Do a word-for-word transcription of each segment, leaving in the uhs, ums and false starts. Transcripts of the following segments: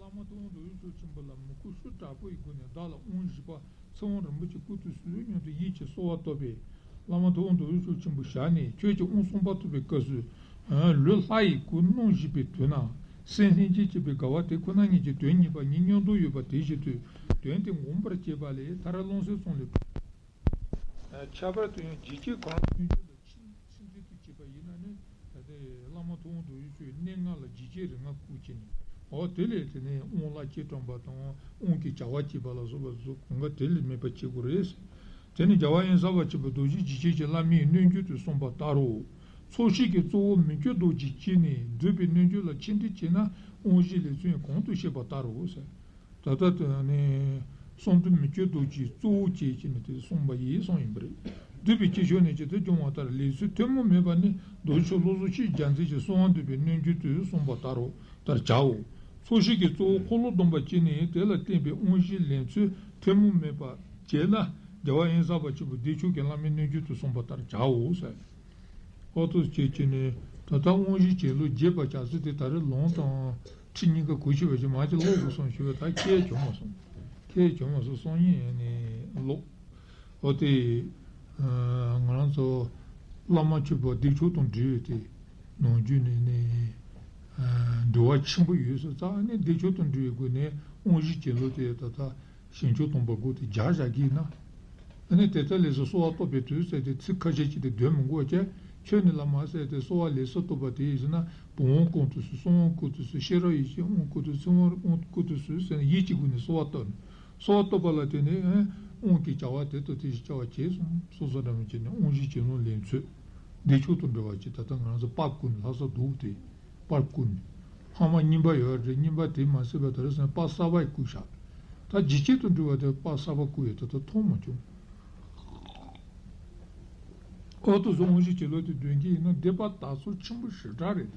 བླ་མ་ཐུབ་དབང་རྡོ་རྗེ་འཆང་ཆེན་པོ་ལ་མོས་གུས་ཤུགས་དྲག་པོ་ཡི་སྒོ་ནས་བདག་ལ་དབང་བཞི་པ་ཚེ་དབང་རིན་པོ་ཆེ་སྐུ་དུས་སུ་མཉམ་དུ་ཡིད་ཀྱིས་གསོལ་བ་བཏབ་པས། བླ་མ་ཐུབ་དབང་རྡོ་རྗེ་འཆང་ཆེན་པོ་ཞལ་ནས་ཁྱོད་ཀྱིས་དབང་གསུམ་པ་ཐོབ་པའི་སྐབས་སུ། ལུས་ལྷ་ཡི་གོས་སྣོམ་བཞིན་པའི་དུས་ན། སེམས་ལྷན་སྐྱེས་སྐྱེས་པའི་དགའ་བ་དེ་ཁོ་ན་ཉིད་ཀྱི་དོན་གཉིས་པ་ཉིད་མཉམ་དུ་ཡོད་པ་དེ་བཞིན་དུ། དོན་དེ་ངོམས་པར་བྱེད་པ་ལས་མཐར་རླུང་སེམས་གསུམ་ལས་གྲུབ། ཁྱད་པར་དུ་ཡང་འཇིགས་བྱེད་གང་རུང་སྙོམས་འཇུག་ལ་ཆེས་ཆེས་འཛིན་དུ་བྱེད་པ་ཡིན་ན་ནི། ད་ལྟའི་བླ་མ་ཐུབ་དབང་རྡོ་རྗེ་འཆང་གནས་ལྔ་ལ་འཇིགས་བྱེད་རིགས་ལྔ་བཀོད་བྱས་ནས། འོ་དེ་ལས་དེ་ནས་དབང་ལྷ་སྐྱེས་སྐྲག་པ་དང་དབང་གི་བྱ་བ་བྱེད་པ་ལ་སོགས་པ་གཟུགས་གང་ག་དེ་ལས་མེད་པ་བྱེད་དགོས་རེད། དེ་ནི་རྒྱལ་བ་དབེན་ས་པ་ཆེན་པོས་རྡོ་རྗེ་འཇིགས་བྱེད་ཀྱི་བླ་མའི་རྣལ་འབྱོར་དུ་གསུངས་པ་ལྟར་རོ། ཚོགས་ཞིང་གི་གཙོ་བོ་མི་བསྐྱོད་རྡོ་རྗེ་སྤྱན་ནས་འདུས་པའི་རྣལ་འབྱོར་ལ་ཆེས་འདྲིས་བྱས་ན་དབང་བཞི་ལས་ཚུལ་གོང་དུ་བཤད་པ་ལྟར་རོ་ཟེར། ད་ལྟ་དེ་ནི་གསང་འདུས་མི་བསྐྱོད་རྡོ་རྗེ་གཙོ་བོ་བྱས་བྱས་ནས་དེ་གསུངས་པ་ཡིན་གསུངས་ཡིན་པ་རེད། འདུས་པའི་སྐྱེ་མཆོག་ནས་ཇི་ལྟར་འབྱུང་བ་ལྟར་ལས་ཚུལ་ཐུན་མོང་མེད་པ་ནི་རྡོ་རྗེ་འཆང་བློ་བཟང་ཆོས་ཀྱི་རྒྱལ་མཚན་གྱིས་གསང་བ་འདུས་པའི་རྣལ་འབྱོར་དུ་གསུངས་པ་ལྟར་རོ་ལྟར་བྱའོ། ཚོགས་ཞིང་གི་གཙོ་བོ་འཁོར་ལོ་སྡོམ་པ་སྤྱན་ནས་དེ་ལ་བརྟེན་པའི་དབང་བཞིའི་ལས་ཚུལ་ཐུན་མོང་མེད་པ་བྱས་ན་རྒྱལ་བ་དབེན་ས་པ་ཆེན་པོས་བདེ་མཆོག་གི་བླ་མའི་རྣལ་འབྱོར་དུ་གསུངས་པ་ལྟར་བྱའོ་ཟེར། ཨོ་ཏོ་སྐྱེས་ཀྱི་ནི་ད་ལྟ་དབང་བཞི་བྱིན་རླབས་རྒྱས་པ་བྱ་ཚུལ་དེ་ད་རེས་ལུང་དང་ཁྲིད་གཉིས་ཀ་གོ་ཆོད་པ་ཞིག་མ་ཅིག་ཀློག་དགོས་སོང་ཞུ་བས། ད་ཁྱེད་བྱུང་མ་སོང་། ཁྱེད་བྱུང་མ་སོང་སང་ཉིན་ནི་ཀློག་ཨོ་དེ་ང་རང་ཚོ་བླ་མ་མཆོད་པ་བདེ་མཆོག་དང་འབྲེལ་བའི་དེ་ནང་རྒྱུད་ནས་ནི་འབྲེལ་བ་ཆེན་པོ་ཡོད་ས་རྩ་ནས་བདེ་མཆོག་དང་འབྲེལ་བའི་སྒོ་ནས་དབང་བཞི་བྱིན་རླབས་དེ་ད་ལྟ། ཞིང་མཆོག་སྟོན་པ་སྒོ་དེ་རྒྱག་བཞག་གི་ཡིན་ན། ཨ་ནི་དེ་ལྟར་ལས་སུ་གསོལ་བ་བཏབ་པའི་དུས་ཟེར་ཏེ་ཚིག་ཁ་ཤས་ཅིག་དེ་འདོན་མི་དགོས་པ་བྱས། ཁྱོད་ནི་བླ་མ་ཟེར་ཏེ་གསོལ་བ་ལེགས་སུ་བཏབ་པ་དེ་ཡིན་ཟེར་ན། བུམ་དབང་བསྐུར་དུས་སུ་གསང་བ་བསྐུར་དུས་སུ་ཤེས་རབ་ཡེ་ཤེས་དབང་བསྐུར་དུས་ཚེ་དབང་དབང་བསྐུར་དུས་སུ་ཟེར་ནས་ཡིད་ཀྱི་སྒོ་ནས་གསོལ་བ་བཏབ་ནས། གསོལ་བ་བཏབ་པ་ལ་དེ་ནས་དབང་གི་བྱ་བ་དེ་ལྟར་དེ་བཞིན་བྱ་བ་བྱས་སོང་། སོ་སོ་འདྲ་མི་བྱས་ནས་དབང་བཞི་བྱིན་རླབས་ལེན་ཚུལ། བདེ་མཆོག་ཏུ་འགྲོ་བ་ཅིག་ད་ལྟ་ང་རང་ཚོ་པར་བསྐུར་ནས་ལྷ་ས་འདུག་སྟེ། པར་བསྐུར་ནས། ཕ་མ་རྙིང་པ་ཡོད་རེད། རྙིང་པ་དེ་མ་ཟད་པ་དེ་རེད་ཟེར་ན་པར་གསར་པ་བསྐུར་བཞག་ད་འཇིགས་བྱེད་དུ་འགྲོ་བ་དེ་པར་གསར་པ་བསྐུར་ཡོད་ད་ལྟ་མཐོང་མ་བྱུང་། ཨོ་ཏོ་སོ་དབང་བཞི་བྱིན་རླབས་དེ་འདོན་གྱི་ཡིན་ན་སྡིག་པ་དག་ཚོ་ཆེན་པོ་ཞེ་དྲག་རེད་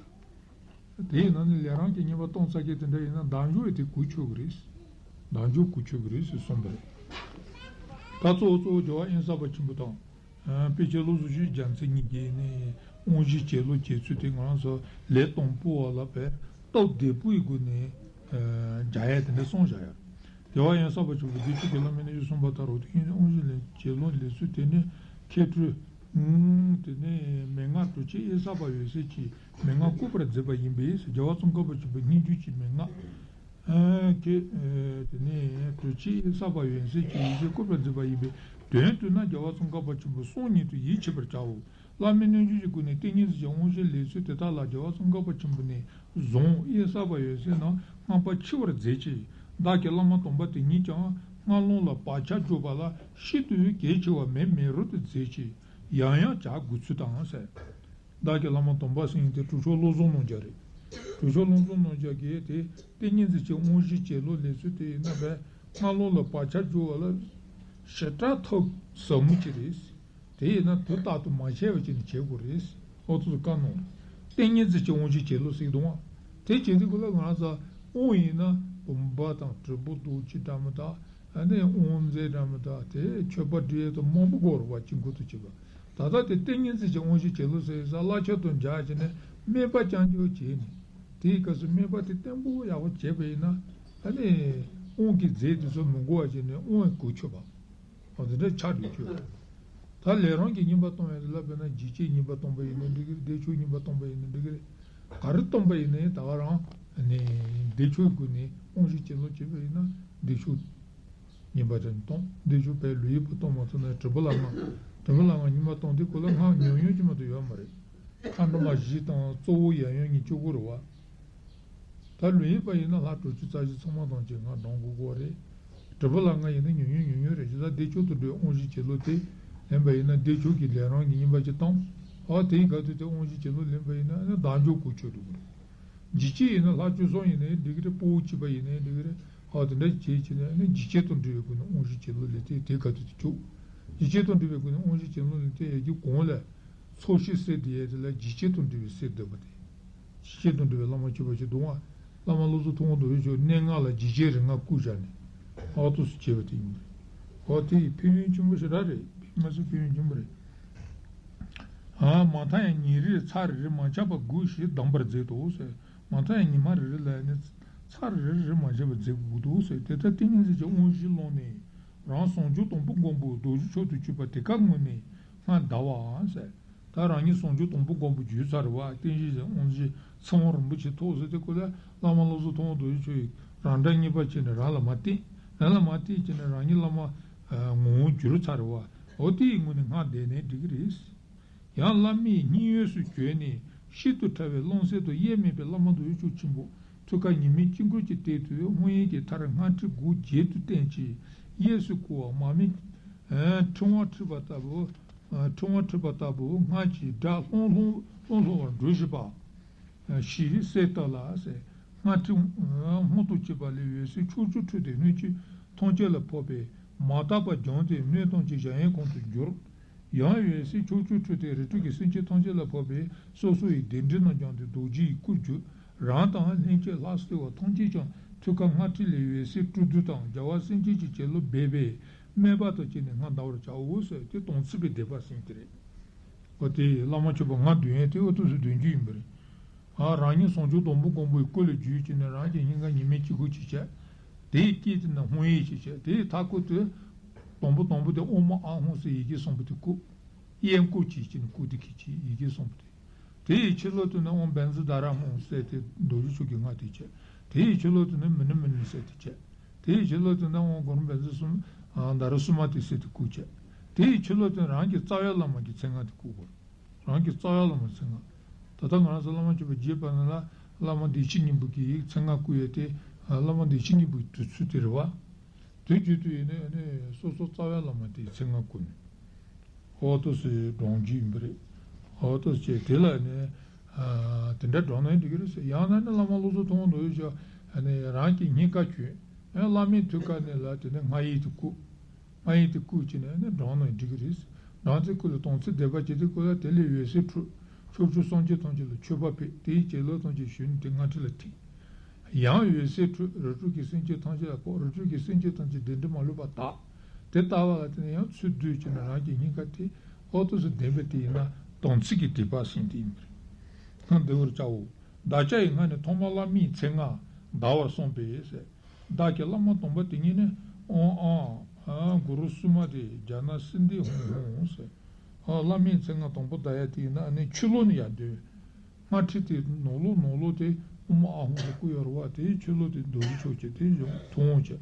ད། དེ་ཡིན་ན་ནི་ལས་རང་གི་རྙིང་པ་གཏོང་ཚར་གྱི་དེ་འདྲ་ཡིན་ན་བདག་འཇུག་དེ་གོ་ཆོད་གི་རེད། བདག་འཇུག་གོ་ཆོད་གི་རེད་ཟེར་གསུངས་པ་རེད། ད་གཙོ་བོ་གཙོ་བོ་རྒྱལ་བ་དབེན་ས་པ་ཆེན་པོ་དང་། དཔེ་ཆ་བློ་བཟང་ཆོས་རྒྱལ་མཚན་གཉིས་ཀྱིས་ནི་དབང་བཞི་བྱིན་རླབས་བྱེད་ཚུལ་དེ་ང་རང་ཚོ་ལས་དང་པོ་བ་ལ་བས་སྟབས་བདེ་པོའི་སྒོ་ནས་རྒྱག་ཡ་དེ་འདྲ་གསུངས་བཞག་ཡ། རྒྱལ་བ་དབེན་ས་པ་ཆེན་པོས་བདེ་མཆོག་གི་བླ་མའི་རྣལ་འབྱོར་གསུངས་པ་ལྟར་རོ། དེ་ཡིན་དབང་བཞི་ལས་བྱིན་རླབས་ལེན་ཚུལ་དེ་ནི་མཁས་གྲུབ། དེ་ནས་མན་ངག་གྲུབ་ཆེན་དབྱེ་བསགས་པ་ཡོད་ཚད་ཀྱིས་མན་ངག་བཀོད་པར་མཛད་པ་ཡིན་པས་རྒྱལ་བ་ཙོང་ཁ་པ་ཆེན་པོའི་སྙན་བརྒྱུད་ཀྱི་མན་ངག་ཨ་ཀེ། དེ་ནས་གྲུབ་ཆེན་བསགས་པ་ཡོན་སྲས་ཀྱི་ཡེ་ཤེས་བཀོད་པར་མཛད་པ་ཡིན་པས་དོན་བསྡུ་ན་རྒྱལ་བ་ཙོང་ཁ་པ་ཆེན་པོའི་གསུང་ཉིད་དུ་ཡིད་ཆེས་པར་བྱའོ། བླ་མའི་རྣལ་འབྱོར་གྱི་སྒོ་ནས་ཏིང་ངེ་འཛིན་གྱི་དབང་བཞི་ལེན་ཚུལ་དེ་དག་ལ་རྒྱལ་བ་ཙོང་ཁ་པ་ཆེན་པོ་ནས་བཟུང་དབྱེ་བསགས་པ་ཡོན་སྲས་རྣམས་བསྔགས་པ་ཆེ་བར་མཛད་ཅིང་བདག་གི་བླ་མ་དམ་པ་དེ་ཉིད་ཀྱང་སྔགས་ལུང་ལ་བག་ཆགས་འཇོག་པ་ལ་ཤིན་ཏུ་གལ་ཆེ་བ་མེད་མེད་རུ་དུ་མཛད་ཅིང་ཡང་ཡང་བྱ་དགོས་ཚུལ་དང་ཟེར། བདག་གི་བླ་མ་དམ་པ་ཟེར་མཁན་དེ་གྲུབ་མཆོག་བློ་བཟང་རྣམ་རྒྱལ་རེད། གྲུབ་མཆོག་བློ་བཟང་རྣམ་རྒྱལ་གྱིས་དེ་ཏིང་ངེ་འཛིན་གྱི་དབང་བཞི་བྱིན་རླབས་ལེན་ཚུལ་དེ་ཡིན་ན་བས་སྔགས་ལུང་ལ་བག་ཆགས་འཇོག་པ་ལ་ཞེ་དྲག་ཐབས་ཟབ་མོ་ཅིག་རེད། དེ་ཡིན་ན་དུས་རྟག་ཏུ་མ་བྱས་པ་ཅིག་ནི་བྱེད་དགོས་རེད། ཨོ་ཙི་བཀའ་གནང་རེད། ཏིང་ངེ་འཛིན་གྱི་དབང་བཞི་བྱིན་རླབས་ཟེར་གི་འདུག་བ། དེ་བྱེད་དུས་སྐབས་ལ་ང་རང་ཚོ་དབང་ཡིན་ན་བུམ་པ་དང་དྲིལ་བུ་རྡོ་རྗེ་འདྲ་མི་དག་ཨ་ནི་དབང་རྫས་འདྲ་མི་དག་དེ་མཆོད་པ་འབུལ་ཡས་དང་མང་པོ་དགོས་རེད་བ། དཀྱིལ་འཁོར་དུ་བྱེད་པ། ད་ལྟ་དེ་ཏིང་ངེ་འཛིན་གྱི་དབང་བཞི་བྱིན་རླབས་ཟེར་ས་བླ་མཆོད་དང་སྦྱར་བྱས་ནས་སྨན་པ་རྐྱང་རྐྱང་བྱས་ནས་དེའི་སྐབས་སུ་སྨན་པ་དེ་བརྟན་པོ་ཡག་པོ་བྱས་པ་ཡིན་ན་ཨ་ནི་དབང་གི་རྫས་དེ་ཚོ་མི་དགོས་པ་བྱས་ནས་དབང་གོ་ཆོད་པ། ཨ་དེ་འདྲ་ཆགས་འགྲོ་རྒྱུ། ད་ལས་རང་གི་རྙིང་པ་གཏོང་ཡ་དེ་ལ་དཔེར་ན་འཇིགས་བྱེད་རྙིང་པ་གཏོང་པ་ཡིན་ན་འགྲིག་གི་རེད། བདེ་མཆོག་རྙིང་པ་གཏོང་པ་ཡིན་ན་འགྲིག་གི་རེད། ག་རེ་གཏོང་པ་ཡིན་ན་ད་ག་རང་ནི་བདེ་མཆོག་སྒོ་ནས་དབང་བཞི་བྱིན་རླབས་བྱེད་པ་ཡིན་ན་བདེ་མཆོག་རྙིང་པ་དེ་གཏོང་། བདེ་མཆོག་པའི་ལུས་ཡིན་པ་གཏོང་མ་ཐུབ་ན་དྲིལ་བུ་ལྷ་ལྔ། དྲིལ་བུ་ལྷ་ལྔ་རྙིང་པ་གཏོང་དུས་སྐབས་ལ་སྔགས་ཉུང་ཉུང་ཅིག་མ་གཏོགས་ཡོད་མ་རེད། མཁའ་འགྲོ་མ་བཞི་དང་གཙོ་བོ་ཡབ་ཡུམ་གཉིས་བཅུ་དགུ་རེད་བ། ད་ལུས་ཡིན་པ་ཡིན་ན་ལྷ་དྲུག་ཅུ་རྩ་བཞི་ཚང་མ་དང་གཅིག་སྔགས་བགྲང་དགོས་ཀྱི་རེད། དྲིལ་བུ་ལྷ་ལྔ་ཡིན་ན་ཉུང་ཉུང་ཉུང་ཉུང་རེད། ཇི་ལྟར་བདེ་མཆོག་ཏུ་འགྲོ་བའི་དབང་བཞི་བྱིན་རླབས་དེ་ལེན་པ་ཡིན་ན་བདེ་མཆོག་གི་ལས་རང་གི་རྙིང་པ་ཅིག་བཏང་། ཨ་དེའི་སྐབས་དུས་དེ་དབང་བཞི་བྱིན་རླབས་ལེན་པ་ཡིན་ན་ཨ་ནི་བདག་འཇུག་གོ་ཆོད་འགྲོ་གི་རེད། འཇིགས་བྱེད་ཡིན་ན་ལྷ་བཅུ་གསུམ་ཡིན་ནའི་འགྲིག་གི་རེད། དཔའ་བོ་གཅིག་པ་ཡིན་ནའི་འགྲིག་གི་རེད། ཨ་དེ་འདྲ་བྱེད་བྱེད་ནས་ཨ་ནི་འཇིགས་བྱེད་དང་འབྲེལ་བའི་སྒོ་ནས་དབང་བཞི་བྱིན་རླབས་ལེན་དེ་དེའི་སྐབས་དུས་དེ་བཅུག་འཇིགས་བྱེད་དང་འབྲེལ་བའི་སྒོ་ནས་དབང་བཞི་བྱིན་རླབས་ལེན་དེ་ཡ་གི་གོང་ལ། ཚོགས་ཞིང་སེལ་དེ་ཡས་དེ་ལ་འཇིགས་བྱེད་དང་འབྲེལ་བའི་སེལ་འདོད་པ་དེ། འཇིགས་བྱེད་དང་འབྲེལ་བའི་བླ་མ་མཆོད་པ་ཞིག་འདུག་བ། བླ་མ་བློ་བཟང་ཐུབ་དབང་རྡོ་རྗེ་མཆོག་གནས་ལྔ་ལ་འཇིགས་བྱེད་རིགས་ལྔ་བཀོད་བཞག་ནས་ཨ་ཏོག་ཙམ་བྱས་པ་དེ་ཡིན་པ་རེད། ཨོ་དེ་ཡི་ཕན་ཡོན་ཆེན་པོ་ཞེ་དྲག་རེད། ཕན་མ་ཚད་ཕན་ཡོན་ཆེན་པོ་རེད། ཨ་མ་མཐའ་ཡང་ཉིན་རེར་ཚར་རེ་རེ་མ་ཆག་པར་དགོས་ཞེས་གདམས་པར་མཛད་དོ་ཟེར། མ་མཐའ་ཡང་ཉི་མ་རེ་རེ་ལ་ནི་ ཚར་རེ་རེ་མ་བྱས་པར་མཛད་དགོས་འདུག་ཟེར། དེ་ལྟར་ཏིང་ངེ་འཛིན་གྱི་དབང་བཞི་བླངས་ནས་རང་ཟུང་འཇུག་དང་པོའི་མགོན་པོ་རྡོ་རྗེ་མཆོག་ཏུ་གྱུར་པ་དེ་ཀ་ངོས་ནས་སྔར་འདའ་བའམ་ཟེར། ད་རང་ཉིད་ཟུང་འཇུག་དང་པོའི་མགོན་པོ་གྱུར་ཚར་བ་ཏིང་ངེ་འཛིན་དབང་བཞི་ཚེ་དབང་རིན་པོ་ཆེ་ཐོབ་ཟེར་དེ་ཀོ་ལ་བླ་མ་བློ་བཟང་ཐུབ་དབང་རྡོ་རྗེ་མཆོག་གིས་རང་སྒྲ་གཉིས་པ་བྱས་ནས་རང་ལ་མ་བསྟན། རང་ལ་མ་བསྟན་བྱས་ནས་རང་ཉིད་བླ་མ་ངོ་བོ་གྱུར་ཚར་བ་འོ་དེའི་ངོས་ནས་སྔར་འདས་ནས་འགྲིག་གི་རེད། ཡང་བླ་མའི་སྙིང་དབུས་སུ་གྱུར་ནས་ཤིན་ཏུ་ཕྲ་བའི་རླུང་གསལ་དུ་དབྱེར་མེད་པའི་བླ་མ་རྡོ་རྗེ་མཆོག་ཆེན་པོ་ཐུགས་ཀར་ཉི་མའི་དཀྱིལ་འཁོར་གྱི་སྟེང་དུ་སྔོན་ཡབ་ཀྱི་ཐར་སྔགས་ཕྲེང་སྒོ་བརྒྱད་དུ་བསྟན་ཅིང་གཡས་སུ་བསྐོར་བ་མར་མེ་ཕྲེང་བ་འཁྲིགས་པ་ལྟ་བུ། ཕྲེང་བ་འཁྲིགས་པ་ལྟ་བུ་སྔགས་ཀྱི་སྒྲ་ལྷུང་ལྷུང་ལྷུང་ལྷུང་བར་འགྲོ་བཞིན་པ། ཞེས་གསལ་བཏབ་ལ་ཟེར། སྔགས་ཕྲེང་སྔོན་དུ་བཅུག་པ་ལས་འོད་ཟེར་ཕྱོགས་བཅུར་འཕྲོས་ཏེ་སྣོད་བཅུད་ཐམས་ཅད་ལ་ཕོག་པས་མ་དག་པར་སྦྱངས་ཏེ་སྣོད་ཐམས་ཅད་གཞལ་ཡས་ཁང་དུ་གྱུར། ཡང་འོད་ཟེར་ཕྱོགས་བཅུར་འཕྲོས་ཏེ་རིགས་དྲུག་གི་སེམས་ཅན་ཐམས་ཅད་ལ་ཕོག་པས་སོ་སོ་ཡི་གདན་ཁྲི་རྣམས་སྦྱངས་ཏེ་རྡོ་རྗེ་ཡི་སྐུར་གྱུར། རང་དང་ལྷན་ཅིག་ལྷ་སྲིན་འདུལ་བ་ཐམས་ཅད་ཀྱང་ཐུགས་ཀར་སྔགས་ཕྲེང་ལས་འོད་ཟེར་སྤྲོ་བསྡུ་དང་རྒྱལ་བ་སེམས་ཅན་གྱི་བྱིན་རླབས་འབེབས་པས་སྨད་པ་དང་བཅས་ནས་སྔར་འདའ་བར་བྱའོ་ཟེར་ཏེ་དམ་ཚིག་པའི་སྡིག་པ་ཟིན་གྱི་རེད། འོ་དེ་བླ་མ་མཆོད་པ་སྔར་འདོན་ཡས་དེ་འོ་དུས་སུ་འདོན་རྒྱུ་ཡིན་པ་རེད། ཨ་རང་ཉིད་ཟུང་འཇུག་དང་པོ་མགོན་པོའི་སྐུ་ལ་གྱུར་ཅིག་ནས་རང་གི་སྙིང་ག་ཉི་མའི་དཀྱིལ་འཁོར་ཅིག་བྱས། དེའི་དཀྱིལ་དེ་ན་སྔོན་ཡབ་ཅིག་བྱས་དེའི་མཐའ་སྐོར་དུ། དང་པོ་དང་པོ་དེ་ཨོཾ་ཨཱཿཧཱུྃ་ཟེར་ཡི་གེ་གསུམ་པོ་དེ་བཀུག་ཡས་བཀུག་ཅིག་ཅིག་ནས་བཀུག་དེ་ཁྱེར་ཅིག་ཡི་གེ་གསུམ་པོ་དེ། དེ་ཡི་ཕྱི་ལོགས་དེ་ན་ཨོཾ་བཛྲ་དྷ་ར་ཧཱུྃ་ཟེར་དེ་རྡོ་རྗེ་མཆོག་གི་སྔགས་དེ་བྱས། དེ་ཡི་ཕྱི་ལོགས་དེ་ན་མི་ནི་མི་ནི་ཟེར་དེ་བྱས། དེ་ཡི་ཕྱི་ལོགས་དེ་ན་ཨོཾ་གུ་རུ་བཛྲ་སུ་དྷ་ར་སུ་མ་ཏི་ཟེར་དེ་བཀུག་བྱས། དེ་ཡི་ཕྱི་ལོགས་དེ་རང་གི་རྩ་བའི་བླ་མ་གི་མཚན་སྔགས་དེ་བཀུག་དགོས། རང་གི་རྩ་བའི་བླ་མ་མཚན་སྔགས། ད་ལྟ་ང་རང་ཚོ་བླ་མ་མཆོད་པ་རྒྱས་པ་ན་ལ་བླ་མ་བདེ་ཆེན་སྙིང་པོ་གི་མཚན་སྔགས་བསྐུལ་ཡས་དེ་བླ་མ་བདེ་ཆེན་སྙིང་པོའི་དུས་ཚོད་དེ་རེད་བ། དུས་རྒྱུན་དུ་ཡིན་ནའི་ནི་སོ་སོ་རྩ་བའི་བླ་མ་དེའི་མཚན་སྔགས་བསྐུལ་ནས། ཨོ་ཏོ་སི་སྒྲོང་རྒྱུ་ཡིན་པ་རེད། ཨོ་ཏོ་སི་བྱས་དེ་ལ་ནི་དེ་འདྲ་སྒྲོང་ན་འགྲིག་གི་རེད་ཟེར་ཡང་ན་ནི་བླ་མ་བློ་བཟང་ཐུབ་དབང་རྡོ་རྗེ་ནི་རང་གི་སྙིང་ག་གྱོན། བླ་མའི་ཐུགས་ཀ་ནས་ལ་དེ་ནི་སྔགས་ཡིག་དེ་བསྐུལ། སྔགས་ཡིག་དེ་བསྐུལ་བྱས་ནས་ནི་བགྲངས་ན་འགྲིག་གི་རེད། བགྲངས་ཚེ་ཁོ་ལ་དམ་ཚིག་སྡིག་པ་བྱེད་དུས་ཁོ་ལ་དེ་ལས་འོད་ཟེར་འཕྲོས། ཕྱོགས་བཅུའི་སངས་རྒྱས་ཐམས་ཅད་ལ་མཆོད་པ་ཕུལ། དེའི་བྱིན་རླབས་ཐམས་ཅད་ཞུགས་ནས་དེ་སྔགས་ཕྲེང་ལ་ཐིམ། ཡང་འོད་ཟེར་འཕྲོས་རིགས་དྲུག་གི་སེམས་ཅན་ཐམས་ཅད་ལ་ཕོག་རིགས་དྲུག་གི་སེམས་ཅན་ཐམས་ཅད་བདེ་འབྲས་མ་ལུས་པ་དག་དེ་ལྟ་བ་ལ་བརྟེན་ནས་ཡང་ཚུར་བསྡུས་བྱས་ནས་རང་གི་སྙིང་ག་དེ་ཨོ་ཏོ་སི་ལྡན་པ་དེ་ཡིན་ན་དམ་ཚིག་གི་སྡིག་པ་ཟིན་དེ་ཡིན་པ་རེད། སྔགས་འདི་བར་བྱའོ། བཟླ་བྱ་ཡི་སྔགས་ནི་ཐོག་མར་བླ་མའི་མཚན་སྔགས་བཟླ་བར་གསུངས་པས་ཟེར། བདག་གི་བླ་མ་དམ་པ་དེ་ཉིད་ནི་ཨོཾ་ཨཱཿཧཱུྃ་གུ་རུ་སུ་མ་ཏི་ཛྙཱ་ན་སིདྡྷི་ཧཱུྃ་ཧཱུྃ་ཟེར། ཨ་བླ་མའི་མཚན་སྔགས་དང་པོ་བཟླ་ཡ་དེ་ཡིན་ན་ཨ་ནི་ཕྱི་ལོགས་ནས་ཡར་འདོན། སྔགས་ཕྲེང་དེ་ནང་ལོགས་ནང་ལོགས་དེ་ཨོཾ་ཨཱཿཧཱུྃ་ཟེར་བསྐུལ་ཡོད་རེད་བ། དེའི་ཕྱི་ལོགས་དེ་རྡོ་རྗེ་མཆོག་བྱས། དེའི་གཞུག་ཐུབ་དབང་བྱས།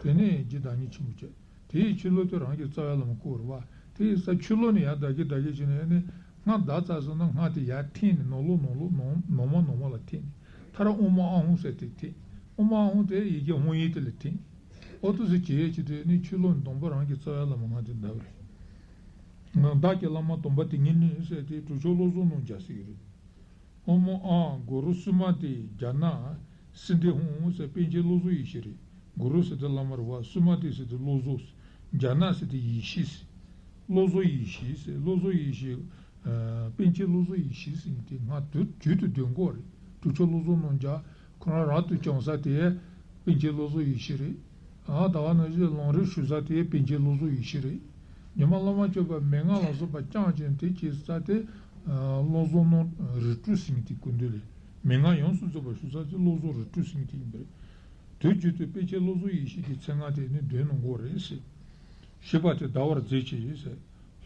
དེ་ནས་རྗེ་བདག་ཉིད་ཆེན་པོ་བྱས། དེའི་ཕྱི་ལོགས་དེ་རང་གི་རྩ་བའི་བླ་མ་བསྐུལ་བ་རེད་བ། དེ་ཡི་ས་ཕྱི་ལོགས་ནས་ཡར་བཟླ་གི་བཟླ་གི་བྱས་ནས་ནི་སྔགས་བཟླས་ཚར་སོང་ན་སྔགས་དེ་ཡར་འཐེན་ནས་ནང་ལོགས་ནང་ལོགས་ནང་ནང་མ་ནང་མ་ལ་འཐེན་ནས་མཐར་ཨོཾ་ཨཱཿཧཱུྃ་ཟེར་དེ་འཐེན། ཨོཾ་ཨཱཿཧཱུྃ་དེ་ཡི་གེ་ཧཱུྃ་ཡིག་དེ་ལ་འཐེན། ཨོ་ཏོ་སི་བྱས་ཡས་ཀྱི་དེ་ནི་ཕྱི་ལོགས་ནས་དང་པོ་རང་གི་རྩ་བའི་བླ་མ་སྔགས་དེ་བཟླ་བ་རེད། བདག་གི་བླ་མ་དམ་པ་དེ་ཉིད་ནི་ཟེར་དེ་གྲུབ་ཆེན་བློ་བཟང་རྣམ་རྒྱལ་ཟེར་གྱི་རེད། ཨོཾ་ཨཱཿཧཱུྃ་གུ་རུ་སུ་མ་ཏི་ཛྙཱ་ན་སིདྡྷི་ཧཱུྃ་ཟེར་པཎ་ཆེན་བློ་བཟང་ཡེ་ཤེས་རེད། གུ་རུ་ཟེར་དེ་བླ་མ་རེད་བ། སུ་མ་ཏི་ཟེར་དེ་བློ་བཟང་། ཛྙཱ་ན་ཟེར་དེ་ཡེ་ཤེས། བློ་བཟང་ཡེ་ཤེས་ཟེར་བློ་བཟང་ཡེ་ཤེས། ཨ་པཎ་ཆེན་བློ་བཟང་ཡེ་ཤེས་ཟེར་དེ་སྔགས་དུས་རྒྱུན་དུ་འདོན་གྱི་ཡོད་རེད། གྲུབ་ཆེན་བློ་བཟང་རྣམ་རྒྱལ་ཁོ་རང་རབ་ཏུ་བསྐྱངས་ས་དེ་པཎ་ཆེན་བློ་བཟང་ཡེ་ཤེས་རེད། ཨ་ད་ག་ནང་བཞིན་ལམ་རིམ་ཞུ་ས་དེ་པཎ་ཆེན་བློ་བཟང་ཡེ་ཤེས་རེད། ཉི་མ་བླ་མ་མཆོད་པ་མན་ངག་ལ་སོགས་པ་བསྐྱངས་ཀྱང་དེ་བྱེད་ས་དེ་ཨ་བློ་བཟང་རྣམ་རིགས་དྲུག་ཟེར་མཁན་དེ་སྐུ་མདུན་ལས་མན་ངག་ཡོངས་སུ་རྫོགས་པ་ཞུ་ས་དེ་བློ་བཟང་རིགས་དྲུག་ཟེར་མཁན་དེ་ཡིན་པ་རེད། དུས་རྒྱུན་དུ་པཎ་ཆེན་བློ་བཟང་ཡེ་ཤེས་ཀྱི་མཚན་སྔགས་དེ་ནི་འདོན་གནང་གི་ཡོད་རེད་ཟེར། ཞེས་པ་དེ་བཟླ་བར་མཛད་ཅིག་ཟེར།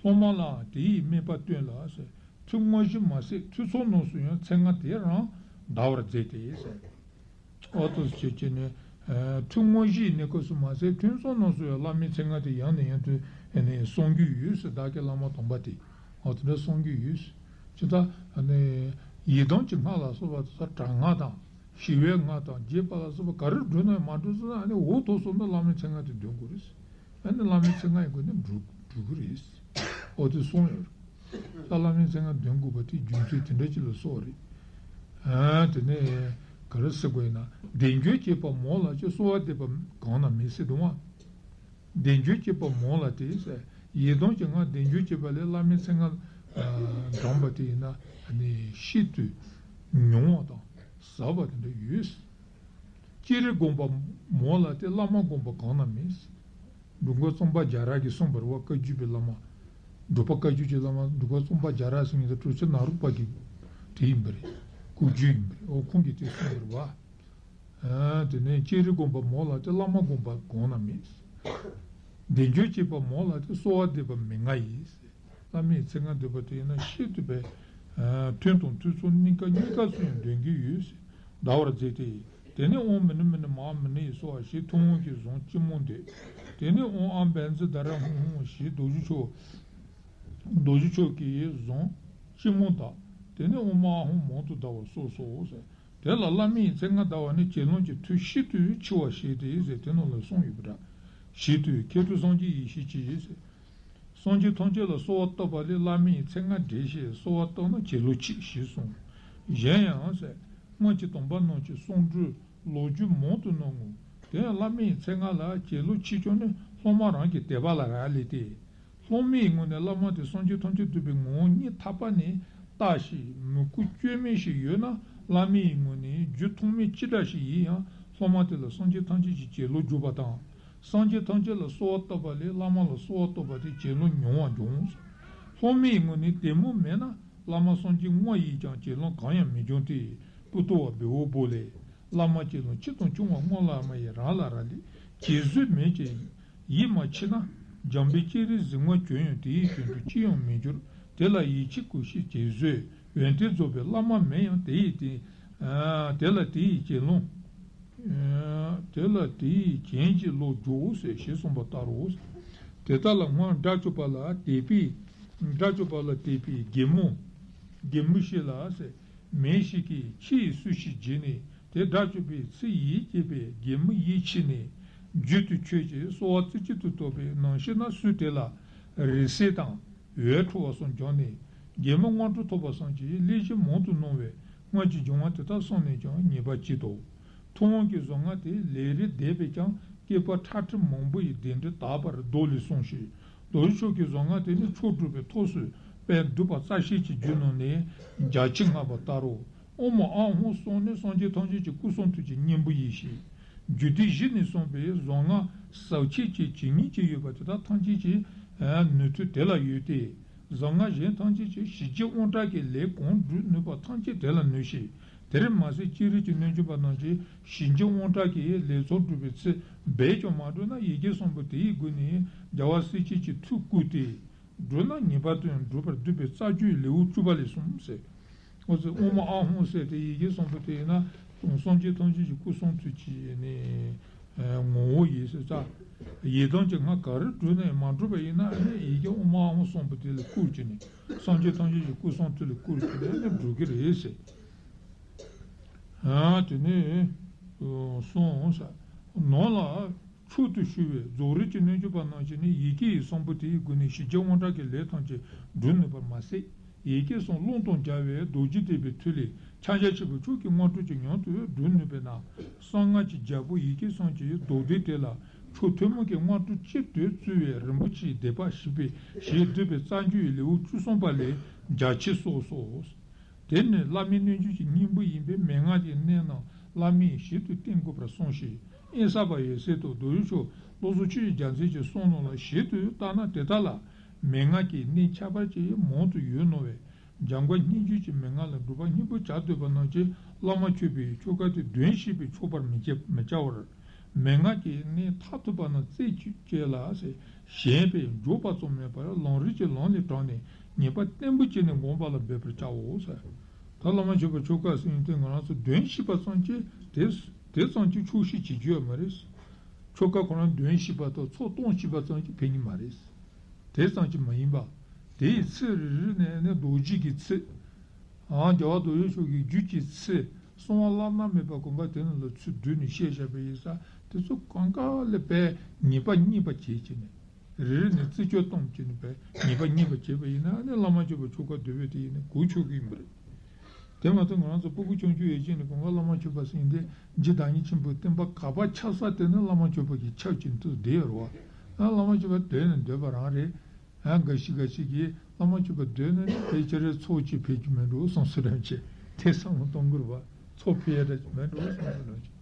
སློབ་མ་ལའང་དེ་ཡི་སྨད་པ་སྟོན་ལ་ཟེར། ཐུན་དངོས་གཞི་མ་ཟད་ཐུན་གསུམ་རྣམས་སུ་ཡང་མཚན་སྔགས་དེ་རང་བཟླ་བར་མཛད་དེ་ཟེར། ཨོ་ཏོ་ཟེར་བྱས་ནས་ཐུན་དངོས་གཞིའི་གནས་སྐབས་སུ་མ་ཟད་ཐུན་གསུམ་རྣམས་སུ་ཡང་བླ་མའི་མཚན་སྔགས་དེ་ཡང་ནས་ཡང་དུ་ནས་གསུང་རྒྱུ་ཡོད་ཟེར། བདག་གི་བླ་མ་དམ་པ་དེ་ཨོ་དེ་འདྲ་གསུང་རྒྱུ་ཡོད་ཟེར། ཇི་ལྟར་ཡི་དམ་གྱི་སྔགས་ལ་སོགས་པ་དེ་དག་དྲག་སྔགས་དང་ཞི་བའི་སྔགས་དང་རྒྱས་པ་ལ་སོགས་པ་ག་རེ་བགྲོས་ན་ཡང་མ་བགྲོས་ཟེར་ན་ཨ་ནི་འོ་དོ་སོང་ན་བླ་མའི་མཚན་སྔགས་དེ་འདོན་དགོས་རེད་ཟེར། ཨ་ནི་བླ་མའི་མཚན་སྔགས་ཡིན་དགོས་ན་འགྲུབ་འགྲུབ་ཀྱི་རེད། ཨོ་དེ་གསུངས་ཡོད་རེད། ད་བླ་མའི་མཚན་སྔགས་འདོན་དགོས་པ་དེ་རྒྱུ་མཚན་དེ་འདྲ་ཅིག་ལ་སོགས་རེད། ཨ་དེ་ནས་ག་རེ་ཟེར་དགོས་ཡིན་ན་བཟླས་བརྗོད་བྱེད་པ་མང་ལ་ཅིག་གསོལ་བ་འདེབས་པ་གང་ན་མེད་ཟེར་འདུག་བ། བཟླས་བརྗོད་བྱེད་པ་མང་ལ་དེ་ཟེར་ཡི་དམ་གྱི་སྔགས་བཟླས་བརྗོད་བྱེད་པ་ལས་བླ་མའི་མཚན་སྔགས་བགྲངས་པ་དེ་ཡིན་ན་ནི་ཤིན་ཏུ་ཉུང་བ་དང་ཟབ་པ་དེ་འདྲ་ཡོད། སྤྱིར་དགོངས་པ་མང་ལ་དེ་བླ་མ་དགོངས་པ་གང་ན་མེད། འབྲུག་སྒོམ་རྩོམ་པ་རྒྱ་རས་ཀྱིས་གསུངས་པ་རེད་བ། བཀའ་བརྒྱུད་པའི་བླ་མ། འབྲུག་པ་བཀའ་བརྒྱུད་ཀྱི་བླ་མ་འབྲུག་སྒོམ་རྩོམ་པ་རྒྱ་རས་ཟེར་མཁན་དེ་གྲུབ་ཆེན་ནཱ་རོ་པ་གི་དེ་ཡིན་པ་རེད། སྐུ་བརྒྱུད་ཡིན་པ་རེད། འོ་ཁོང་གིས་དེ་གསུངས་པ་རེད་བ། དེ་ནས་ལྕགས་རི་དགོན་པ་མོ་ལ་དེ་བླ་མ་དགོན་པ་གོང་ན་མེད། བདེ་འབྱོར་བྱེད་པ་མོ་ལ་དེ་གསོལ་བ་འདེབས་པ་མི་མངའ་ཡིན། བླ་མའི་མཚན་སྔ་འདོད་པ་དེ་ཡིན་ན་ཤིན་ཏུ་བས། དོན་དང་ཐོས་ཚོགས་གཉིས་ཀ་གཉིས་ཀ་སུ་ཡང་འདོན་གྱི་ཡོད། ཟླ་བར་མཛད་དེ། དེ་ནས་ཨོཾ་མི་ནི་མི་ནི་མ་མི་ནི་ཡི་གསོལ་བ་ཞེས་ཐུབ་དབང་གིས་བཟུང་ཅི་མང་འདོད། དེ་ནས་ཨོཾ་ཨཱཿཧཱུྃ་བཛྲ་ད་ར་ཧཱུྃ་ཧཱུྃ་ཞེས་རྡོ་རྗེ་ཆོས། རྡོ་རྗེ་ཆོས་ཀྱིས་བཟུང་ཅི་མང་བཟླས། དེ་ནས་ཨོཾ་ཨཱཿཧཱུྃ་མང་དུ་བཟླ་བར་གསོལ་སོ། དེ་ལ་བླ་མའི་མཚན་སྔ་བཟླ་བ་ནི་དགེ་སློང་གི་མཐུ་ཤིན་ཏུ་ཆེ་བ་ཞིག་སྟེ་ཟེར་དེ་ནང་ལ་གསུངས་ཡོད་པ་འདྲ། ཞེས་དུས་མཁས་གྲུབ་སངས་རྒྱས་ཡེ་ཤེས་ཀྱིས་ཟེར། སངས་རྒྱས་ཐམས་ཅད་ལ་གསོལ་བ་བཏབ་པ་ལས་བླ་མའི་མཚན་སྔ་འདྲེན་ཞེས་གསོལ་བ་བཏབ་ན་གྱེན་ལོག་ཕྱིས་ཞེས་གསུངས། གཞན་ཡང་ཟེར། སྔོན་གྱི་དམ་པ་རྣམས་ཀྱི་གསུང་སྒྲོས་ལོ་རྒྱུས་མང་དུ་གནང་ངོ་། དེ་ཡང་བླ་མའི་མཚན་སྔ་ལ་གྱེན་ལོག་ཕྱིས་ཀྱང་ནི་སློབ་མ་རང་གི་དད་པ་ལ་རག་ལས་ཏེ། སློབ་མའི་ངོས་ནས་བླ་མ་དེ་སངས་རྒྱས་ཐམས་ཅད་ཐོབ་པའི་ངོ་བོ་ཉིད་ཐར་པ་ནས་བཏགས་ཤིང་མི་བསྐུར་བཅོས་མིན་ཞིག་ཡོད་ན། བླ་མའི་ངོས་ནས་རྒྱུ་མཐོང་མིན་ཅི་འདྲ་ཞིག་ཡིན་ཡང་སློབ་མ་དེ་ལ་སངས་རྒྱས་ཐམས་ཅད་ཀྱིས་གྱེན་ལོག་འཇུག་པ་དང་། སངས་རྒྱས་ཐམས་ཅད་ལ་གསོལ་བ་བཏབ་པ་ལས་བླ་མ་ལ་གསོལ་བ་བཏབ་པ་དེ་གྱེན་ལོག་མྱོང་བ་འབྱུང་། སློབ་མའི་ངོས་ནས་དད་མོས་མེད་ན་བླ་མ་སངས་རྒྱས་བསྔོ་ཡིས་ཀྱང་གྱེན་ལོག་གང་ཡང་མི་འབྱུང་སྟེ། པུ་ཏོ་བ་བི་འོ་བོ་ལས། བླ་མ་གྱེན་ལོག་ཕྱིར་དང་ཆུང་བ་སྔོན་ལ་མ་ཡི་རང་ལ་རག་ལས། གྱེན་བཟོད་མེད་ཅིང་ཡིད་མ་ཆེས་ན། འཇམ་པའི་ལྕགས་རིའི་གཟིགས་མོ་གྱོན་ཡང་དེ་ཡི་དོན་དུ་ཅི་ཡང་མི་འགྱུར། དེ་ལ་ཡིད་ཆེས་གུས་ཞབས་གྱེན་བཟོད་ཡོན་ཏན་རྫོགས་པའི་བླ་མ་མིན་ཡང་དེ་ཡི་དེ། དེ་ལ་དེ་ཡི་གྱེན་ལོག་དེ་ལ་དེ་ཡི་གྱེན་གྱི་ལོག་འཇོག་ཟེར་ཞེས་གསུངས་པ་ལྟར་རོ། དེ་དག་ལ་སྔོན་དགྲ་བཅོམ་པ་ལ་དད་པའི། དགྲ་བཅོམ་པ་ལ་དད་པའི་གད་མོ། གད་མོ་ཞིག་ལ་ཟེར། མི་ཞིག་གིས་ཁྱི་ཡིས་སུ་ཞིག་བརྗེད་ནས་དེ་དགྲ་བཅོམ་པའི་ཚེ་ཡིད་ཆེས་པའི་གད་མོ་ཡིད་ཆེས་ནས། རྒྱུད་དུ་ཆོས་ཀྱི་གསོལ་བ་རྩེ་གཅིག་ཏུ་བཏབ་པའི་ནང་ཤེས་ན་སུ་དེ་ལ་རེ་སེལ་དང་འོད་འཕྲོ་བ་སོགས་འབྱུང་ནས་གད་མོ་སྔོན་འགྲོ་ཐོབ་པ་སོགས་ཀྱི་ལེགས་སྐྱེས་མང་དུ་གནང་བས་སྔོན་གྱི་སྦྱོར་བ་དེ་དག་བསམས་ནས་ཀྱང་ཉེས་པ་བྱེད་དོ། ཐུབ་དབང་གིས་གཟུངས་སྔགས་དེ་ལས་རིགས་འདས་པས་ཀྱང་བསྐལ་པ་ཁྲག་ཁྲིག་མང་པོ་ཡི་གདན་འདྲེན་དག་པར་མདོ་ལས་གསུངས་ཤིང་། རྡོ་རྗེ་ཆོས་ཀྱི་གཟུངས་སྔགས་དེ་ནི་མཆོག་གྲུབ་པའི་ཐོག་སུ་དཔལ་བསྡུས་པ་རྩ་ཤེས་ཀྱི་རྒྱུད་རྣམས་ནས་རྒྱ་ཆེར་བསྔགས་པ་ལྟར་རོ། ཨོཾ་ཨཱཿཧཱུྃ་གསུམ་ནི་སངས་རྒྱས་ཐམས་ཅད་ཀྱི་སྐུ་གསུང་ཐུགས་ཀྱི་སྙིང་པོ་ཡིན་ཞིང་། རྒྱུད་སྡེ་བཞི་ནས་གསུངས་པའི་གཟུངས་སྔགས་ཟབ་ཆོས་ཀྱི་ཇི་སྙེད་ཅིག་ཡོད་པ་དེ་དག་ཐམས་ཅད་ཀྱི་ནུས་མཐུ་དེ་ལ་ཡོད་དེ། གཟུངས་སྔགས་གཞན་ཐམས་ཅད་ཀྱི་ཞི་རྒྱས་དབང་དྲག་གི་ལས་གང་སྒྲུབ་ནུས་པ་ཐམས་ཅད་དེ་ལ་ནུས་ཤིང་། དེར་མ་ཟད་སྤྱིར་རིགས་ཀྱི་སྣོད་བཅུད་པ་རྣམས་ཀྱིས་ཞི་རྒྱས་དབང་དྲག་གི་ལས་ཚོགས་སྒྲུབ་པའི་ཚེ་རྦད་ཀྱང་མ་སྒྲུབ་ན་ཡི་གེ་གསུམ་པོ་དེའི་སྒོ་ནས་རྒྱལ་བ་སྲས་བཅས་ཀྱི་མཐུས་བསྐུལ་ཏེ། སྒྲུབ་ན་ངེས་པར་དུ་ཡང་སྒྲུབ་པར་འདོད་པའི་རྩ་རྒྱུད་ལེའུ་བཅུ་པ་ལས་གསུངས་ཟེར། འོ་ཙི་ཨོཾ་ཨཱཿཧཱུྃ་ཟེར་ཏེ་ཡི་གེ་གསུམ་པོ་དེ་ཡིན་ན་སངས་རྒྱས་ཐམས་ཅད་ཀྱི་སྐུ་གསུང་ཐུགས་ཀྱི་ནི་ངོ་བོ་ཡིན་ཟེར་ཙང་། ཡི་དམ་གྱི་སྔགས་ག་རེ་སྒྲུབ་ནས་མ་འགྲུབ་པ་ཡིན་ན་ནི་ཡི་གེ་ཨོཾ་ཨཱཿཧཱུྃ་གསུམ་པོ་དེ་ལ་བསྐུར་གྱི་ནི་སངས་རྒྱས་ཐམས་ཅད་ཀྱི་སྐུ་གསུང་ཐུགས་ལ་བསྐུར་གྱི་ནི་ནི་འགྲུབ་ཀྱི་རེད་ཟེར། ཨ་དེ་ནས་གསུངས་ས་ནང་ལ། མཆོག་ཏུ་ཞུ་བའི་རྫོགས་རིམ་གྱི་སྣོད་བཅུད་པ་རྣམས་ཀྱིས་ནི་ཡི་གེ་ཡི་གསུམ་པོ་དེའི་སྒོ་ནས་ཞི་རྒྱས་དབང་དྲག་གི་ལས་ཐམས་ཅད་སྒྲུབ་ནུས་པར་མ་ཟད། ཡི་གེ་གསུམ་ཀློང་དང་སྦྱར་བའི་རྡོ་རྗེ་ཐེག་པའི་མཐུ་ལས་ཕྱག་རྒྱ་ཆེན་པོའི་མཆོག་གི་དངོས་གྲུབ་ཀྱང་མྱུར་དུ་སྒྲུབ་ནུས་པས་ན། གསང་སྔགས་ཀྱི་རྒྱལ་པོ་ཡི་གེ་གསུམ་གྱི་མདོ་སྡེ་དེ་ལ་མཆོག་ཐུན་མོང་གི་དངོས་གྲུབ་སྤྱིར་དུ་བརྩི་བའི་རིན་པོ་ཆེའི་སྡེ་པ་ཞེས་པའི་ཞེས་བསྡུས་པའི་རྩ་རྒྱུད་ལེའུ་བཅུ་གསུམ་པ་ལས་རྒྱ་ཆེར་གསུངས་སོ། དེ་ནི་བླ་མའི་རྣལ་འབྱོར་གྱི་སྙིང་པོ་ཡིན་པས་མན་ངག་གི་གནད་རྣམས་བླ་མས་ཞིབ་ཏུ་བསྟན་དགོས་པར་གསུངས་ཤིང་། དབེན་ས་པ་འོད་གསལ་དང་རྡོ་རྗེ་མཆོག་བློ་བཟང་ཆོས་ཀྱི་རྒྱལ་མཚན་གྱི་གསུང་རྣམས་ལ་ཞིབ་ཏུ་བལྟས་ན་དེ་དག་ལ་མན་ངག་གི་གནད་ཁྱད་པར་ཅན་མང་དུ་ཡོད་ནོ་བས། འཇམ་མགོན་སྙན་བརྒྱུད་ཀྱི་མན་ངག་ལ་སྒྲུབ་པ་སྙིང་པོ་བྱ་འདོད་པ་རྣམས་ཀྱིས་བླ་མ་མཆོད་པའི་ཆོ་ག་དེ་གདོན་ཞེས་པས་ཆོག་པར་མི་བྱ་མི་བྱ་བར། མན་ངག་གི་གནད་མཐར་ཐུག་པ་རྣམས་རྩད་གཅོད་བྱས་ལ་ཟེར། ཞེན་པས་འཇོག་པ་ཙམ་མེད་པར་ལམ་རིམ་གྱི་ལམ་ལས་དྲངས་ནས་ངེས་པ་བརྟན་པོ་བྱས་ནས་བསྒོམ་པ་ལ་འབད་པར་བྱའོ་ཟེར། ད་བླ་མ་མཆོད་པ་ཆོ་ག་ཟེར་ཡོང་དུས་ང་རང་ཚོ་གདོན་ཞེས་པ་ཙམ་གྱིས་དེ་དེ་ཙམ་གྱིས་ཆོག་ཤེས་བྱེད་རྒྱུ་ཡོད་མ་རེད། ཆོ་ག་ཁོ་རང་གདོན་ཞེས་པ་དང་ཚོགས་གཏོང་ཞེས་པ་ཙམ་གྱིས་ཕན་གྱི་མ་རེད། དེ་ཙམ་གྱིས་མ་ཡིན་པ། དེ་ཡི་ཚིག་རེ་རེ་ནས་ནི་རྡོ་རྗེ་གི་ཚིག་ཨང་རྒྱལ་བ་རྡོ་རྗེ་འཆང་གི་རྒྱུད་ཀྱི་ཚིག་གསང་བ་བླ་ན་མེད་པ་གང་ག་དེ་རྣམས་ལ་ཚུར་བསྡུས་ནས་བཤད་བཞག་པ་ཡིན་ཙང་དེ་ཚོ་གང་ག་ལ་བས་ངེས་པ་རྙེད་པ་བྱེད་ཀྱི་ནས་རེ་རེ་ནས་རྩད་གཅོད་གཏོང་བྱས་ནས་བས་ངེས་པ་རྙེད་པ་བྱས་པ་ཡིན་ན་ནི་བླ་མ་མཆོད་པ་ཆོ་ག་འདོན་པའི་དེ་ཡིན་ན་གོ་ཆོད་ཀྱི་ཡིན་པ་རེད། དེ་མ་ཚད་ང་རང་ཚོ་སྤུ་གུ་ཆུང་ཆུང་ཡོད་ཀྱི་ནས་གང་ག་བླ་མ་མཆོད་པ་ཟེར་ཡིན་དེ་རྗེ་བདག་ཉིད་ཆེན་པོའི་བསྟན་པ་ག་པར་ཁྱབ་ས་དེ་ནི་བླ་མ་མཆོད་པ་གི་ཁྱབ་ཀྱི་འདུག་བསྡད་ཡོད་རེད་བ། ཨ་བླ་མ་མཆོད་པ་འདོན་ནས་འདོན་པ་རང་རེད། ཨ་འགའ་ཞིག་འགའ་ཞིག་གིས་བླ་མ་མཆོད་པ་འདོན་ནས་ནི་ཕལ་ཆེར་ཚོགས་ཅིག་ཕེབས་རྒྱུ་མེད་འགྲོ་བསམ་སྲིད་རམ་ཆེ་དེ་བསམ་བློ་གཏོང་དགོས་རེད་བ། ཚོགས་ཕེབས་ཡ་འདྲ་ཅིག་མེད་འགྲོ་བསམ་སྲིད་རམ་ཆེ།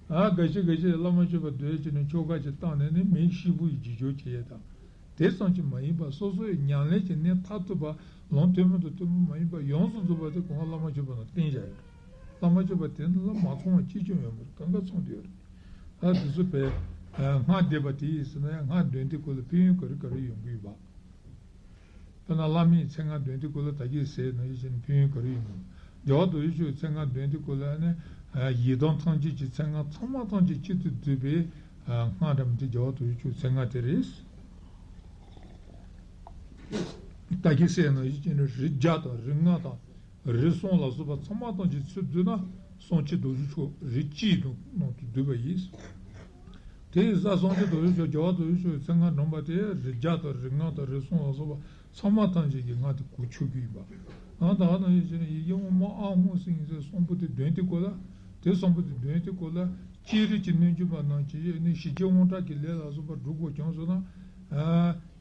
ཨ་འགའ་ཞིག་འགའ་ཞིག་བླ་མ་མཆོད་པ་འདོན་བྱས་ནས་ཆོ་ག་ཅིག་བཏང་ནས་ནི་མི་ཤི་བོ་ཡི་རྗེས་འཇུག་བྱེད་ཡས་དང་། དེ་ཙམ་གྱིས་མ་ཡིན་པར་སོ་སོ་ཡི་ཉམས་ལེན་གྱི་གནད་མཐར་ཐུག་པ་ལམ་ཐུན་མོང་དང་ཐུན་མོང་མ་ཡིན་པ་ཡོངས་སུ་རྫོགས་པ་དེ་གོང་བླ་མ་མཆོད་པ་ནང་བསྟན་བཞག་ཡོད། བླ་མ་མཆོད་པ་དེ་ལ་མ་ཚང་བ་གཅིག་ཀྱང་ཡོད་མ་རེད། གང་ག་ཚང་དུ་ཡོད་རེད། ཨ་དེ་ཚོ་བས་སྔགས་བཟླས་པ་དེ་ཡིན་ཟེར་ན་ཡང་སྔགས་འདོན་དུས་སྐབས་ལ་ཕན་ཡོན་ག་རེ་ག་རེ་ཡོང་གི་ཡོད་པ། དཔེར་ན་བླ་མའི་མཚན་སྔགས་འདོན་དུས་སྐབས་ལ་ད་གིན་ཟེར་ནང་བཞིན་ཕན་ཡོན་ག་རེ་ཡོང་གི་ཡོད། རྒྱལ་བ་རྡོ་རྗེ་འཆང་གི་མཚན་སྔགས་འདོན་དུས་སྐབས་ལ་ནི་ཡི་དམ་ཐམས་ཅད་ཀྱི་མཚན་སྔགས་ཚང་མ་ཐམས་ཅད་གཅིག་ཏུ་བསྡུས་པའི་སྔགས་འདྲ་མི་དེ་རྒྱལ་བ་རྡོ་རྗེ་འཆང་གི་མཚན་སྔགས་དེ་རེད། ད་གིན་ཟེར་ནང་བཞིན་རིགས་བརྒྱ་དང་རིགས་ལྔ་དང་། རིགས་གསུམ་ལ་སོགས་པ་ཚང་མ་ཐམས་ཅད་ཚུར་བསྡུས་ན་གསང་ཆེན་རྡོ་རྗེ་འཆང་རིགས་གཅིག་ནང་དུ་འདུས་པ་ཡིན། དེ་ཡི་ས་གསང་ཆེན་རྡོ་རྗེ་འཆང་རྒྱལ་བ་རྡོ་རྗེ་འཆང་གི་མཚན་སྔགས་འདོན་པ་དེ་རིགས་བརྒྱ་དང་རིགས་ལྔ་དང་རིགས་གསུམ་ལ་སོགས་པ་ཚང་མ་ཐམས་ཅད་ཀྱི་སྔགས་དེ་གོ་ཆོད་ཀྱི་ཡིན་པ། ཨ་ད་ནང་བཞིན་ཡི་གེ་ཨོཾ་ཨཱཿཧཱུྃ་ཟེར་ཡིན་ཟེར་གསུང་པོ་དེ་འདོན་དུས་སྐབས་ལ། དེ་གསུང་པོ་དེ་འདོན་དུས་སྐབས་ལ་སྤྱན་རས་གཟིགས་གནོད་སྦྱིན་པ་རྣམས་ཀྱིས་ནི་ཞི་རྒྱས་དབང་དྲག་གི་ལས་ལ་སོགས་པ་སྒྲུབ་དགོས་བྱུང་སོང་ན།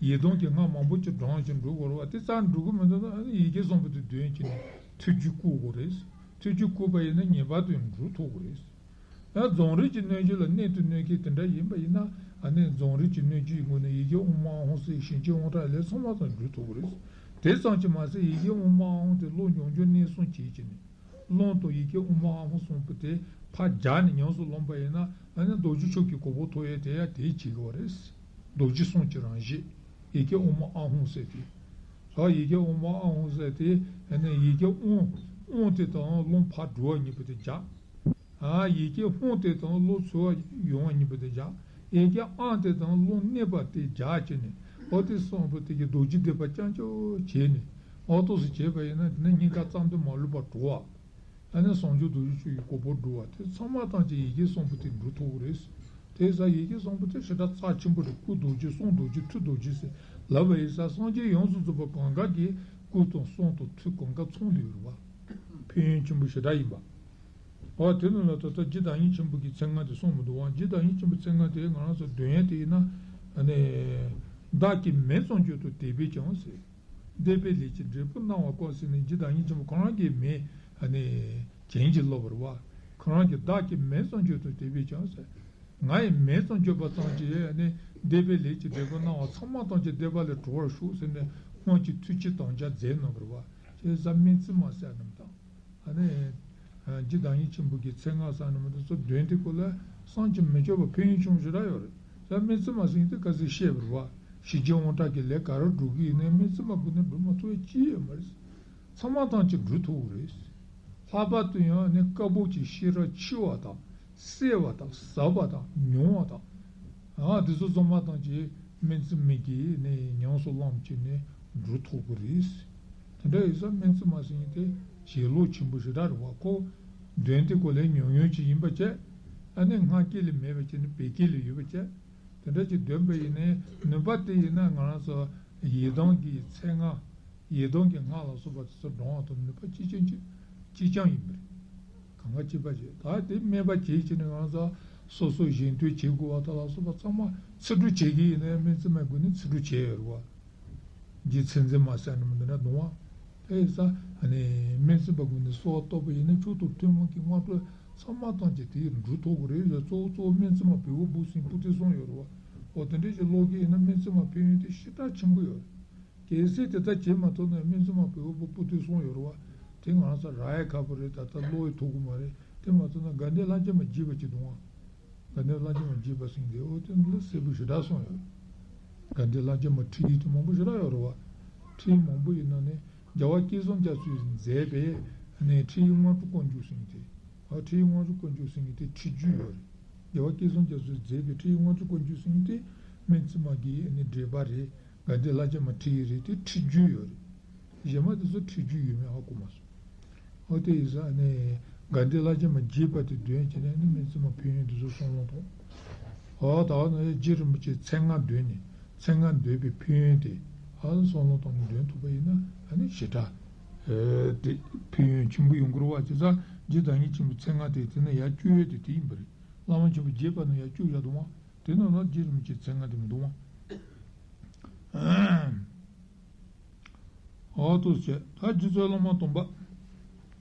ཡི་དམ་གྱི་སྔགས་མང་པོ་ཅིག་བགྲངས་ཤིང་སྒྲུབ་དགོས་རེད་བ། དེ་ཙམ་སྒྲུབ་ཀྱི་མི་འདུག་ན་ཡི་གེ་གསུང་པོ་དེ་འདོན་བྱས་ནས་ཐུགས་རྒྱུད་བསྐུལ་དགོས་རེད། ཐུགས་རྒྱུད་བསྐུལ་བ་ཡིན་ན་ངེས་པར་དུ་འགྲུབ་ཐུབ་ཀྱི་རེད། ཡང་རྫོང་རིམ་གྱི་སྣོད་བཅུད་ལ་གནད་དུ་སྣོན་མཁན་དེ་འདྲ་ཡིན་པ་ཡིན་ན་ཨ་ནི་རྫོང་རིམ་གྱི་སྣོད་བཅུད་ཀྱི་ངོས་ནས་ཡི་གེ་ཨོཾ་ཨཱཿཧཱུྃ་ཟེར་ཞི་རྒྱས་དབང་དྲག་ལས་ཚང་མ་ཙམ་འགྲུབ་ཐུབ་ཀྱི་རེད། དེ་ཙམ་གྱིས་མ་ཟད་ཡི་གེ་ཨོཾ་ཨཱཿཧཱུྃ་དེ་བློ་སྦྱོང་སྦྱོང་གནད་གསུམ་བྱེད་ཀྱི་ནི། ཀློང་དུ་ཡི་གེ་ཨོཾ་ཨཱཿཧཱུྃ་གསུངས་པ་དེ་ཕར་སྦྱར་ནས་ཉམས་སུ་བླངས་པ་ཡིན་ན་ཨ་ནི་རྡོ་རྗེ་འཆང་གི་གོ་འཕང་ཐོབ་ཡས་དེ་ཡང་དེའི་བྱེད་དགོས་རེད། རྡོ་རྗེ་གསུང་གི་རང་བཞིན། ཡི་གེ་ཨོཾ་ཨཱཿཧཱུྃ་ཟེར་དེ། ད་ཡི་གེ་ཨོཾ་ཨཱཿཧཱུྃ་ཟེར་དེ་ཨ་ནི་ཡི་གེ་ཨོཾ་ཨོཾ་དེ་དང་རླུང་ཕར་འགྲོ་བ་གཉིས་པོ་དེ་སྦྱར། ཨ་ཡི་གེ་ཧཱུྃ་དེ་དང་རླུང་ཚུར་ཡོང་བ་གཉིས་པོ་དེ་སྦྱར། ཡི་གེ་ཨཾ་དེ་དང་རླུང་གནས་པ་དེ་སྦྱར་བྱས་ནས་ཨོ་དེ་གསུངས་པ་དེ་གི་རྡོ་རྗེ་བཟླས་པ་རྐྱང་རྐྱང་བྱས་ནས་ཨོ་ཏོག་ཙམ་བྱས་པ་ཡིན་ན་དེ་ནི་སྙིང་ག་རྩ་མདུད་མ་ལུས་པ་གྲོལ་བ། ཨ་ནི་གསང་ཆེན་རྡོ་རྗེ་འཆང་གི་གོ་འཕང་འགྲོ་བ་དེ་ཚང་མ་ཐམས་ཅད་ཡི་གེ་གསུང་པོ་དེ་འགྲུབ་ཐུབ་ཀྱི་རེད། དེ་ས་ཡི་གེ་གསུང་པོ་དེ་ཞེ་དྲག་རྩ་ཆེན་པོ་རེད། སྐུ་རྡོ་རྗེ་གསུང་རྡོ་རྗེ་ཐུགས་རྡོ་རྗེ་ཟེར་ལབ་པ་ཡིན་ས་སངས་རྒྱས་ཡོངས་སུ་རྫོགས་པ་གང་ག་གི་སྐུ་དང་གསུང་དང་ཐུགས་གང་ག་ཚང་དུ་ཡོད་རེད་བ། ཕན་ཡོན་ཆེན་པོ་ཞེ་དྲག་ཡིན་པ། ཨོ་དེ་ནང་ལ་ད་ལྟ་རྗེ་བདག་ཉིད་ཆེན་པོ་གི་མཚན་སྔགས་དེ་གསུངས་མི་འདུག་བ། རྗེ་བདག་ཉིད་ཆེན་པོའི་མཚན་སྔགས་དེ་ང་རང་ཚོ་འདོན་ཡས་དེ་ཡིན་ན་ཨ་ནི། བདག་གིས་མིང་ཙམ་བརྗོད་དུ་དད་པས་ཀྱང་ཟེར། འདས་པའི་ལས་ཀྱི་འབྲས་བུ་སྣང་བ་ཀུན་ཟེར་ནས་རྗེ་བདག་ཉིད་ཆེན་པོ་ཁོ་རང་གི་མིང་ཨ་ནི་བྱིན་གྱིས་རློབ་པ་རེད་བ། ཁོ་རང་གི་བདག་གིས་མིང་ཙམ་བརྗོད་དུ་དད་པས་ཀྱང་ཟེར། ང་ཡི་མིང་ཙམ་བརྗོད་པ་ཙམ་གྱིས་ཨ་ནི་འདས་པའི་ལས་ཀྱི་འབྲས་བུ་སྣང་བ་ཚང་མ་ཐམས་ཅད་བདེ་བ་ལས་གྲོལ་བར་ཤོག་ཟེར་ནས་སྔོན་གྱི་ཐུགས་བསྐྱེད་དམ་བཅའ་མཛད་གནང་བ་རེད་བ། ཅེས་ས་སྨིན་བརྩེ་མ་ཟེར་རྣམས་དང་། ཨ་ནི། རྗེ་བདག་ཉིད་ཆེན་པོ་གི་མཚན་སྔགས་ཟེར་ནི་མ་དེ་ཚོ་འདོན་དུས་སྐབས་ལ་བསམ་གྱིས་མི་ཁྱབ་པ་ཕན་ཡོན་ཆུང་ཞེ་དྲག་ཡོད་རེད། ད་སྨིན་བརྩེ་མ་ཟེར་དེ་ག་ཚོད་བཤད་པ་རེད་བ། ཞི་རྒྱས་དབང་དྲག་གི་ལས་ག་རེ་སྒྲུབ་ཀྱི་ཡིན་ནའི་སྨིན་བརྩེ་མ་སྒོ་ནས་སྒྲུབ་མ་ཐུབ་པ་ཅི་ཡོད་མ་རེད། ཚང་མ་ཐམས་ཅད་སྒྲུབ་ཐུབ་ཀྱི་རེད། ལྷག་པར་དུ་ཡང་ནི་བཀའ་བབས་ཀྱི་ཤེས་རབ་ཆེ་བ་དང་གསལ་བ་དང་ཟབ་པ་དང་མྱུར་བ་དང་། ཨ་དེ་ཚོ་ཚང་མ་ཐམས་ཅད་སྨིན་བརྩེ་མ་གིས་ནི་ཉམས་སུ་བླངས་བྱས་ནས་སྒྲུབ་ཐུབ་ཀྱི་རེད། དེ་འདྲ་ཡིན་ཙང་སྨིན་བརྩེ་མ་ཟེར་མཁན་དེ་བྱིན་རླབས་ཆེན་པོ་ཞེ་དྲག་རེད་བ། ཁོ་འདོན་དེ་ཁོ་ལས་ཉུང་ཉུང་ཅིག་ཡིན་པ་བྱས། ཨ་ནི་སྔགས་སྐད་ལས་མེད་པ་བྱས་ནས་བོད་སྐད་ལས་ཡོད་པ་བྱས། དེ་འདྲ་ཅིག་འདོན་པ་ཡིན་ནའི་ནུས་པ་དེ་ཡིན་ན་ང་རང་ཚོ་ཡི་དམ་གྱི་མཚན་སྔགས། ཡི་དམ་གྱི་སྔགས་ལ་སོགས་པ་དེ་ཚོ་བགྲང་བ་དང་ནུས་པ་གཅིག་རྐྱང་གཅིག་གཅིག་རྐྱང་ཡིན་པ་རེད། གང་ག་གཅིག་པ་བྱས། ད་དེ་སྨད་པ་བྱས་བྱས་ནས་ང་ཚོ་སོ་སོ་གཞན་དོན་བྱེད་དགོས་པ་དག་ལ་སོགས་པ་ཚང་མ་ཚིག་འབྲུ་བྱེད་ཀྱི་ཡིན་ན་ཡང་སྨིན་བརྩེ་མའི་སྒོ་ནས་ཚིག་འབྲུ་བྱས་ཡོད་རེད་བ། རྗེ་མཚན་འཛིན་མ་ཟེར་ནི་མི་འདི་འདྲ་གཏོང་བ། དེ་ཡིན་ཙང་ཨ་ནི་སྨིན་བརྩེ་མའི་སྒོ་ནས་གསོལ་བ་བཏབ་པ་ཡིན་ན་མཆོག་ཏུ་ཐུན་མོང་གི་སྔགས་པོ་ཚང་མ་ཐམས་ཅད་དེ་ཡི་འགྲུབ་ཐུབ་ཀྱི་རེད་ཟེར། གཙོ་བོ་གཙོ་བོ་སྨིན་བརྩེ་མ་བོད་པ་འབུ་སྲིན་པོ་ཏི་གསུངས་ཡོད་རེད་བ། འོ་དེ་འདྲ་ཞིག་ཀློག་གི་ཡིན་ན་སྨིན་བརྩེ་མ་ཕན་ཡོན་དེ་ཞེ་དྲག་ཆེན་པོ་ཡོད་རེད། གལ་སྲིད་དེ་ལྟར་བྱེད་མ་ཐུབ་ན་སྨིན་བརྩེ་མ་བོད་པ་པུ་ཏི་གསུངས་ཡོད་རེད་བ། དེ་ང་རང་ཚོ་རག་ཡ་ཁག་པོ་རེད། ད་ལྟ་ཀློག་ཡ་ཐུབ་ཀྱི་མ་རེད། དེ་མ་ཐུབ་ན་དགའ་ལྡན་ལྷ་མཇལ་མ་རྒྱས་པ་ཅིག་འདུག་ཨང་། དགའ་ལྡན་ལྷ་མཇལ་མ་རྒྱས་པ་ཟེར་མཁན་དེ་འོ་དེ་ལ་གསལ་པོ་ཞེ་དྲག་གསུངས་ཡོད། དགའ་ལྡན་ལྷ་མཇལ་མ་ཁྲིད་ཡིག་དེ་མང་པོ་ཞེ་དྲག་ཡོད་རེད་བ། ཁྲིད་ཡིག་མང་པོ་ཡིན་ན་ནི་རྒྱལ་བ་སྐལ་བཟང་རྒྱ་མཚོས་མཛད་པའི་ནི་ཁྲིད་ཡིག་དངོས་གྲུབ་ཀུན་འབྱུང་ཟེར་མཁན་དེ། ཨ་ཁྲིད་ཡིག་དངོས་གྲུབ་ཀུན་འབྱུང་ཟེར་མཁན་དེ་ཁྲིད་རྒྱུན་ཡོད་རེད། རྒྱལ་བ་སྐལ་བཟང་རྒྱ་མཚོས་མཛད་པའི་ཁྲིད་ཡིག་དངོས་གྲུབ་ཀུན་འབྱུང་ཟེར་མཁན་དེ་སྨིན་བརྩེ་མ་གི་ནི་འགྲེལ་པ་རེད། དགའ་ལྡན་ལྷ་མཇལ་མ་ཁྲིད་ཡིག་རེད། དེ་ཁྲིད་རྒྱུན་ཡོད་རེད། གཞན་མ་དེ་ཚོ་ཁྲིད་རྒྱུན་ཡོད་མེད་ཧ་གོ་མ་སོང་། ཨོ་དེ་ཡིན་ཙང་ནི་དགའ་ལྡན་ལྷ་མཇལ་མ་རྒྱས་པ་དེ་འདོན་བྱས་ནས་ནི་སྨིན་བརྩེ་མ་ཕན་ཡོན་དེ་ཚོ་གསུང་ལུང་གཏོང་། ཨོ་ད་ནི་རྗེ་རིན་པོ་ཆེའི་མཚན་སྔགས་འདོན་ནས་མཚན་སྔགས་འདོན་པའི་ཕན་ཡོན་དེ་ཨ་གསུང་ལུང་གཏོང་ནས་འདོན་ཐུབ་པ་ཡིན་ན་ཨ་ནི་ཞེ་དྲག་དེ་ཕན་ཡོན་ཆེན་པོ་ཡོང་གི་རེད་བ། བྱས་ཙང་རྗེ་བདག་ཉིད་ཆེན་པོའི་མཚན་སྔགས་དེ་དེ་ནི་ཡར་བཅུག་ཡས་དེ་དེ་ཡིན་པ་རེད། བླ་མ་ཆེན་པོ་རྒྱས་པ་ནི་ཡར་བཅུག་ཡ་འདུག་བ། དེ་ནང་ན་རྗེ་རིན་པོ་ཆེའི་མཚན་སྔགས་དེ་མི་འདུག་བ། ཨ་ཏོ་བྱས། ད་རྗེ་བཙུན་བླ་མ་སྡོམ་པ།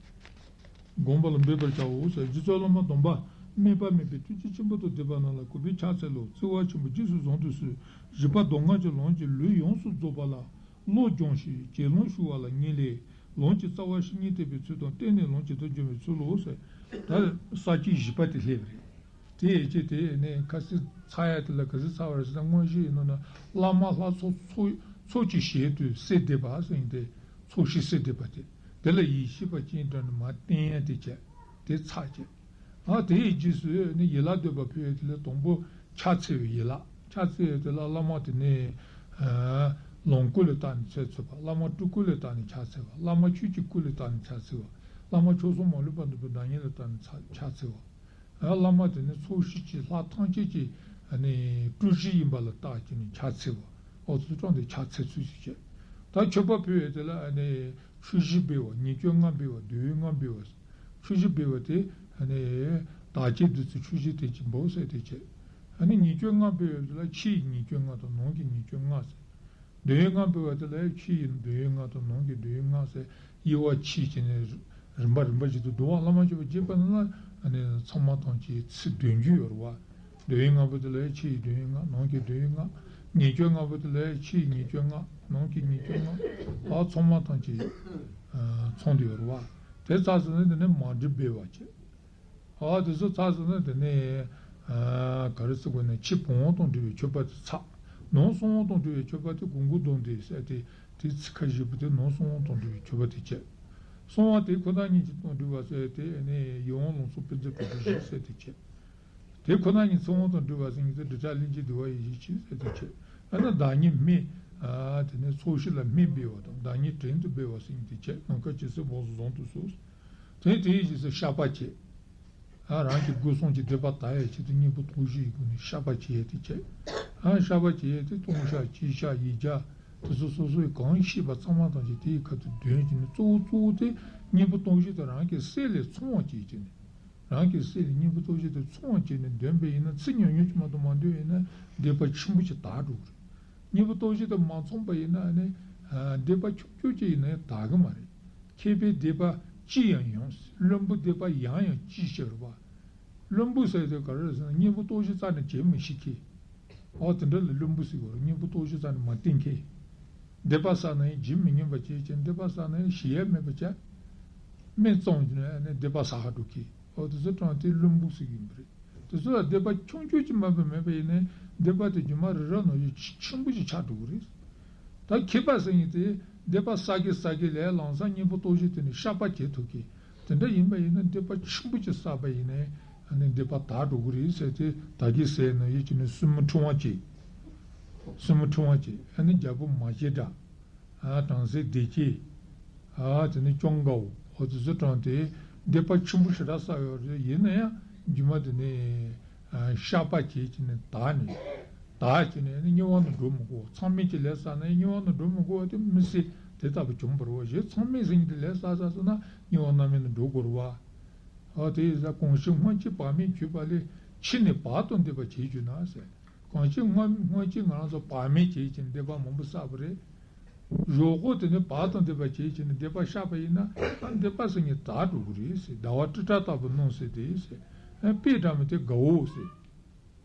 དགོངས་པ་ལ་འབེབས་པར་བྱའོ་ཟེར། རྗེ་བཙུན་བླ་མ་སྡོམ་པ། སྨད་པ་མེད་པའི་ཐུགས་རྗེ་ཆེན་པོ་དང་ལྡན་པ་རྣམས་ལ་གུས་པས་ཕྱག་འཚལ་ལོ། བརྩེ་བ་ཆེན་པོས་རྗེས་སུ་བཟུང་དུ་གསོལ། བཞི་པ་མདོ་སྔགས་ཀྱི་ལམ་གྱི་ལུས་ཡོངས་སུ་རྫོགས་པ་ལ་བློ་སྦྱོང་ཞིང་བྱིན་རླབས་ཞུགས་པ་ལ་ངེས་ལེགས། ལམ་གྱི་རྩ་བ་བཤེས་གཉེན་བསྟེན་པའི་ཚུལ་དང་། བརྟེན་ནས་ལམ་གྱི་མཐར་འབྱོར་བའི་ཚུལ་ལོ་ཟེར། ད་ས་བཅད་བཞི་པ་དེ་སླེབས་པ་རེད། དེ་ཡི་ཆེད་དེ་ནས་ཁ་སང་ཚར་ཡ་དེ་ལ་ག་ཚོད་ཚར་བ་རེད་ཟེར་ན། དངོས་གཞི་ཡིན་ནོ་ན་བླ་མ་ལྷ་ཚོགས་ཚོགས་ཚོགས་ཀྱི་ཞལ་དུ་གསལ་འདེབས་པ་ཟེར་ཡིན་ཏེ། ཚོགས་ཞལ་གསལ་འདེབས་པ་དེ། དེ་ལ་ཡེ་ཤེས་པ་སྤྱན་དྲངས་ནས་མར་བསྟན་ཡ་དེ་བྱས། དེ་ཚར་བྱས། ཨ་དེའི་རྗེས་སུ་ནི་ཡན་ལག་བསྡུས་པ་ཕུལ་ཡ་དེ་ལ་དང་པོ་ཕྱག་འཚལ་བའི་ཡན་ལག་ཕྱག་འཚལ་ཡ་དེ་ལ་བླ་མ་དེ་ནས་ལོངས་སྐུ་ལ་བལྟས་ནས་ཕྱག་འཚལ་བ། བླ་མ་སྤྲུལ་སྐུ་ལ་བལྟས་ནས་ཕྱག་འཚལ་བ། བླ་མ་ཆོས་ཀྱི་སྐུ་ལ་བལྟས་ནས་ཕྱག་འཚལ་བ། བླ་མ་མཆོག་གསུམ་མ་ལུས་པ་འདུས་པའི་བདག་ཉིད་ལ་བལྟས་ནས་ཕྱག་འཚལ་བ། ཨ་བླ་མ་དེ་ནི་ཚོགས་ཞིང་གི་ལྷ་ཐམས་ཅད་ཀྱི་ཨ་ནི་སྤྲུལ་གཞི་ཡིན་པ་ལ་བལྟས་ཀྱི་ནི་ཕྱག་འཚལ་བ། ཨོ་ཚོ་ཀྲང་དེ་ཕྱག་འཚལ་ཚུལ་ཞིག་བྱས། ད་མཆོད་པ་ཕུལ་བའི་དེ་ལ་ཨ་ནི་མཆོད་བཞི་འབུལ་བ། ཉེར་སྤྱོད་ལྔ་འབུལ་བ། འདོད་ཡོན་ལྔ་འབུལ་བ། མཆོད་བཞི་འབུལ་བ་དེ་ཨ་ནི་བདག་བསྐྱེད་བདུད་རྩི་མཆོད་བཞི་དེ་ཅིག་འབུལ་ཟེར་དེ་བྱས། ཨ་ནི་ཉེར་སྤྱོད་ལྔ་འབུལ་བ་དེ་ལ་ཕྱི་ཡི་ཉེར་སྤྱོད་ལྔ་དང་ནང་གི་ཉེར་སྤྱོད་ལྔ་ཟེར། འདོད་ཡོན་ལྔ་འབུལ་བ་དེ་ལ་ཕྱི་ཡི་འདོད་ཡོན་ལྔ་དང་ནང་གི་འདོད་ཡོན་ལྔ་ཟེར། དབྱེ་བ་ཕྱེ་བྱས་ནས་རིམ་པ་རིམ་པ་བཞིན་དུ་བསྡུ་བ། བླ་མ་མཆོད་པ་རྒྱས་པ་ནི་ལ་ཨ་ནི་ཚང་མ་ཐམས་ཅད་ཚིག་བདུན་ཅུ་ཡོད་རེད་བ། འདོད་ཡོན་ལྔ་པོ་དེ་ལ་ཕྱི་ཡི་འདོད་ཡོན་ལྔ། ནང་གི་འདོད་ཡོན་ལྔ། ཉེར་སྤྱོད་ལྔ་པོ་དེ་ལ་ཕྱི་ཡི་ཉེར་སྤྱོད་ལྔ། ནང་གི་ཉེར་སྤྱོད་ལྔ། ཨ་ཚང་མ་ཐམས་ཅད་ཚང་དུ་ཡོད་རེད་བ། དེ་ཚར་སོང་ན་དེ་ནས་མ་བསྒྲིབས་འབུལ་བ་བྱས། ཨ་དེ་ཚོ་ཚར་སོང་ན་དེ་ནས་ཨ་ག་རེ་ཟེར་དགོས་ན། ཕྱི་བུམ་དབང་དང་འབྲེལ་བའི་མཆོད་པ་དེ་ཚར། ནང་གསང་དབང་དང་འབྲེལ་བའི་མཆོད་པ་དེ་དགོངས་སྐོར་སྡོམ་དེ་ཟེར་ཏེ། དེ་ཚིག་ཁ་བཞི་པོ་དེ་ནང་གསང་དབང་དང་འབྲེལ་བའི་མཆོད་པ་དེ་བྱས། གསང་བ་དེ་ཁོ་ན་ཉིད་ཀྱི་དང་འབྲེལ་བ་ཟེར་ཏེ་ནས་ཡིད་དབང་ལམ་སང་བསྐུལ་ཚིག་གྲོགས་པོ་བཞི་ཟེར་དེ་བྱས། དེ་ཁོ་ན་ཉིད་ཚིག་དབང་དང་འབྲེལ་བ་ཟེར་ཡིན་ཙང་། འབྲེལ་ཆགས་ལྷན་སྐྱེས་བསྡུ་བ་ཡི་གཞི་བྱས་ཟེར་དེ་བྱས། ཨ་ན་བདག་ཉིད་སྨད། ཨ་དེ་ནས་ཚོགས་ཞིང་ལ་སྨད་འབུལ་བ་དང་། བདག་ཉིད་བྲན་དུ་འབུལ་བ་ཟེར་ཡིན་དེ་བྱས། ནམ་མཁའ་ཇི་སྲིད་འབུངས་སུ་བཟུང་དུ་གསོལ། དེ་དེའི་རྗེས་སུ་བཤགས་པ་བྱས། ཨ་རང་གི་སྒོ་གསུམ་གྱི་སྡིག་པ་དག་ཡའི་ཆེད་དུ་གཉེན་པོ་དོགས་གཞི་ཡི་སྒོ་ནས་བཤགས་པ་བྱེད་ཡས་དེ་བྱས། ཨ་བཤགས་པ་བྱེད་ཡས་དེ་ལྟུང་བཤགས་སྤྱི་བཤགས་ཡིག་བརྒྱ་དེ་ཚོ་སོ་སོའི་གང་ཤེས་པ་ཚང་མ་ཐམས་ཅད་དེའི་ཁ་ཐུག་འདོན་གྱི་ནི། གཙོ་བོ་གཙོ་བོ་དེ་གཉེན་པོ་དོགས་གཞི་དེ་རང་གི་སེམས་ལས་ཚངས་པར་བྱེད་ཀྱི་ནི། རང་གི་སེམས་ལས་གཉེན་པོ་དོགས་གཞི་དེ་ཚངས་པར་བྱས་ནས་འདོན་པ་ཡིན་ན། ཚིག་ཉུང་ཉུང་ཅིག་མ་གཏོགས་མ་འདོན་ཡིན་ན་སྡིག་པ་ཆེན་པོ་ཅིག་དག་འགྲོ་གི་རེད། གཉེན་པོ་དོགས་གཞི་དེ་མ་ཚངས་པ་ཡིན་ན་ནི་སྡིག་པ་ཆུང་ཆུང་ཅིག་ཡིན་ན་ཡང་དག་གི་མ་རེད། མཁས་པས་སྡིག་པ་ཅི་ཡང་ཡང་ཟེར། བླུན་པོས་སྡིག་པ་ཡང་ཡང་ཅི་ཟེར་བ། བླུན་པོ་ཟེར་དེ་ག་རེ་ཟེར་ན། གཉེན་པོ་དོགས་གཞི་རྩ་ནས་བྱེད་མི་ཤེས་མཁན། འོ་དེ་འདྲ་ལ་བླུན་པོ་ཟེར་གི་རེད། གཉེན་པོ་དོགས་གཞི་རྩ་ནས་མ་བསྟེན་མཁན། སྡིག་པ་བསགས་ན་ཡང་བྱེད་མི་ཉན་པ་བྱེད་ཅིང་། སྡིག་པ་བསགས་ན་ཡང་ཞེ་ཡ་མེད་པ་བྱས། སྨད་བཙོངས་ནས་ནི་སྡིག་པ་བསགས་འགྲོ་མཁན། འོ་དེ་ཚོ་དྲངས་ཏེ་བླུན་པོ་ཟེར་གྱི་ཡིན་པ་རེད། དེ་ཚོ་ལ་སྡིག་པ་ཆུང་ཆུང་ཅིག་མ་གཏོགས་མེད་པ་ཡིན་ནའི་སྡིག་པ་དེ་རྒྱུ་མ་རི་རབ་ནང་བཞིན་ཆེན་པོ་ཞིག་ཆགས་འགྲོ་གི་རེད། ད་མཁས་པ་ཟེར་མཁན་དེ་སྡིག་པ་བསགས་ཀྱི་བསགས་ཀྱི་ལས་ལམ་སང་གཉེན་པོ་དོགས་གཞི་དེ་ནི་བཤགས་པ་བྱེད་ཐུབ་མཁན། དེ་འདྲ་ཡིན་པ་ཡིན་ན་སྡིག་པ་ཆེན་པོ་ཅིག་བསགས་པ་ཡིན་ནའི་ཨ་ནི་སྡིག་པ་དག་འགྲོ་གི་རེད་ཟེར་ཏེ། ད་གིན་ཟེར་ནོ་ཡིན་གྱི་ནི་སྲིན་མོ་ཕྲེང་བ་བྱས། སྲིན་མོ་ཕྲེང་བ་བྱས། ཨ་ནི་རྒྱལ་པོ་མ་སྐྱེས་དགྲ། ཨ་བྲམ་ཟེ་བདེ་སྐྱིད། ཨ་དེ་ནས་ཅོང་ཀའོ། འོ་དེ་ཚོ་དྲངས་ཏེ་སྡིག་པ་ཆེན་པོ་ཞེ་དྲག་བསགས་ཡོད་རེད། ཡིན་ན་ཡང་རྒྱུ་མ་དེ་ནི་ཨ་བཤགས་པ་བྱས་བྱས་ནས་དག་ནས། དག་བྱས་ནས་ནི་དམྱལ་བ་ནང་འགྲོ་མི་དགོས། མཚམས་མེད་ཀྱི་ལས་བསགས་ན་དམྱལ་བ་ནང་འགྲོ་མི་དགོས་པ་དེ་མི་སྲིད། དེ་ལྟ་བུ་བྱུང་བ་རེད་བ། གཞན་མཚམས་མེད་ཟིན་གྱི་ལས་བསགས་བསགས་བསགས་ན་དམྱལ་བ་རྣམ་སྨིན་ནང་འགྲོ་དགོས་རེད་བ། འོ་དེ་ཡིན་ཙང་གང་ཕྱིར་སྔོན་གྱི་བག་མེད་གྱུར་པ་ལས། ཕྱིས་ནས་བག་དང་ལྡན་པ་བྱེད་གྱུར་ན་ཟེར། གང་ཕྱིར་སྔོན་སྔོན་གྱི་ང་རང་ཚོ་བག་མེད་བྱས་བྱས་ནས་སྡིག་པ་མང་པོ་བསགས་པ་རེད། གཞུག་གུ་དེ་ནས་བག་དང་ལྡན་པ་བྱས་བྱས་ནས་སྡིག་པ་བཤགས་པ་ཡིན་ན། ཨ་སྡིག་པ་ཟེར་མཁན་དག་འགྲོ་གི་རེད་ཟེར། ཟླ་བ་ཏྲི་ཏྲ་ལྟ་བུ་སྣང་སྲིད་དེ་ཟེར། ཨ་དཔེ་འདྲ་མི་དེ་དགའ་བོ་ཟེར།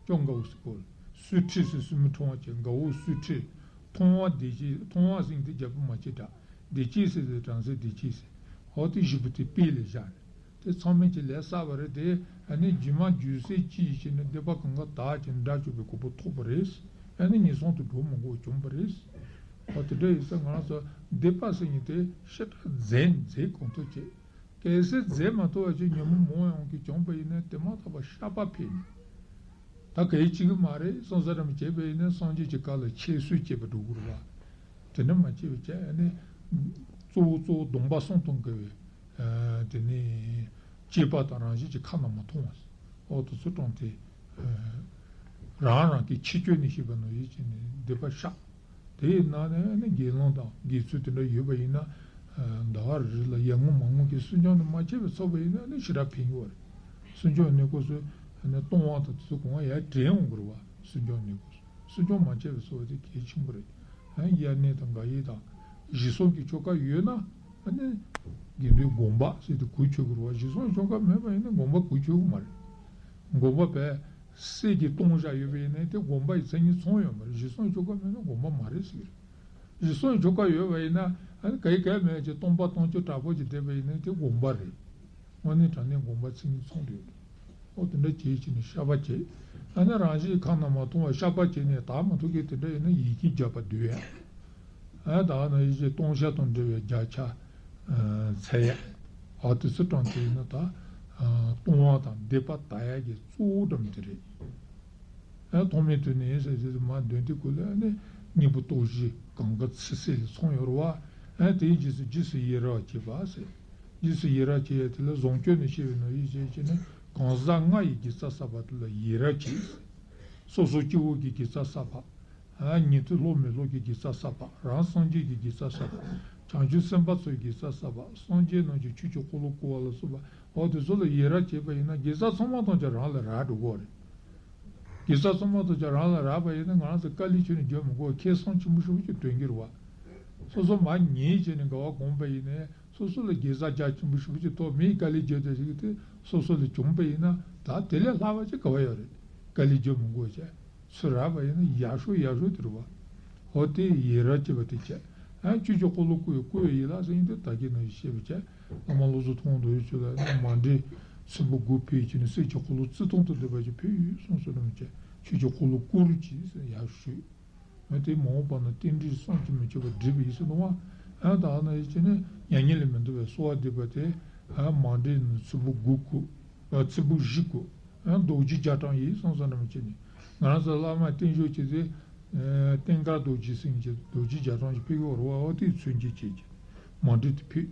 ཅོང་དགའ་བོ་ཟེར་གོ། སུའི་ཁྲི་ཟེར་སྲིན་མོ་ཕྲེང་བ་བྱས། དགའ་བོ་སུའི་ཁྲི། མཐོང་བ་བདེ་སྐྱིད། མཐོང་བ་ཟེར་མཁན་དེ་རྒྱལ་པོ་མ་སྐྱེས་དགྲ། བདེ་སྐྱིད་ཟེར་དེ་བྲམ་ཟེ་བདེ་སྐྱིད་ཟེར། འོ་དེ་བཞི་པོ་དེ་དཔེ་ལ་བཞག་ནས། དེ་མཚམས་མེད་ཀྱི་ལས་བསགས་པ་རེད་དེ། ཨ་ནི་རྒྱུ་མ་རྒྱུ་སྲིད་ཅི་ཡིན་ཕྱིར་ནི་སྡིག་པ་གང་ག་དག་ཅིང་དགྲ་བཅོམ་པའི་གོ་འཕང་ཐོབ་པ་རེད། ཨ་ནི་ངན་སོང་དུ་འགྲོ་མི་དགོས་བྱུང་བ་རེད། ཨོ་དེ་འདྲ་ཡིན་ཙང་ང་རང་ཚོ་སྡིག་པ་ཟེར་མཁན་དེ་ཞེ་དྲག་འཛེམ་འཛེམ་གང་ཐུབ་བྱེད། གལ་སྲིད་འཛེམ་མ་ཐུབ་པ་ཅིག་ཉོན་མོངས་མང་བའི་དབང་གིས་བྱུང་བ་ཡིན་ན་དེ་མ་ཐག་པ་བཤགས་པ་ཕེབས་ནས། ད་གལ་ཆེ་གི་མ་རེད། སོང་ས་རམ་བྱས་པ་ཡིན་ན་སངས་རྒྱས་ཀྱི་བཀའ་ལ་ཁྱད་གསོད་བྱེད་པ་འགྲོ་དགོས་རེད་བ། དེ་འདྲ་མ་བྱས་པ་བྱས་ནས། གཙོ་བོ་གཙོ་བོ་སྡོམ་པ་གསུམ་དང་འགལ་བའི། ཨ་དེ་ནས་སྤྱོད་པ་དང་རང་བཞིན་གྱི་ཁ་ན་མ་ཐོ་བ། ཨོ་དེ་ཚོ་དྲངས་ཏེ། ཨ་རང་རང་གི་ཁྱད་ཆོས་ནི་ཤེས་པ་ནང་བཞིན་བྱས་ནས་སྡིག་པ་བཤགས། དེའི་ནང་ནས་ནི་དགེ་སློང་དང་དགེ་ཚུལ་དེ་འདྲ་ཡོད་པ་ཡིན་ན། ཨ་ཟླ་བ་རེ་རེ་ལ་ཡར་ངོ་མར་ངོ་གི་སུན་སྐྱོང་དེ་མ་བྱས་པའི་ཚོགས་པ་ཡིན་ན་ནི་ཞེ་དྲག་ཕན་གྱི་ཡོད་རེད། སུན་སྐྱོང་གནས་སྐབས་སུ་ནི་ལྟུང་བ་དང་དེ་ཚོ་གང་ཡར་དྲན་འོང་གི་རེད་བ། སུན་སྐྱོང་གནས་སྐབས་སུ། སུན་སྐྱོང་མ་བྱས་པའི་ཚོགས་པ་དེ་གལ་ཆེན་པོ་རེད། ཨ་དབྱར་གནས་དང་དགག་དབྱེ་དང་། གཞི་གསུམ་གྱི་ཆོ་ག་ཡོད་ན། ཨ་ནི་དགེ་འདུན་དགོངས་པ་ཟེར་དེ་གོ་ཆོད་དགོས་རེད་བ། གཞི་གསུམ་ཆོ་ག་མེད་པ་ཡིན་ན་དགོངས་པ་གོ་ཆོད་ཀྱི་མ་རེད། དགོངས་པ་བས་སད་ཀྱིས་སྟོང་བཞག་ཡོད་པ་ཡིན་ན་དེ་དགོངས་པ་ཡི་མཚན་ཉིད་ཚང་ཡོད་མ་རེད། གཞི་གསུམ་ཆོ་ག་མེད་ན་དགོངས་པ་མ་རེད་ཟེར་གྱི་རེད། རིགས་གསུམ་ཆོ་ག་ཡོད་པ་ཡིན་ན། ཨ་ནི་ག་ཡི་ག་ཡི་མེད་ཀྱི་སྟོང་པ་སྟོང་ཆ་དྲག་པོ་ཅིག་བསྡད་པ་ཡིན་ན་དེ་དགོངས་པ་རེད། དངོས་གནས་དྲང་གནས་དགོངས་པ་ཚིག་ངན་ཚང་དུ་ཡོད། ཨོ་དེ་འདྲ་བྱེད་ཀྱི་ནི་བཤགས་པ་བྱེད། ཨ་ནི་རང་བཞིན་ཁམས་རྣམས་མ་སྟོང་བར་བཤགས་པ་བྱས་ནས་དག་མི་ཐུབ་མཁན་དེ་འདྲ་ཡིན་ན་ཡིད་ཀྱིས་བརྒྱན་པ་འདུལ་ཡ། ཨ་ད་ནི་ཡིད་ཀྱི་སྟོང་བཤགས་དང་འབྲེལ་བའི་བརྒྱ་ཆ་འཚལ་ཡ། ཨ་དེ་ཚོ་དྲངས་ཏེ་ཡིན་ན་ད་ལྟུང་བ་དང་སྡིག་པ་དག་ཡ་གི་གཙོ་བོ་འགྲམ་དེ་རེད། ཨ་ཐོག་མའི་དུས་ནས་ཟེར་ཟེར་མ་འདོན་དེ་ཀུན་ལ་ནི་སྙིང་པོ་སྟོབས་བཞི་གང་ག་ཚིག་གསལ་ལ་ཚང་ཡོད་རེད་བ། ཨ་དེའི་རྗེས་སུ་རྗེས་སུ་ཡི་རང་བ་བྱེད་པ་ཟེར། རྗེས་སུ་ཡི་རང་བ་བྱེད་ཡ་དེ་ལ་བཟང་སྤྱོད་ནས་བཤད་པའི་ནང་ཡིད་བྱེད་ཀྱི་ནི་གང་ཟག་ལྔ་ཡི་དགེ་རྩ་བསགས་པ་དེ་ལ་ཡི་རང་བ་བྱེད་ཟེར། སོ་སོ་སྐྱེ་བོ་གི་དགེ་རྩ་བསགས་པ། ཨ་ཉན་ཐོས་སློབ་མི་སློབ་ཀྱི་དགེ་རྩ་བསགས་པ། རང་སངས་རྒྱས་ཀྱི་དགེ་རྩ་བསགས་པ། བྱང་ཆུབ་སེམས་དཔའ་ཚོའི་དགེ་རྩ་བསགས་པ། སངས་རྒྱས་རྣམས་ཀྱི་ཆོས་ཀྱི་འཁོར་ལོ་བསྐོར་བ་ལ་སོགས་པ། འོ་དེ་ཚོ་ལ་ཡི་རང་བྱས་པ་ཡིན་ན་དགེ་རྩ་ཚང་མ་ཐམས་ཅད་རང་ལ་རག་འགྲོ་གི་རེད། དགེ་རྩ་ཚང་མ་ཐམས་ཅད་རང་ལ་རག་པ་ཡིན་ན་ང་རང་ཚོ་དཀའ་ལས་ཁྱོན་ནས་རྒྱག་མི་དགོས། ཁེ་བཟང་ཆེན་པོ་ཞེ་པོ་ཅིག་ཐོན་གྱི་རེད་བ། སོ་སོ་མ་ཉེས་བྱས་ནས་དགའ་བ་སྒོམ་པ་ཡིན་ནའི། སོ་སོ་ལ་དགེ་རྩ་རྒྱ་ཆེན་པོ་ཞེ་པོ་ཅིག་ཐོབ། མིའི་དཀའ་ལས་རྒྱག་བསྡད་ཞིག་དེ་སོ་སོ་ལ་བྱུང་པ་ཡིན་ན། ད་དེ་ལས་ལྷག་པ་ཅིག་ག་བ་ཡོད་རེད། དཀའ་ལས་རྒྱག་མི་དགོས་བྱས། ཚུར་རག་པ་ཡིན་ན་ཡག་ཤོས་ཡག་ཤོས་དེ་རེད་བ། འོ་དེ་ཡི་རང་བྱེད་པ་དེ་བྱས། ཨ་ཆོས་ཀྱི་འཁོར་ལོ་བསྐོར་བའི་བསྐུལ་བའི་ཡན་ལག་ཟེར་མཁན་དེ་ད་གིན་ནང་བཞིན་བཤད་པ་བྱས། བླ་མ་བློ་བཟང་མཐོང་གྲོལ་ཆོས་ལ་མཎྜལ་ཚོམ་བུ་དགུ་ཕུལ་བྱས་ནས་གསེར་གྱི་འཁོར་ལོ་བརྩི་མཐོང་དུ་འདོད་པ་ཅིག་ཕུལ་ཡོད་གསུངས་སོ་ནམ་བྱས། ཆོས་ཀྱི་འཁོར་ལོ་བསྐོར་རུ་གྱིས་ཟེར་ཡག་ཤོས། འོན་ཏེ་མ་འོངས་པ་ན་རྟེན་འབྲེལ་བསམ་གྱིས་མི་ཁྱབ་པ་འགྲུབ་པ་ཡིན་ཟེར་གནང་བ། ཨ་ད་ནི་ཡིད་ཀྱི་ནི་མྱ་ངན་ལས་མི་འདའ་བའི་གསོལ་བ་འདེབས་པ་དེ། ཨ་མཎྜལ་ནི་ཚོམ་བུ་དགུ་བསྐོར། ཨ་ཚོམ་བུ་བཞི་བསྐོར། ཨ་རྡོ་རྗེ་རྒྱ་གྲམ་ཡིས་གསུངས་ས་ནམ་བྱས་ནས། ང་རང་ཚོ་བླ་མ་བསྟེན་ཞོར་བྱས་ཏེ། ཨ་རྟེན་དཀར་རྡོ་རྗེ་སེང་གེ་རྡོ་རྗེ་རྒྱ་གྲམ་ཞིག་ཕུལ་གི་ཡོད་རེད་བ། འོ་དེའི་མཚོན་བྱེད་བྱས་ཀྱི་མཎྜལ་དེ་ཕུལ།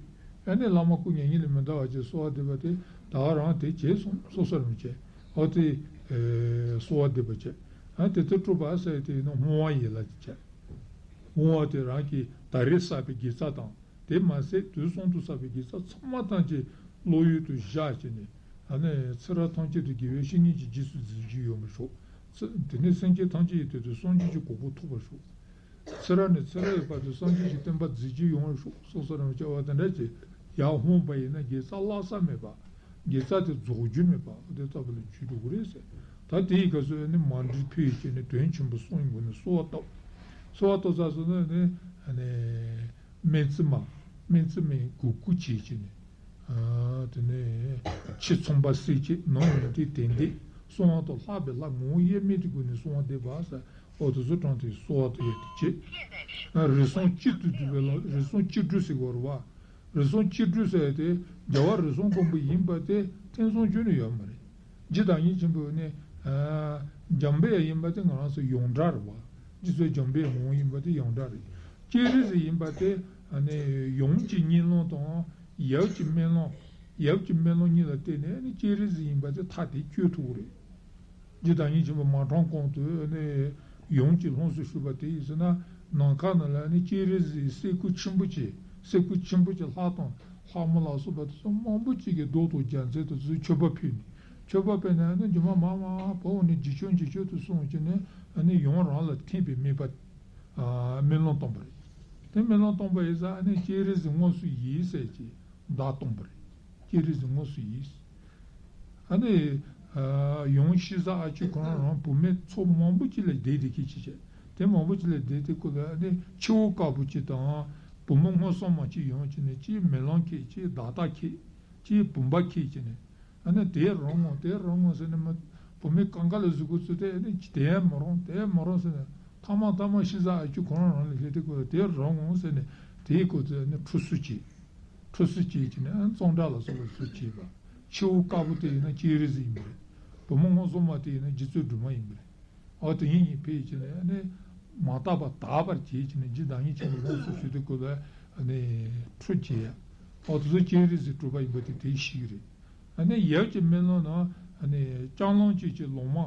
ཨ་ནི་བླ་མ་སྐུ་མྱ་ངན་ལས་མི་འདའ་བ་བྱས་གསོལ་བ་འདེབས་པ་དེ་ད་ག་རང་དེ་བྱས་སོང་གསུངས་ས་ནམ་བྱས། འོ་དེ་ཨ་གསོལ་བ་འདེབས་པ་བྱས། ཨ་དེ་ལྟར་སྤྲུལ་པ་ཟེར་དེ་ཡིན་ན་བསྔོ་བ་ཡན་ལག་ཅིག་བྱས། བསྔོ་བ་དེ་རང་གིས་ད་རེས་བསགས་པའི་དགེ་རྩ་དང་། དེ་མ་ཟད་དུས་གསུམ་དུ་བསགས་པའི་དགེ་རྩ་ཚང་མ་ཐམས་ཅད་བློ་ཡུལ་དུ་བཞག་བྱས་ནས། ཨ་ནི་ཚེ་རབས་ཐམས་ཅད་དུ་དགེ་བའི་བཤེས་གཉེན་གྱི་རྗེས་སུ་འཛིན་རྒྱུ་ཡོང་བར་ཤོག། ཚེ་དེ་ནས་སེམས་ཅན་ཐམས་ཅད་ཀྱི་དོན་དུ་སངས་རྒྱས་ཀྱི་གོ་འཕང་ཐོབ་པར་ཤོག། ཚེ་རབས་ནས་ཚེ་རབས་ཀྱི་བར་དུ་སངས་རྒྱས་ཀྱི་བསྟན་པ་འཛིན་རྒྱུ་ཡོང་བར་ཤོག་གསུངས་ས་ནམ་བྱས་པ་དེ་འདྲ་ཅིག་ཡར་འོང་པ་ཡིན་ན་དགེ་རྩ་བརླག་ས་མེད་པ། དགེ་རྩ་དེ་རྫོགས་རྒྱུ་མེད་པ་དེ་ལྟ་བུ་ལ་འགྱུར་འགྲོ་གི་རེད་ཟེར། ད་དེའི་སྐབས་སུ་ནི་མཎྜལ་ཕུལ་བྱས་ནས་དོན་ཆེན་པོ་གསུམ་གྱི་སྒོ་ནས་གསོལ་བ་བཏབ། གསོལ་བ་བཏབ་ཚར་སོང་ན་ནི་ཨ་ནི་སྨན་བཙུན་མ། སྨན་བཙུན་མའི་གོས་སྐུ་བྱས་བྱས་ནས། ཨ་དེ་ནས་ཕྱི་ཚངས་པ་སྲེག་བྱེད། ནང་ཡོན་ཏན་དན་ཏིག། གསང་བ་དང་ལྷག་པའི་ལྷ་ངོ་བོ་དབྱེར་མེད་ཀྱི་སྒོ་ནས་གསོལ་བ་འདེབས་པ་ཟེར། འོ་དེ་ཚོ་དྲངས་ཏེ་གསོལ་བ་དེ་ཡོད་དེ་བྱེད། ཨ་རིགས་གསུམ་གཅིག་ཏུ་བསྡུས་པའི་ལམ། རིགས་གསུམ་གཅིག་སྒྲིལ་ཟེར་གྱི་ཡོད་རེད་བ། རིགས་གསུམ་གཅིག་སྒྲིལ་ཟེར་ཏེ། རྒྱལ་བ་རིགས་གསུམ་མགོན་པོ་ཡིན་པ་དེ་ཐེ་ཚོམ་ཁྱོན་ནས་ཡོད་མ་རེད། རྗེ་བདག་ཉིད་ཆེན་པོ་ནི། ཨ་འཇམ་དཔལ་ཡང་ཡིན་པ་དེ་ང་རང་ཚོ་ཡོངས་གྲགས་རེད་བ། རྗེ་བཙུན་འཇམ་དཔལ་ངོ་བོ་ཡིན་པ་དེ་ཡོངས་གྲགས་རེད། སྤྱན་རས་གཟིགས་ཡིན་པ་དེ་ཨ་ནི་ཡུམ་གྱི་གཉིད་ལམ་དང་ཡབ་ཀྱི་སྨོན་ལམ། ཡབ་ཀྱི་སྨོན་ལམ་གཉིས་ལ་བརྟེན་ནས་ནི་སྤྱན་རས་གཟིགས་ཡིན་པ་དེ་ཐག་དེ་གཅོད་ཐུབ་ཀྱི་རེད། རྗེ་བདག་ཉིད་ཆེན་པོ་མ་གྲངས་གོང་དུ་ནི་ཡུམ་གྱི་ལྷུམས་སུ་ཞུགས་པ་དེ་ཡིན་ཟེར་ན། ནམ་མཁའ་ནང་ལ་ནི་སྤྱན་རས་གཟིགས་སེ་གོལ་ཆེན་པོ་ཅིག་སེ་གོལ་ཆེན་པོ་ཅིག་ལྷ་དང་ལྷ་མོ་ལ་སོགས་པ་དེ་ཚོ་མང་པོ་ཅིག་གིས་གདུགས་དང་རྒྱལ་མཚན་དེ་ཚོས་མཆོད་པ་ཕུལ་ནས། མཆོད་པ་ཕུལ་ནས་ནི་རྒྱུ་མ་མ་མ་བོ་ནི་རྗེ་ཁྱོད་རྗེ་ཁྱོད་དུ་གསུངས་ཀྱི་ནི་ནི་ཡུམ་རང་ལ་ཐིམ་པའི་དམིགས་པ། ཨ་སྨོན་ལམ་བཏབ་པ་རེད། དེ་སྨོན་ལམ་བཏབ་པ་ཡིན་ཙང་ནི་སྤྱན་རས་གཟིགས་དངོས་སུ་ཡལ་ཟེར་གྱི་བརྡ་བཏང་པ་རེད། སྤྱན་རས་གཟིགས་དངོས་སུ་ཡལ། ཨ་ནི། ཨ་ཡང་ཤི་ཟ་ཨ་ཅུ་ཁོ་རང་རང་བུད་མེད་ཚོ་མང་པོ་ཅིག་ལ་བསྡད་དེ་ཁྱེད་ཅི་བྱས། དེ་མང་པོ་ཅིག་ལ་བསྡད་དེ་ཁོ་ལ་ཨ་ནི་ཁྱེའུ་དཀར་པོ་ཅིག་དང་བུ་མོ་སྔོ་སོང་མ་ཅིག་ཡོང་བྱས་ནས་གཅིག་མེ་ལོང་ཁྱེར། གཅིག་བརྡ་རྟགས་ཁྱེར། གཅིག་བུམ་པ་ཁྱེར་བྱས་ནས། ཨ་ནི་དེ་རང་ངོ་དེ་རང་ངོ་ཟེར་ནས་མ། བུད་མེད་གང་ག་ལ་གཟིགས་འགོ་བཙུགས་ཏེ་ཨ་ནི་དེ་མ་རུང་དེ་མ་རུང་ཟེར་ནས་ཐ་མ་ཐ་མ་ཤི་ཟ་ཨ་ཅུ་ཁོ་རང་རང་ལ་སླེབས་དེ་ཁོ་ལ་དེ་རང་ངོ་ཟེར་ནས་དེའི་སྐོར་དུ་ཨ་ནི་ཁྲུས་གསོལ་བྱས། ཁྲུས་གསོལ་བྱས་བྱས་ནས་ཨ་ནི་གཙང་སྦྲ་ལ་སོགས་པ་ཚུ་བྱས་པ། ཁྱེའུ་དཀར་པོ་དེ་ཡིན་ན་སྤྱན་རས་གཟིགས་ཡིན་པ་རེད། བུ་མོ་སྔོ་སོང་མ་དེ་ཡིན་ན་རྗེ་བཙུན་སྒྲོལ་མ་ཡིན་པ་རེད། འོ་དེ་གཉིས་གཉིས་ཕེབས་བྱས་ནས་ཨ་ནི་མ་དག་པ་དག་པར་བྱས་བྱས་ནས་རྗེ་བདག་ཉིད་ཆེན་པོ་ལྷུམས་སུ་ཞུགས་དེ་སྐོར་ལ་ཨ་ནི་ཁྲུས་བྱས་ཡ། འོ་དེ་ཚོ་སྤྱན་རས་གཟིགས་སྤྲུལ་པ་ཡིན་པ་དེ་དེ་ཤེས་ཀྱི་རེད། ཨ་ནི་ཡབ་ཀྱི་སྨོན་ལམ་ནང་ཨ་ནི་ལྕང་གླང་ཅན་གྱི་ལོ་མ།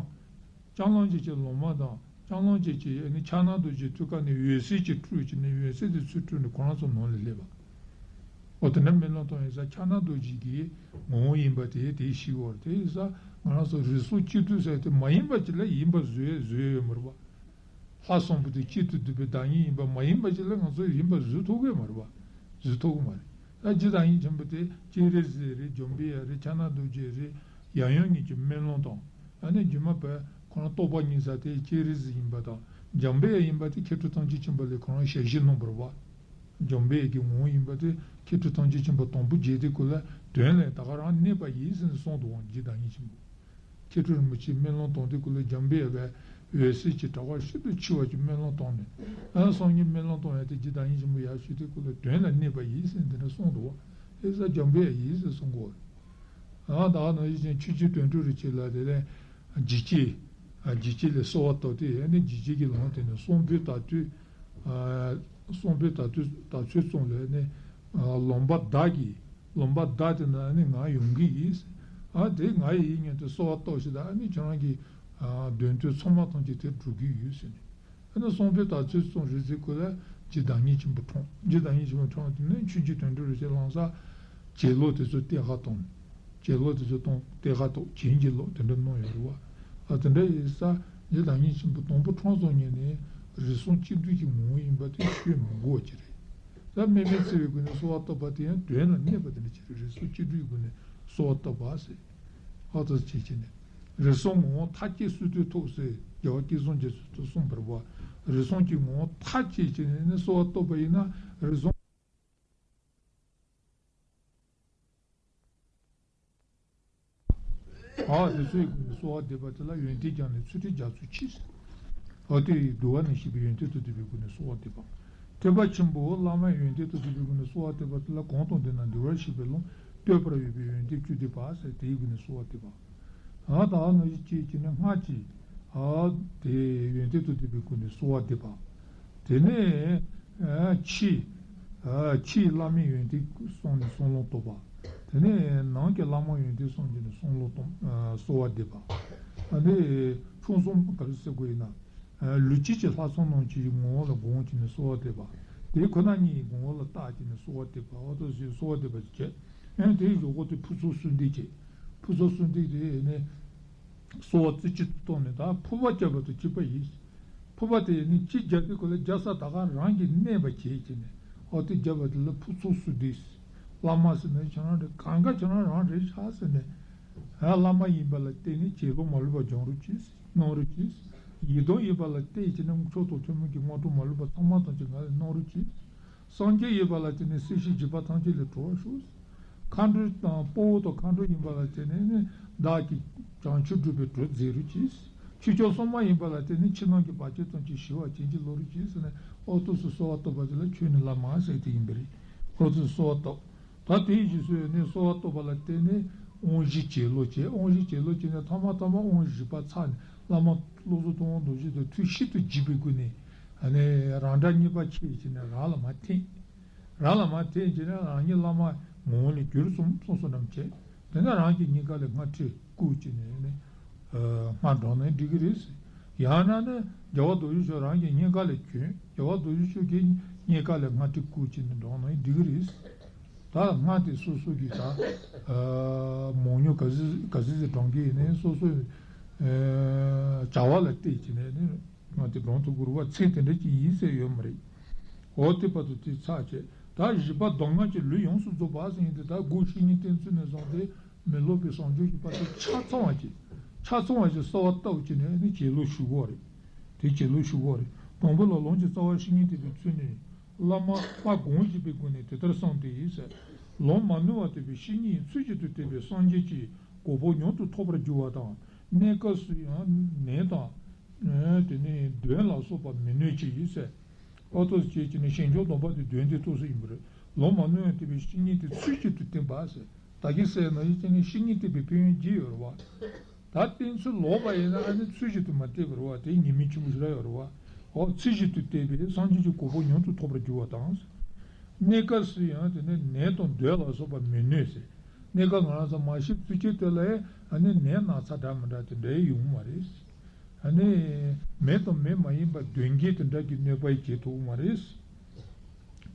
ལྕང་གླང་ཅན་གྱི་ལོ་མ་དང་ལྕང་གླང་ཅན་གྱི་ཨ་ནི་ཕྱག་ན་རྡོ་རྗེ་ཐུགས་ཀ་ནས་འོད་ཟེར་གྱི་འཕྲོས་བྱས་ནས་འོད་ཟེར་དེ་ཚུར་འཕྲོས་ནས་ཁོ་རང་ཚོ་ནང་ལ་སླེབས་པ། འོ་དེ་འདྲ་སྨོན་ལམ་གཏོང་ཡིན་ཙང་ཕྱག་ན་རྡོ་རྗེ་གི་ངོ་བོ་ཡིན་པ་དེ་དེ་ཤེས་དགོས་རེད། དེ་ཡིན་ཙང་ང་རང་ཚོ་རིགས་གསུམ་གཅིག་བསྡུས་ཟེར་དེ་མ་ཡིན་པ་ཅིག་ལ་ཡིན་པ་བཟོས་བཟོས་ཡོད་མ་རེད་པ། ལྷ་གསུམ་པོ་དེ་གཅིག་ཏུ་བསྡུས་པའི་བདག་ཉིད་ཡིན་པ་མ་ཡིན་པ་ཅིག་ལ་ང་ཚོས་ཡིན་པ་བཟོ་ཐུབ་ཀྱི་མ་རེད་པ། བཟོ་ཐུབ་ཀྱི་མ་རེད། ད་རྗེ་བདག་ཉིད་ཆེན་པོ་དེ་སྤྱན་རས་གཟིགས་རེད། འཇམ་དཔལ་རེད། ཕྱག་ན་རྡོ་རྗེ་རེད། ཡབ་ཡུམ་གཉིས་ཀྱི་སྨོན་ལམ་དང་། ཨ་ནི་རྗེས་མ་བས་ཁོ་རང་རྟོགས་པ་རྙེད་ས་དེ་སྤྱན་རས་གཟིགས་ཡིན་པ་དང་ འཇམ་དཔལ་ཡིན་པ་དེ་མཁས་གྲུབ་ཐམས་ཅད་མཁྱེན་པ་ལས་ཁོ་རང་ཞལ་བཞེས་གནང་བ་རེད་བ། འཇམ་དཔལ་གྱི་ངོ་བོ་ཡིན་པ་དེ་མཁས་གྲུབ་ཐམས་ཅད་མཁྱེན་པ་དང་པོ་མཇལ་དུས་སྐབས་ལ་དོན་ལས་ད་ག་རང་གནས་པ་ཡིན་ཟེར་ནས་གསུངས་འདུག་བ། རྗེ་བདག་ཉིད་ཆེན་པོ། མཁས་གྲུབ་རིན་པོ་ཆེས་སྨོན་ལམ་བཏབ་དུས་སྐབས་ལ་འཇམ་དཔལ་དབྱངས་འོད་གསལ་གྱི་གྲགས་པ་ཤིན་ཏུ་ཆེ་བ་ཅིག་སྨོན་ལམ་བཏབ་ནས། ཨ་སངས་རྒྱས་སྨོན་ལམ་བཏབ་ཡ་དེ་རྗེ་བདག་ཉིད་ཆེན་པོ་ཡར་ཞུ་དུས་སྐབས་ལ་དོན་ལ་གནས་པ་ཡིན་ཟེར་འདི་འདྲ་གསུངས་འདུག་བ། དེ་ས་འཇམ་དཔལ་ཡིན་ཟེར་གསུང་གོ། ཨ་ད་ནང་བཞིན་ཆོས་རྗེ་དོན་གྲུབ་རིན་ཆེན་ལ་དེ་ལས་འཇིགས་བྱེད། ཨ་འཇིགས་བྱེད་ལས་གསོལ་བ་བཏབ་སྟེ་ཨ་ནི་འཇིགས་བྱེད་ཀྱི་ལམ་དེ་ནི་གསང་ཕུ་དྭགས་ཐུལ། ཨ་གསང་ཕུ་དྭགས་ཐུལ་དྭགས་ཐུལ་ཙམ་ལས་ནི་ཨ་ལོང་པ་བདག་གིས་ལོང་པ་བདག་དེ་ན་ནི་ང་ཡོང་གི་ཡིན། ཨ་དེ་ང་ཡིན་སྙམ་དུ་གསོལ་བ་བཏབ་ཞིག་ད་ཨ་ནི་ཁྱེད་རང་གི་ཨ་འདོད་དོན་ཚང་མ་ཐམས་ཅད་དེ་འགྲུབ་ཀྱི་ཡོད་ཟེར་ནས། ཨ་ནི་གསང་ཕུ་དྭགས་ཐུལ་ཙམ་རེད་ཟེར་ཁོ་ལ་རྗེ་བདག་ཉིད་ཆེན་པོ་འཁྲུངས། རྗེ་བདག་ཉིད་ཆེན་པོ་འཁྲུངས་དེ་ནས་ཆོས་རྗེ་དོན་གྲུབ་རིན་ཆེན་གླིང་ག་བྱིན་རླབས་དེ་ཚོ་གཏེར་ཁ་བཏང་། བྱིན་རླབས་དེ་ཚོ་བཏང་གཏེར་ཁ་བཏང་བྱིན་གྱིས་རློབས་དེ་འདྲ་གནང་ཡོད་རེད་བ། ཨ་དེ་འདྲ་ཡིན་ས་རྗེ་བདག་ཉིད་ཆེན་པོ་དང་པོ་འཁྲུངས་ཙམ་ཉིད་ནས་རིགས་གསུམ་གཅིག་བསྡུས་ཀྱི་ངོ་བོ་ཡིན་པ་དེ་ཤོད་མི་དགོས་ཀྱི་རེད། ད་དམིགས་མེད་བརྩེ་བའི་སྒོ་ནས་གསོལ་བ་བཏབ་པ་དེ་ཡང་དོན་ལ་གནས་པ་དེ་འདྲ་ཅིག་རེད། རིགས་གསུམ་གཅིག་བསྡུས་ཀྱི་སྒོ་ནས་གསོལ་བ་བཏབ་པ་ཟེར། ཨ་ཏོ་བྱེད་ཀྱི་ནས། རིགས་གསུམ་ངོ་བོ་མཐའ་བསྐྱེད་སུ་དུ་ཐོབ་ཟེར་རྒྱལ་བ་སྐལ་བཟང་རྒྱ་མཚོས་གསུངས་པ་རེད་བ། རིགས་གསུམ་གྱི་ངོ་བོ་མཐའ་བསྐྱེད་ཀྱི་ནས་ནི་གསོལ་བ་བཏབ་པ་ཡིན་ན་རིགས་གསུམ། ཨ་དེ་ཚོའི་སྒོ་ནས་གསོལ་བ་འདེབས་པ་དེ་ལ་ཡོན་ཏན་སྦྱངས་ནས་ཚུལ་ཁྲིམས་རྒྱ་མཚོས་མཆིས། ཨ་དེ་ཡི་འདུལ་བ་ནི་ཞེས་པའི་ཡོན་ཏན་དང་ལྡན་པའི་སྒོ་ནས་གསོལ་བ་འདེབས་པ། ཐེག་པ་ཆེན་པོ་བླ་མའི་ཡོན་ཏན་དང་ལྡན་པའི་སྒོ་ནས་གསོལ་བ་འདེབས་པ་དེ་ལ་གང་དང་ལྡན་ན་འདུལ་བར་བྱེད་པའི་ལམ་བསྟོད་པར་འོས་པའི་ཡོན་ཏན་བཅུ་འདེབས་པ་ཟེར་དེའི་སྒོ་ནས་གསོལ་བ་འདེབས་པ། ཨ་ད་ནང་བཞིན་བྱས་ཀྱི་ནི་སྔགས་ཀྱི་ཨ་དེ་ཡོན་ཏན་དང་ལྡན་པའི་སྒོ་ནས་གསོལ་བ་འདེབས་པ། དེ་ནས་ཨ་ཕྱིའི་ཨ་ཕྱིའི་བླ་མའི་ཡོན་ཏན་གསུངས་ནས་གསུང་ལུང་བསྟོད་པ། དེ་ནས་ནང་གི་བླ་མའི་ཡོན་ཏན་གསུངས་ཀྱི་ནི་གསུང་ལུང་བསྟོད་ཨ་གསོལ་བ་འདེབས་པ། ཨ་ནི་ཕུང་གསུམ་ག་རེ་ཟེར་དགོས་ཡིན་ན། ལུས་དཀྱིལ་གྱི་ལྷ་ཚངས་རྣམས་ཀྱི་ངོ་བོ་ལ་དགོངས་ཀྱི་ནི་གསོལ་བ་འདེབས་པ། དེ་ཁོ་ན་ཉིད་ཀྱི་ངོ་བོ་ལ་བརྟགས་ཀྱི་ནི་གསོལ་བ་འདེབས་པ། འོ་དོ་ཞེས་གསོལ་བ་འདེབས་པ་ཞིག་བྱས། ཨ་ནི་དེའི་འཇུག་སྒོ་དེ་ཕུན་ཚོགས་བསོད་བདེ་བྱས། ཕུན་ཚོགས་བསོད་བདེ་དེ་ནི་གསོལ་བ་རྩེ་གཅིག་ཏུ་བཏང་ནས་ད་ཕུར་པ་བརྒྱབ་པ་དང་གཅིག་པ་ཡིན། ཕུར་པ་དེ་ནི་གཅིག་བརྒྱབ་དུས་ཁོ་ལ་རྒྱབ་ས་ད་ག་རང་གིས་གནས་པ་བྱེད་ཀྱི་ནས་ཨོ་དེ་བརྒྱབ་པ་དེ་ལ་ཕུན་ཚོགས་བསོད་བདེ། བླ་མ་ཟེར་ན་ཁྱེད་རང་རེད། གང་ག་ཁྱེད་རང་རང་རེད་ཤག་ཟེར་ནས། ཨ་བླ་མ་ཡིན་པ་ལ་བརྟེན་ནས་བྱིན་རླབས་མ་ལུས་པ་སྦྱང་རོགས་གྱིས། གནང་རོགས་གྱིས། ཡི་དམ་ཡིན་པ་ལ་བརྟེན་བྱས་ནས་མཆོག་ཐུན་མོང་གི་དངོས་གྲུབ་མ་ལུས་པ་ཚང་མ་ཐམས་ཅད་ང་ལ་གནང་རོགས་གྱིས། སངས་རྒྱས་ཡིན་པ་ལ་བརྟེན་ནས་སྲིད་ཞིའི་འཇིགས་པ་ཐམས་ཅད་ལས་གྲོལ་བར་ཤོག། མཁའ་འགྲོ་དང་དཔའ་བོ་དང་མཁའ་འགྲོ་ཡིན་པ་ལ་བརྟེན་ནས་ནི་བདག་གིས་བྱང་ཆུབ་སྒྲུབ་པའི་གྲོགས་མཛད་རོགས་གྱིས། ཆོས་སྐྱོང་སྲུང་མ་ཡིན་པ་ལ་བརྟེན་ནས་ཕྱི་ནང་གི་བར་ཆད་ཐམས་ཅད་ཞི་བར་བྱིན་གྱིས་རློབ་རོགས་གྱིས་ཟེར་ནས་ཨོ་ཐུགས་སུ་གསོལ་བ་བཏབ་པ་དེ་ལ་ཁྱོད་ནི་བླ་མ་ཟེར་དེ་ཡིན་པ་རེད། ཨོ་ཐུགས་སུ་གསོལ་བ་བཏབ། ད་དེའི་རྗེས་སུ་ནི་གསོལ་བ་བཏབ་པ་ལ་བརྟེན་ནས་དབང་བཞི་བྱིན་རླབས་བྱས། དབང་བཞི་བྱིན་རླབས་བྱས་ནས་ཐ་མ་ཐ་མ་དབང་བཞི་པ་ཚར་ནས་བླ་མ་བློ་བཟང་ཐུབ་དབང་རྡོ་རྗེ་དང་ཐུགས་ཤིན་ཏུ་འཇིགས་པའི་སྒོ་ནས་ཨ་ནི་རང་སྒྲ་གཉིས་པ་ཁྱེར་བྱས་ནས་རང་ལ་མར་འཐེན། རང་ལ་མར་འཐེན་བྱས་ནས་རང་ཉིད་བླ་མ་ངོ་བོ་ལས་གྱུར་སོང་གསུངས་སོ་ནམ་བྱས། དེ་ནས་རང་གི་སྙིང་ག་ལས་སྔགས་ཁྲིད་བསྐུར་བྱས་ནས་ནི་སྔགས་བགྲངས་ན་འགྲིག་གི་རེད། ཡང་ན་ནི་རྒྱལ་བ་རྡོ་རྗེ་འཆང་རང་གི་སྙིང་ག་ལས་བྱོན། རྒྱལ་བ་རྡོ་རྗེ་འཆང་གི་སྙིང་ག་ལས་སྔགས་ཁྲིད་བསྐུར་བྱས་ནས་བགྲངས་ན་འགྲིག་གི་རེད། ད་སྔགས་དེ་སོ་སོ་གི་ད་མང་ཉུང་ག་ཚོད་ག་ཚོད་ཅིག་བགྲང་གི་ཡིན་ནའི་སོ་སོའི་བྱ་བ་ལ་བལྟས་བྱས་ནས་ནི་སྔགས་དེ་བགྲང་ཐུབ་དགོས་རེད་བ། ཚེ་དེ་འདྲ་ཅིག་ཡིན་ཟེར་ཡོད་མ་རེད། འོ་དེ་བར་དུ་དེ་ཚར་བྱས། ད་བཞི་པ་གདམས་ངག་གི་ལུས་ཡོངས་སུ་རྫོགས་པ་ཟེར་མཁན་དེ་ད་སྒོ་བཤེས་གཉེན་བསྟེན་ཚུལ་ནས་བཟུང་སྟེ་མི་སློབ་པའི་བཟང་སྤྱོད་ཀྱི་བར་དུ་ཆ་ཚང་བ་ཅིག་ཆ་ཚང་བ་ཞིག་གསོལ་བ་བཏབ་བྱས་ནས་ནི་བྱིན་རླབས་ཞུ་དགོས་རེད། དེ་བྱིན་རླབས་ཞུ་དགོས་རེད། དང་པོ་ལ་ལམ་གྱི་རྩ་བ་བཤེས་གཉེན་བསྟེན་པའི་ཚུལ་ནི། བླ་མ་མ་དགོངས་བཞེད་པའི་སྒོ་ནས་དེ་ལྟར་གསུངས་ཏེ་ཡིན་ཟེར། ལམ་མ་ནོར་བར་བསྟན་པའི་བཤེས་གཉེན་ཡིས། ཚུལ་བཞིན་དུ་བསྟེན་པས་སངས་རྒྱས་ཀྱི་གོ་འཕང་མྱུར་དུ་ཐོབ་པར་འགྱུར་བ་དང་། གནས་སྐབས་སུ་ཡང་ནད་དང་། དེ་ནས་གདོན་ལ་སོགས་པ་མི་གནོད་ཅིང་ཟེར། ཨོ་ཏོ་ཟེར་བྱས་ཀྱི་ནི་ཞིང་སྐྱོང་སྡོམ་པ་དེ་གདོན་དེ་གཏོགས་སུ་ཡིན་པ་རེད། ལམ་མ་ནོར་ཡང་བསྟན་པའི་བཤེས་གཉེན་དེ་ཚུལ་བཞིན་དུ་བསྟེན་པ་ཟེར། ད་གིན་ཟེར་ན་ཡིན་ཀྱང་ནི་བཤེས་གཉེན་བསྟེན་པའི་ཕན་ཡོན་བརྒྱད་ཡོད་རེད་བ། ད་བསྟེན་ཚུལ་ལོག་པ་ཡིན་ན་ཨ་ནི་ཚུལ་བཞིན་དུ་མ་བསྟེན་པ་རེད་བ། དེ་ཉེས་དམིགས་ཆེན་པོ་ཞིག་ར་ཡོད་རེད་བ། ཨོ་ཚུལ་བཞིན་དུ་བསྟེན་པས་སངས་རྒྱས་ཀྱི་གོ་འཕང་མྱུར་དུ་ཐོབ་པར་འགྱུར་བ་དང་། གནས་སྐབས་སུ་ཡང་དེ་ནི་ནད་དང་གདོན་ལ་སོགས་པ་མི་གནོད་ཟེར། གནས་སྐབས་ང་རང་ཚོ་མ་ཤི་ཚུན་ཆད་དེ་ལ་ཨ་ནི་ནད་ན་ཚ་འདྲ་མི་འདྲ་དེ་འདྲ་ཡོང་མ་རེད། ཨ་ནི་མེ་དང་མེ་མ་ཡིན་པ་གདོན་བགེགས་དེ་འདྲ་གི་གནོད་པ་ཡིས་བྱེད་ཐུབ་མ་རེད།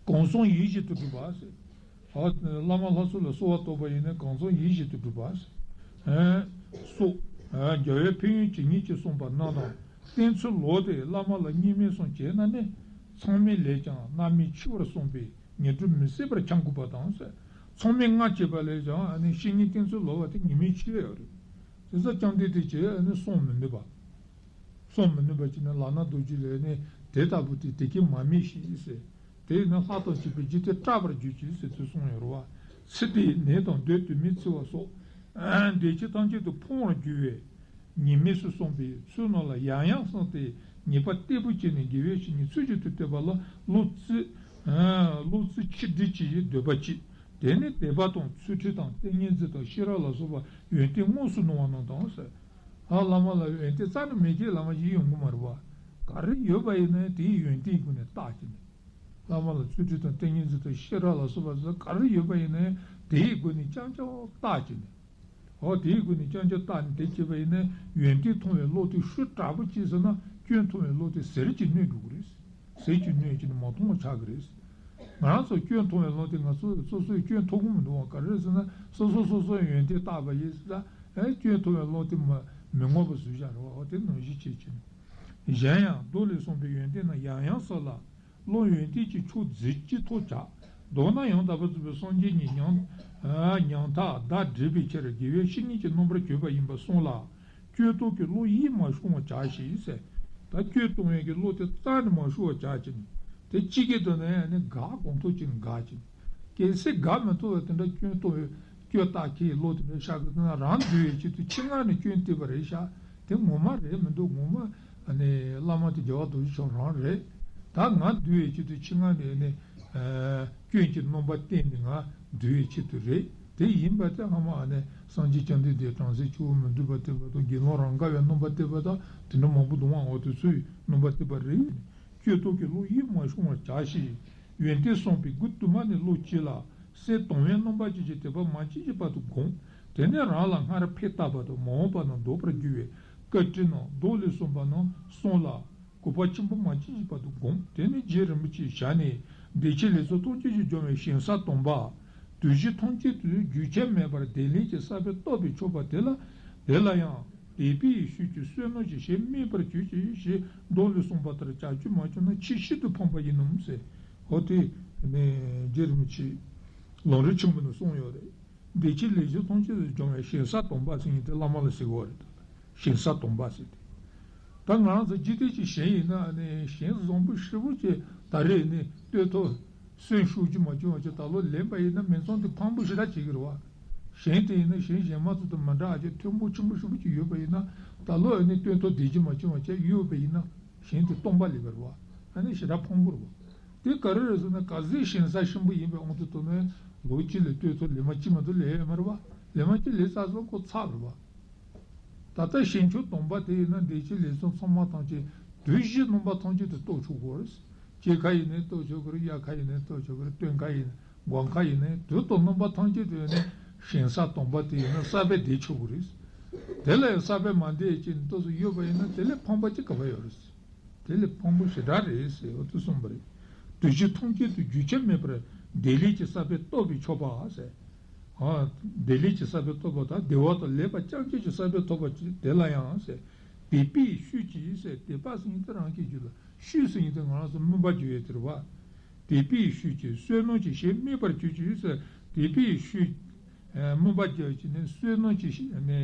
གང་བསམ་ཡིད་བཞིན་དུ་འགྲུབ་པ་ཟེར། ཨ་བླ་མ་ལྷ་ཚོགས་ལ་གསོལ་བ་བཏབ་པ་ཡིན་ན་གང་བསམ་ཡིད་བཞིན་དུ་འགྲུབ་པ་ཟེར། ཨ་སོགས། ཨ་རྒྱལ་བའི་ཕན་ཡོན་ཇི་སྙེད་ཅིག་གསུངས་པ་རྣམས་དང་། བསྟེན་ཚུལ་ལོག་སྟེ་བླ་མ་ལ་བསྙེན་མེད་གསུམ་བྱས་ན་ནི། ཚང་མའི་ལས་ཀྱང་རྣམ་སྨིན་འཆི་བར་གསུངས་པས་ངན་འགྲོར་མི་སྲིད་པར་འཁྱམས་དགོས་པ་དང་ཟེར། ཚང་མས་སྔགས་བྱས་པ་ལས་ཀྱང་ཨ་ནི་བཤེས་གཉེན་བསྟེན་ཚུལ་ལོག་པ་དེ་ཉེས་དམིགས་ཆེ་བ་ཡོད་རེད། དེ་ཚོ་རྐྱང་དེ་དེ་བྱས་ཨ་ནི་གསུང་མི་ནུས་པ། གསུང་མི་ནུས་པ་ཅིག་ནི་ལག་ན་རྡོ་རྗེ་ལས་ནི་དེ་ལྟ་བུ་དེ་དེ་སྐད་མ་སྨྲས་ཤིག་ཟེར། དེས་ན་ལྷ་དང་བཅས་པའི་འཇིག་རྟེན་སྐྲག་པར་གྱུར་ཅིག་ཟེར་དུ་གསུངས་ཡོད་རེད་བ། ཚེ་འདིའི་ནད་དང་གདོན་དུ་མི་འཚེ་བ་སོགས། བདེ་སྐྱིད་ཐམས་ཅད་དུ་ཕོངས་པར་འགྱུར་བའི་ཉེས་དམིགས་སུ་སོང་པའི་ཚུལ་རྣམས་ལ་ཡང་ཡང་བསམས་ཏེ་ཉེས་པ་གཏེ་པོ་བྱས་ནས་དགེ་བའི་བཤེས་གཉེན་ཚུལ་བཞིན་དུ་བསྟེན་པ་ལ་བློ་རྩེ། བློ་རྩེ་ཆིག་སྒྲིལ་གྱིས་འདོད་པ་གཅིག་དེ་ནི་དད་པ་དང་ཚུལ་ཁྲིམས་དང་ཏིང་ངེ་འཛིན་དང་ཤེས་རབ་ལ་སོགས་པ་ཡོན་ཏན་དངོས་སུ་སྣང་བ་རྣམས་དང་ཟེར། ཨ་བླ་མ་ལ་ཡོན་ཏན་རྩ་ནས་མེད་ཀྱི་བླ་མ་ཞིག་ཡོང་གི་མ་རེད་བ། ག་རེ་ཡོད་པ་ཡིན་ན་ཡང་དེའི་ཡོན་ཏན་གྱི་སྒོ་ནས་བརྟག་བྱས་ནས། བླ་མ་ལ་ཚུལ་ཁྲིམས་དང་ཏིང་ངེ་འཛིན་དང་ཤེས་རབ་ལ་སོགས་པ་ཟེར་ག་རེ་ཡོད་པ་ཡིན་ན་ཡང་དེའི་སྒོ་ནས་རྐྱང་རྐྱང་བརྟག་བྱས་ནས། འོ་དེའི་སྒོ་ནས་རྐྱང་རྐྱང་བརྟག་ནས་དེ་བྱས་པ་ཡིན་ན་ཡོན་ཏན་མཐོང་བའི་བློ་དེ་ཤུགས་དྲག་པོ་སྐྱེས་སོང་ན་སྐྱོན་མཐོང་བའི་བློ་དེ་ཟིལ་གྱིས་གནོན་འགྲོ་གི་རེད། ཟིལ་གྱིས་གནོན་བྱས་ནས་མ་མཐོང་བ་ཆགས་ཀྱི་རེད། ང་རང་ཚོ་སྐྱོན་མཐོང་བའི་བློ་དེ་ང་ཚོ་སོ་སོས་སྐྱོན་མཐོང་གི་མི་འདུག་བ། ག་རེ་ཟེར་ན་སོ་སོ་སོ་སོའི་ཡོན་ཏན་བརྟག་པ་ཡིན་ཟེར་ད། ཨེ་སྐྱོན་མཐོང་བའི་བློ་དེ་མ་མི་ངོ་བོ་བཟོས་བཞག་རེད་བ། འོ་དེ་ནང་བཞིན་བྱེད་ཀྱི་ནི། གཞན་ཡང་མདོ་ལས་གསུངས་པའི་ཡོན་ཏན་རྣམས་ཡང་ཡང་བསམས་ལ། བློ་ཡོན་ཏན་གྱི་མཆོག་གཟི་བརྗིད་ཐོབ་བྱ། མདོར་ན་ཡང་དག་པར་རྫོགས་པའི་སངས་རྒྱས་ཉིད་ཉང་ཉང་ཐག་བདག་བསྒྲིལ་བའི་ཕྱིར་དགེ་བའི་བཤེས་གཉེན་གྱི་རྣམ་པར་གྱུར་པ་ཡིན་པར་བསམས་ལ། ཀུན་རྟོག་གི་བློ་ཡིད་མ་ཤོང་བར་བྱ་ཞིག་ཟེར། ད་ཀུན་རྟོག་པའི་གི་བློ་དེ་རྩ་ནས་མ་ཤོང་བར་བྱ་ཞིག་ནས། དེ་གཅིག་གི་དོན་ནས་ནི་དགག་གང་ཐུབ་ཅིག་དགག་ཅིག་གལ་སྲིད་དགག་མི་ཐུབ་པ་དེ་འདྲ་སྐྱོན་རྟོག་སྐྱོན་བརྟག་མཁན་བློ་དེ་འདྲ་ཤར་གི་འདུག་ན་རང་འདུལ་བའི་ཆེད་དུ་ཕྱི་ནང་ནས་སྐྱོན་བརྟག་པ་རེད་ཤག་དེ་ངོ་མ་རེད་མི་འདུག་ངོ་མ་ནི་བླ་མ་དེ་རྒྱལ་བ་རྡོ་རྗེ་འཆང་རང་རེད། ད་ང་འདུལ་བའི་ཆེད་དུ་ཕྱི་ནང་ནས་ནི་སྐྱོན་གྱི་རྣམ་པ་བསྟན་ནས་ང་འདུལ་བའི་ཆེད་དུ་རེད། དེ་ཡིན་པ་དེ་ཧ་མ་ནི་སངས་རྒྱས་བཅོམ་ལྡན་འདས་བྲམ་ཟེ་ཆོས་མི་འདུལ་བ་བསྟན་པ་དང་དགེ་སློང་རང་དགའ་བའི་རྣམ་པ་བསྟན་པ་དང་དེ་འདྲ་མང་པོ་འདུག་ཨང་། འོ་དེ་ཚོའི་རྣམ་པ་བསྟན་པ་རེད། ཀུན་རྟོག་གི་བློ་ཡིད་མ་ཤོང་བར་བྱ་ཞིང་། ཡོན་ཏན་བསམས་པའི་དགུ་དུ་མ་ནས་བློ་སྐྱེས་ལ། སེམས་དང་བའི་རྣམ་པ་ཅན་གྱི་དད་པ་མ་སྐྱེས་ཀྱི་བར་དུ་བསྒོམ། དེ་ནས་རང་ལ་སྔར་ཕན་བཏགས་པ་དང་མ་འོངས་པ་ན་འདོད་པར་འགྱུར་བའི་བཀའ་དྲིན་རྣམས་མདོ་ལས་གསུངས་པ་རྣམས་བསམས་ལ། གུས་པ་ཆེན་པོ་མ་སྐྱེས་ཀྱི་བར་དུ་བསྒོམ། དེ་ནས་རྗེ་རིན་པོ་ཆེའི་ཞལ་ནས་འདི་ཕྱི་ལས་ཚོགས་ཐམས་ཅད་ཀྱིས་སྦྱོང་བའི་ཞིང་ས་དམ་པ། དུས་བཞི་ཐམས་ཅད་དུ་རྒྱུན་ཆད་མེད་པར་བདེ་ལེགས་ཀྱི་ས་བོན་བཏབ་པས་ཆོག་པ་དེ་ལ། དེ་ལ་ཡང་དད་པའི་ཤུགས་ཀྱིས་བསོད་ནམས་ཀྱི་ཞིང་སྨིན་པར་གྱུར་ཅིག་ཞེས་མདོ་ལས་གསུངས་པ་ལྟར་བྱ་རྒྱུ་མ་བྱུང་ན་ཕྱིས་ཤིན་ཏུ་ཕངས་པ་ཡིན་ནམ་ཟེར། འོ་དེ་ནས་རྗེ་རིན་པོ་ཆེས་ལམ་རིམ་ཆེན་མོ་ནས་གསུངས་ཡོད་རེད། འདི་ཕྱི་ལས་ཚོགས་ཐམས་ཅད་དུ་སྦྱོང་བའི་ཞིང་ས་དམ་པ་ཟེར་མཁན་དེ་བླ་མ་ལ་ཟེར་གྱི་ཡོད་རེད། ཞིང་ས་དམ་པ་ཟེར་དེ། ད་ང་རང་ཚོ་འཇིག་རྟེན་གྱི་ཞིང་ཡིན་ན་ནི་ཞིང་བཟང་པོ་ཧྲིལ་པོ་ཅིག་ད་རེས་ནི་གཏོད་ཐུབ། སོན་ཤོར་རྒྱུ་མ་བྱུང་བ་ཅིག་ད་ལོ་ལེན་པ་ཡིན་ན་མི་ཚང་དེ་ཕངས་པོ་ཞེ་དྲག་བྱེད་ཀྱི་རེད་བ། ཞིང་དེ་ཡིན་ན་ཞིང་གཞན་མ་ཚོ་དང་མི་འདྲ་བ་ཅིག་མཐོན་པོ་ཆེན་པོ་ཧྲིལ་པོ་ཅིག་ཡོད་པ་ཡིན་ན་ད་ལོ་ཡིན་ནི་གཏོད་ཐུབ་བསྡད་རྒྱུ་མ་བྱུང་བ་ཅིག་ཡོད་པ་ཡིན་ན་ཞིང་དེ་སྟོང་པ་ལས་པ་རེད་བ། ཨ་ནི་ཞེ་དྲག་ཕངས་པོ་རེད་བ། དེ་ག་རེ་རེད་ཟེར་ན་གལ་སྲིད་ཞིང་ས་ཧྲིལ་པོ་ཡིན་པའི་དབང་དུ་བཏང་ན་ལོ་གཅིག་ལ་གཏོད་ཐུབ་ལེབ་མ་གཅིག་མ་གཏོགས་ལེན་ཡོད་མ་རེད་བ། ལེབ་མ་གཅིག་ལེན་ཚར་སོང་ཁོ་ཚར་རེད་བ། ད་ལྟ་ཞིང་ཆུ་དམ་པ་དེ་ཡིན་ན་འདི་ཕྱི་ལས་ཚོགས་ཚང་མ་ཐམས་ཅད་དུས་བཞི་རྣམ་པ་ཐམས་ཅད་དུ་གཏོད་ཆོག་གི་རེད། སྐྱེ་ཁ་ཡིན་ནའི་གཏོད་ཆོག་གི་རེད། དབྱར་ཁ་ཡིན་ནའི་གཏོད་ཆོག་གི་རེད། སྟོན་ཁ་ཡིན་ནའི་དགུན་ཁ་ཡིན་ནའི་དུས་དང་རྣམ་པ་ཐམས་ཅད་དུ་ཡིན་ནའི་ཞིང་ས་དམ་པ་དེ་ཡིན་ན་ས་བོན་འདེབས་ཆོག་གི་རེད། དེ་ལ་ཡང་ས་བོན་མ་འདེབས་ཅིག་ཏོག་ཙམ་ཡོད་པ་ཡིན་ན་དེ་ལས་ཕངས་པ་ཅིག་ག་པར་ཡོད་རེད། དེ་ལས་ཕངས་པོ་ཞེ་དྲག་རེད་ཟེར་འོ་དེ་གསུངས་པ་རེད། དུས་བཞི་ཐམས་ཅད་དུ་རྒྱུན་ཆད་མེད་པར་བདེ་ལེགས་ཀྱི་ས་བོན་ཐོབ་པས་ཆོག་པ་ཟེར། ཨ། བདེ་ལེགས་ཀྱི་ས་བོན་ཐོབ་པ་དང་བདེ་བ་དང་ལེགས་པ་རྐྱང་རྐྱང་གི་ས་བོན་ཐོབ་པ་ཅིག་དེ་ལ་ཡང་ཟེར། དད་པའི་ཤུགས་ཀྱིས་ཟེར། དད་པ་ཟེར་མཁན་དེ་རང་གི་རྒྱུད་ལ་ཤུགས་ཟེར་མཁན་དེ་ང་རང་ཚོ་སྨོན་པ་རྒྱག་ཡས་དེ་རེད་བ། དད་པའི་ཤུགས་ཀྱིས་བསོད་ནམས་ཀྱི་ཞིང་སྨིན་པར་གྱུར་ཅིག་ཟེར། དད་པའི་ཤུགས། ཨ། སྨོན་པ་རྒྱག་ཅིག་ནི་བསོད་ནམས་ཀྱི་ཞིང་ནི་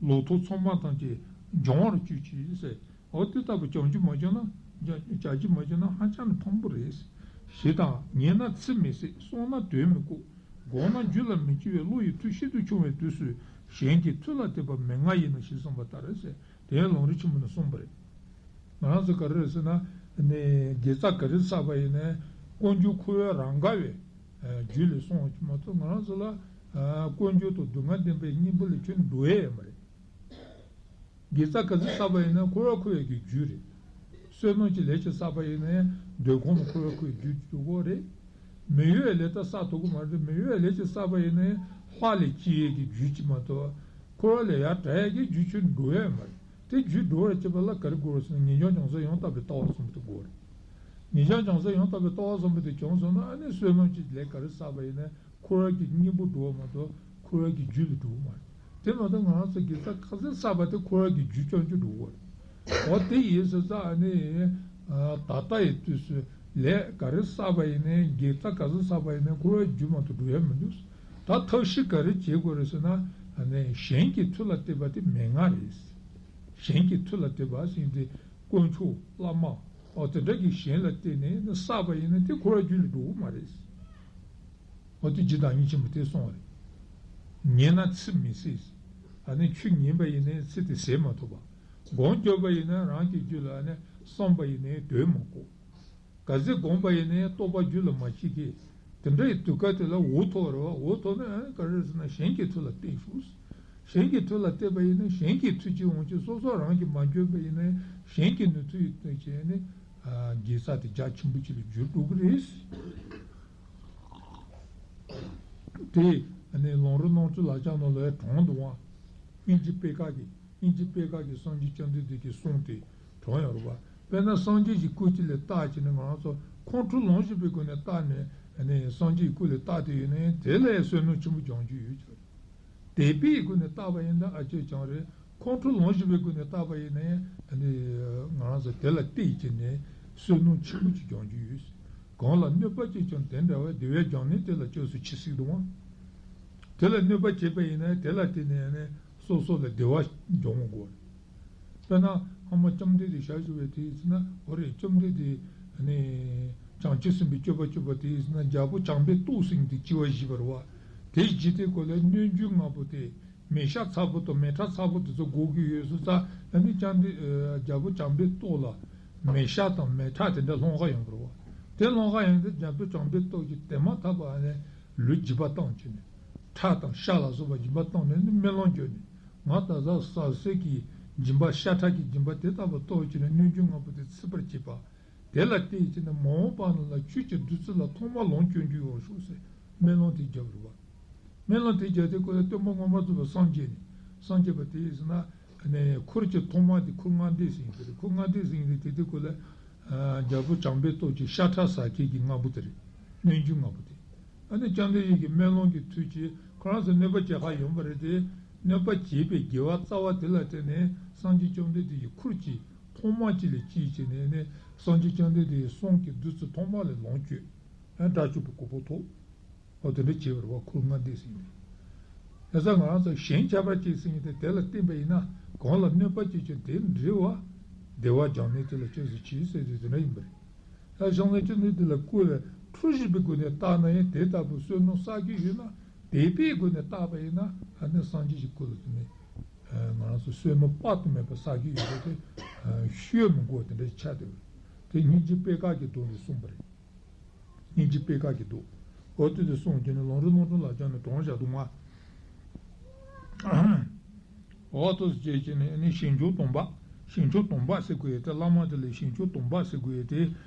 ལོ་ཐོག་ཚང་མ་ཐམས་ཅད་འབྱུང་བར་གྱུར་ཅིག་ཟེར། འོ་དེ་ལྟ་བུ་བྱང་རྒྱུ་མ་བྱུང་ན། བྱ་རྒྱུ་མ་བྱུང་ན་ཧ་ཅང་ནས་ཕངས་པོ་རེད། ཞེ་སྡང་ཉེས་ན་ཚེ་མི་སྲིད། བསམ་ན་དོན་མི་འགྲུབ། དགོངས་ན་རྒྱུད་ལ་མི་སྐྱེ་བའི་བློ་ཡི་མཐུ་ཤིན་ཏུ་ཆུང་བས་དུས་སུ་གཞན་གྱི་མཐུ་ལ་དད་པ་མི་མངའ་ཡིན་ནོ་ཞེས་གསུངས་པ་ལྟར་ཟེར། དེ་ཡང་ལམ་རིམ་ཆེན་མོ་ནས་གསུངས་པ་རེད། ང་རང་ཚོ་ག་རེ་རེད་ཟེར་ན། ནི་དགེ་རྩ་ག་རེ་བསགས་པ་ཡིན་ནའི་དཀོན་མཆོག་འཁོར་བའི་རང་དགའ་བའི་རྒྱུད་ལས་སོང་བ་ཅིག་མ་གཏོགས་ང་རང་ཚོ་ལ་དཀོན་མཆོག་དང་སྡུག་བསྔལ་བདེན་པའི་གཉེན་པོ་ལས་ཁྱོན་འགྲོ་ཡས་ཡོད་མ་རེད། དགེ་རྩ་ག་ཚོད་བསགས་པ་ཡིན་ན་འཁོར་བ་འཁོར་བའི་གི་རྒྱུ་རེད། བསོད་ནམས་ཀྱི་ལས་ཅིག་བསགས་པ་ཡིན་ན་འདོད་ཁམས་འཁོར་བ་འཁོར་བའི་རྒྱུ་ཅིག་འགྲོ་གི་རེད། མི་གཡོ་བའི་ལས་ད་བསགས་ཐུབ་ཀྱི་མ་རེད། མི་གཡོ་བའི་ལས་ཅིག་བསགས་པ་ཡིན་ན་ལྷ་ལས་སྐྱེ་ཡས་ཀྱི་རྒྱུ་ཅིག་མ་གཏོགས་འཁོར་བ་ལས་ཡར་དྲག་ཡས་ཀྱི་རྒྱུ་ཁྱོན་འགྲོ་ཡས་མ་རེད། དེ་རྒྱུ་འགྲོ་བར་བྱེད་པ་ལ་ག་རེ་དགོས་རེད་ཟེར་ན་ཉེ་རང་བྱང་སེམས་ཡང་དག་པའི་ལྟ་བ་བཟང་པོ་དེ་དགོས་རེད། ཉེ་རང་བྱང་སེམས་ཡང་དག་པའི་ལྟ་བ་བཟང་པོ་དེ་བྱུང་སོང་ན་ཨ་ནི་བསོད་ནམས་ཀྱི་ལས་ག་རེ་བསགས་པ་ཡིན་ན་འཁོར་བ་གི་གཉེན་པོ་འགྲོ་བ་མ་གཏོགས་འཁོར་བ་གི་རྒྱུ་ལ་འགྲོ་གི་མ་རེད། དེ་མ་གཏོགས་ང་རང་ཚོ་དགེ་རྩ་ག་ཚོད་བསགས་པ་དེ་འཁོར་བ་གི་རྒྱུ་རྐྱང་རྐྱང་འགྲོ་གི་རེད། འོ་དེ་ཡིན་ཟེར་ཙང་ཨ་ནི། ད་ལྟ་ཡི་དུས་སུ་ལས་ག་རེ་བསགས་པ་ཡིན་ནའི་དགེ་རྩ་ག་ཚོད་བསགས་པ་ཡིན་ནའི་འཁོར་བའི་རྒྱུ་མ་གཏོགས་འགྲོ་ཡ་མི་འདུག་ད་ཐབས་ཤེས་ག་རེ་བྱེད་དགོས་རེད་ཟེར་ན། ཨ་ནི་གཞན་གྱི་མཐུ་ལ་གཏད་པ་དེ་མི་མངའ་རེད། གཞན་གྱི་མཐུ་ལ་གཏད་པ་ཟེར་དེ་དཀོན་མཆོག་བླ་མ་འོ་དེ་འདྲ་གི་གཞན་ལ་གཏད་ནས་བསགས་པ་ཡིན་ན་དེ་འཁོར་བ་རྒྱུད་ལ་འགྲོ་གི་མ་རེད། འོ་དེ་རྗེ་བདག་ཉིད་ཆེན་པོས་དེ་གསུངས་པ་རེད། ཉན་ན་ཚིག་མི་ཟད། ཨ་ནི་ཆོས་ཉན་པ་ཡིན་ནའི་ཚིག་དེ་ཟད་མ་ཐུབ་པ། སྒོམ་བརྒྱབ་པ་ཡིན་ན་རང་གི་རྒྱུད་ལ་ཨ་ནི་བསམ་པ་ཡིན་ནའི་དོན་མ་གོ། ག་ཚད་སྒོམ་པ་ཡིན་ནའི་རྟོགས་པ་རྒྱུད་ལ་མ་སྐྱེས་ཀི། དེ་འདྲ་ཡི་དུས་སྐབས་དེ་ལ་འུ་ཐུག་རེད་བ། འུ་ཐུག་ན་ཨ་ནི་ག་རེ་ཟེར་ན་གཞན་གྱི་མཐུ་ལ་གཏད་ཤོག། གཞན་གྱི་མཐུ་ལ་གཏད་པ་ཡིན་ན་གཞན་གྱི་མཐུ་གཅིག་འོང་གི། སོ་སོ་རང་གིས་མ་འཇོན་པ་ཡིན་ན་གཞན་གྱི་ནུས་མཐུ་ཡིས་བཏོན་བྱས་ནས་དགེ་རྩ་དེ་རྒྱ་ཆེན་པོ་ཅིག་ལ་འགྱུར་འགྲོ་གི་རེད། དེ་ནས་ལམ་རིམ་སྣང་སྤྲུལ་ལག་ཆ་ནང་ལ་དྲངས་འདུག་བ། སྙིང་རྗེ་པད་དཀར་གྱི་སྙིང་རྗེ་པད་དཀར་གྱི་སངས་རྒྱས་བཅོམ་ལྡན་འདས་ཀྱི་གསུང་དེ་དྲངས་ཡོད་རེད་བ། དཔེར་ན་སངས་རྒྱས་ཀྱི་སྐུ་དེ་ལ་བལྟ་བྱས་ནས་ང་རང་ཚོ་ཁོང་ཁྲོ་ལངས་བཞིན་པའི་སྒོ་ནས་བལྟ་ནས་ནས་སངས་རྒྱས་ཀྱི་སྐུ་ལ་བལྟ་དེ་ཡོད་ན་དེ་ལ་བསོད་ནམས་ཆེན་པོ་སྦྱང་རྒྱུ་ཡོད་ཀྱང་རེད། དད་པའི་སྒོ་ནས་བལྟ་བ་ཡིན་ན་ཨ་ཅེ་ཅང་རེད། ཁོང་ཁྲོ་ལངས་བཞིན་པའི་སྒོ་ནས་བལྟ་བ་ཡིན་ན་ཨ་ནི་ང་རང་ཚོ་དེ་ལ་བལྟས་བྱས་ནས་བསོད་ནམས་ཆེན་པོ་ཅིག་སྦྱང་རྒྱུ་ཡོད། གང་ལ་གནོད་པ་བྱས་ཀྱང་དེ་འདྲ་བའི་བདེ་བའི་སྦྱང་ནི་དེ་ལ་སྐྱབས་སུ་མཆི་ཟེར་གི་འདུག་བ། དེ་ལ་གནོད་པ་བྱས་པ་ཡིན་ན་དེ་ལ་བརྟེན་ནས་ཨ་ནི་སོ་སོ་ལ་བདེ་བ་སྦྱོང་དགོས། དཔེར་ན་སྔ་མ་བཅོམ་ལྡན་འདས་ཞལ་བཞུགས་པའི་དུས་ཟེར་ན་འོ་རེད། བཅོམ་ལྡན་འདས་ཨ་ནི་བྱང་ཆུབ་སེམས་དཔའི་སྤྱོད་པ་སྤྱོད་པ་དེ་ཟེར་ན་རྒྱལ་པོ་བྱམས་པའི་ཏོག་ཟེར་མཁན་དེ་སྐྱེ་བ་བཞེས་པ་རེད་བ། དེ་བཞེས་དུས་སྐབས་ལ་གནོད་སྦྱིན་ལྔ་པོ་དེ། མེ་ཤ་ཚ་པོ་དང་མེ་ཁྲག་ཚ་པོ་དེ་ཚོ་དགོས་ཀྱི་ཡོད་ཟེར་ཙང་ཨ་ནི་བཅོམ་ལྡན་རྒྱལ་པོ་བྱམས་པའི་ཏོག་ལ་མེ་ཤ་དང་མེ་ཁྲག་དེ་འདྲ་སློང་ག་ཡོང་གི་རེད་བ། དེ་སློང་ག་ཡོང་དུས་རྒྱལ་པོ་བྱམས་པའི་ཏོག་གིས་དེ་མ་ཐག་པ་ཨ་ནི་ལུས་འཇིགས་པ་བཏང་བྱས་ནས་ཁྲག་དང་ཤ་ལ་སོགས་པ་འཇིགས་པ་བཏང་ནས་ནི་སྨོན་ལམ་བརྒྱབ་ནས་ང་ད་ལྟ་ཟ་ཟིག་གི་སྦྱིན་པ་ཤ་ཁྲག་གི་སྦྱིན་པ་དེ་ལྟ་བུ་གཏོང་བྱས་ནས་གནོད་སྦྱིན་ལྔ་པོ་དེ་ཚིག་པར་བྱེད་པ། དེ་ལ་བརྟེན་བྱས་ནས་མ་འོངས་པ་ན་ལ་ཁྱོད་ཀྱི་བདུད་རྩི་ལ་ཐོག་མར་ལོངས་སྤྱོད་རྒྱུ་ཡོང་ཤོག་ཟེར་སྨོན་ལམ་དེ་བརྒྱབ་རེད་བ། སྨོན་ལམ་དེ་བརྒྱབ་དུས་སྐབས་ལ་སྟོན་པ་སྔོན་མ་ཚོགས་པ་སངས་རྒྱས་ནས་སངས་རྒྱས་པ་དེ་ཟེར་ན་ཨ་ནི་འཁོར་གྱི་ཐོག་མ་དེ་འཁོར་ལྔ་སྡེ་ཟེར་གྱི་རེད། འཁོར་ལྔ་སྡེ་ཟེར་གྱི་རེད། དེ་དུས་སྐབས་ལ་རྒྱལ་པོ་བྱམས་པའི་ཏོག་གི་ཤ་ཁྲག་ཟ་མཁན་གྱི་ལྔ་པོ་དེ་རེད། གནོད་སྦྱིན་ལྔ་པོ་དེ། ཨ་ནི་བཅོམ་ལྡན་འདས་ཀྱི་སྨོན་ལམ་གྱི་མཐུ་གྱིས་ཁོ་རང་ཚོ་གནོད་པ་བྱེད་ག་ཡོང་བ་རེད་དེ། གནོད་པ་བྱེད་པའི་དགེ་བ་རྩ་བ་དེ་ལ་བརྟེན་ནས་སངས་རྒྱས་བཅོམ་ལྡན་འདས་ཀྱི་འཁོར་གྱི་ཐོག་མ་གཅིག་ལ་སྐྱེས་བྱས་ནས་ནི་སངས་རྒྱས་བཅོམ་ལྡན་འདས་ཀྱི་གསུང་གི་བདུད་རྩི་ཐོག་མ་ལ་ལོངས་སྤྱོད། ཨ་དགྲ་བཅོམ་པའི་གོ་འཕང་ཐོབ། འོ་དེ་འདྲ་བྱས་པ་རེད་བ། འཁོར་ལྔ་སྡེ་ཟེར་ནས། དེ་ཚོ་ང་རང་ཚོ་གཞན་ཁྱད་པར་ཅན་ཟེར་མཁན་དེ་དེ་ལ་བརྟེན་པ་ཡིན་ན་གང་ལ་གནོད་པ་བྱེད་ཀྱང་དེ་འདྲ་བ། བདེ་བ་སྦྱང་ནས་དེ་ལ་སྐྱབས་སུ་མཆི་ཟེར་དེ་དེ་འདྲ་ཡིན་པ་རེད། ད་བྱང་སེམས་བཅོམ་ལྡན་འདས་ལ་སྐུ་ལ་འཁྲུལ་བཞིན་པའི་སྒོ་ནས་བལྟས་ན་ཡང་དེ་ལྟ་བུ་བསོད་ནམས་བསགས་ཀྱི་ཡོད་ན་དད་པའི་སྒོ་ནས་བལྟས་པ་ཡིན་ན་ཨ་ནི་སངས་རྒྱས་ཀྱི་སྐུ་ལ་དེ་ནས་ང་རང་ཚོ་བསོད་ནམས་དཔག་ཏུ་མེད་པ་བསགས་ཀྱི་ཡོད་པ་དེ་ཤོད་མི་དགོས་དེ་འདྲའི་ཆ་དེ་རེད། དེ་སྙིང་རྗེ་པད་དཀར་གྱི་མདོ་ནས་གསུངས་པ་རེད། སྙིང་རྗེ་པད་དཀར་གྱི་མདོ། འོ་དེ་དེ་གསུངས་བྱས་ནས་ལམ་རིམ་སྣང་སྤྲུལ་ལག་ཆ་ནས་དྲངས་བཞག་འདུག་མ། འོ་ཐུགས་རྗེ་ཆེ་ནས་ནི་ཞིང་སྐྱོང་སྡོམ་པ། ཞིང་སྐྱོང་སྡོམ་པ་ཟེར་དགོས་ཡས་དེ་བླ་མ་དེ་ལ་ཞིང་སྐྱོང་སྡོམ་པ་ཟེར་དགོས་ཡས་དེ་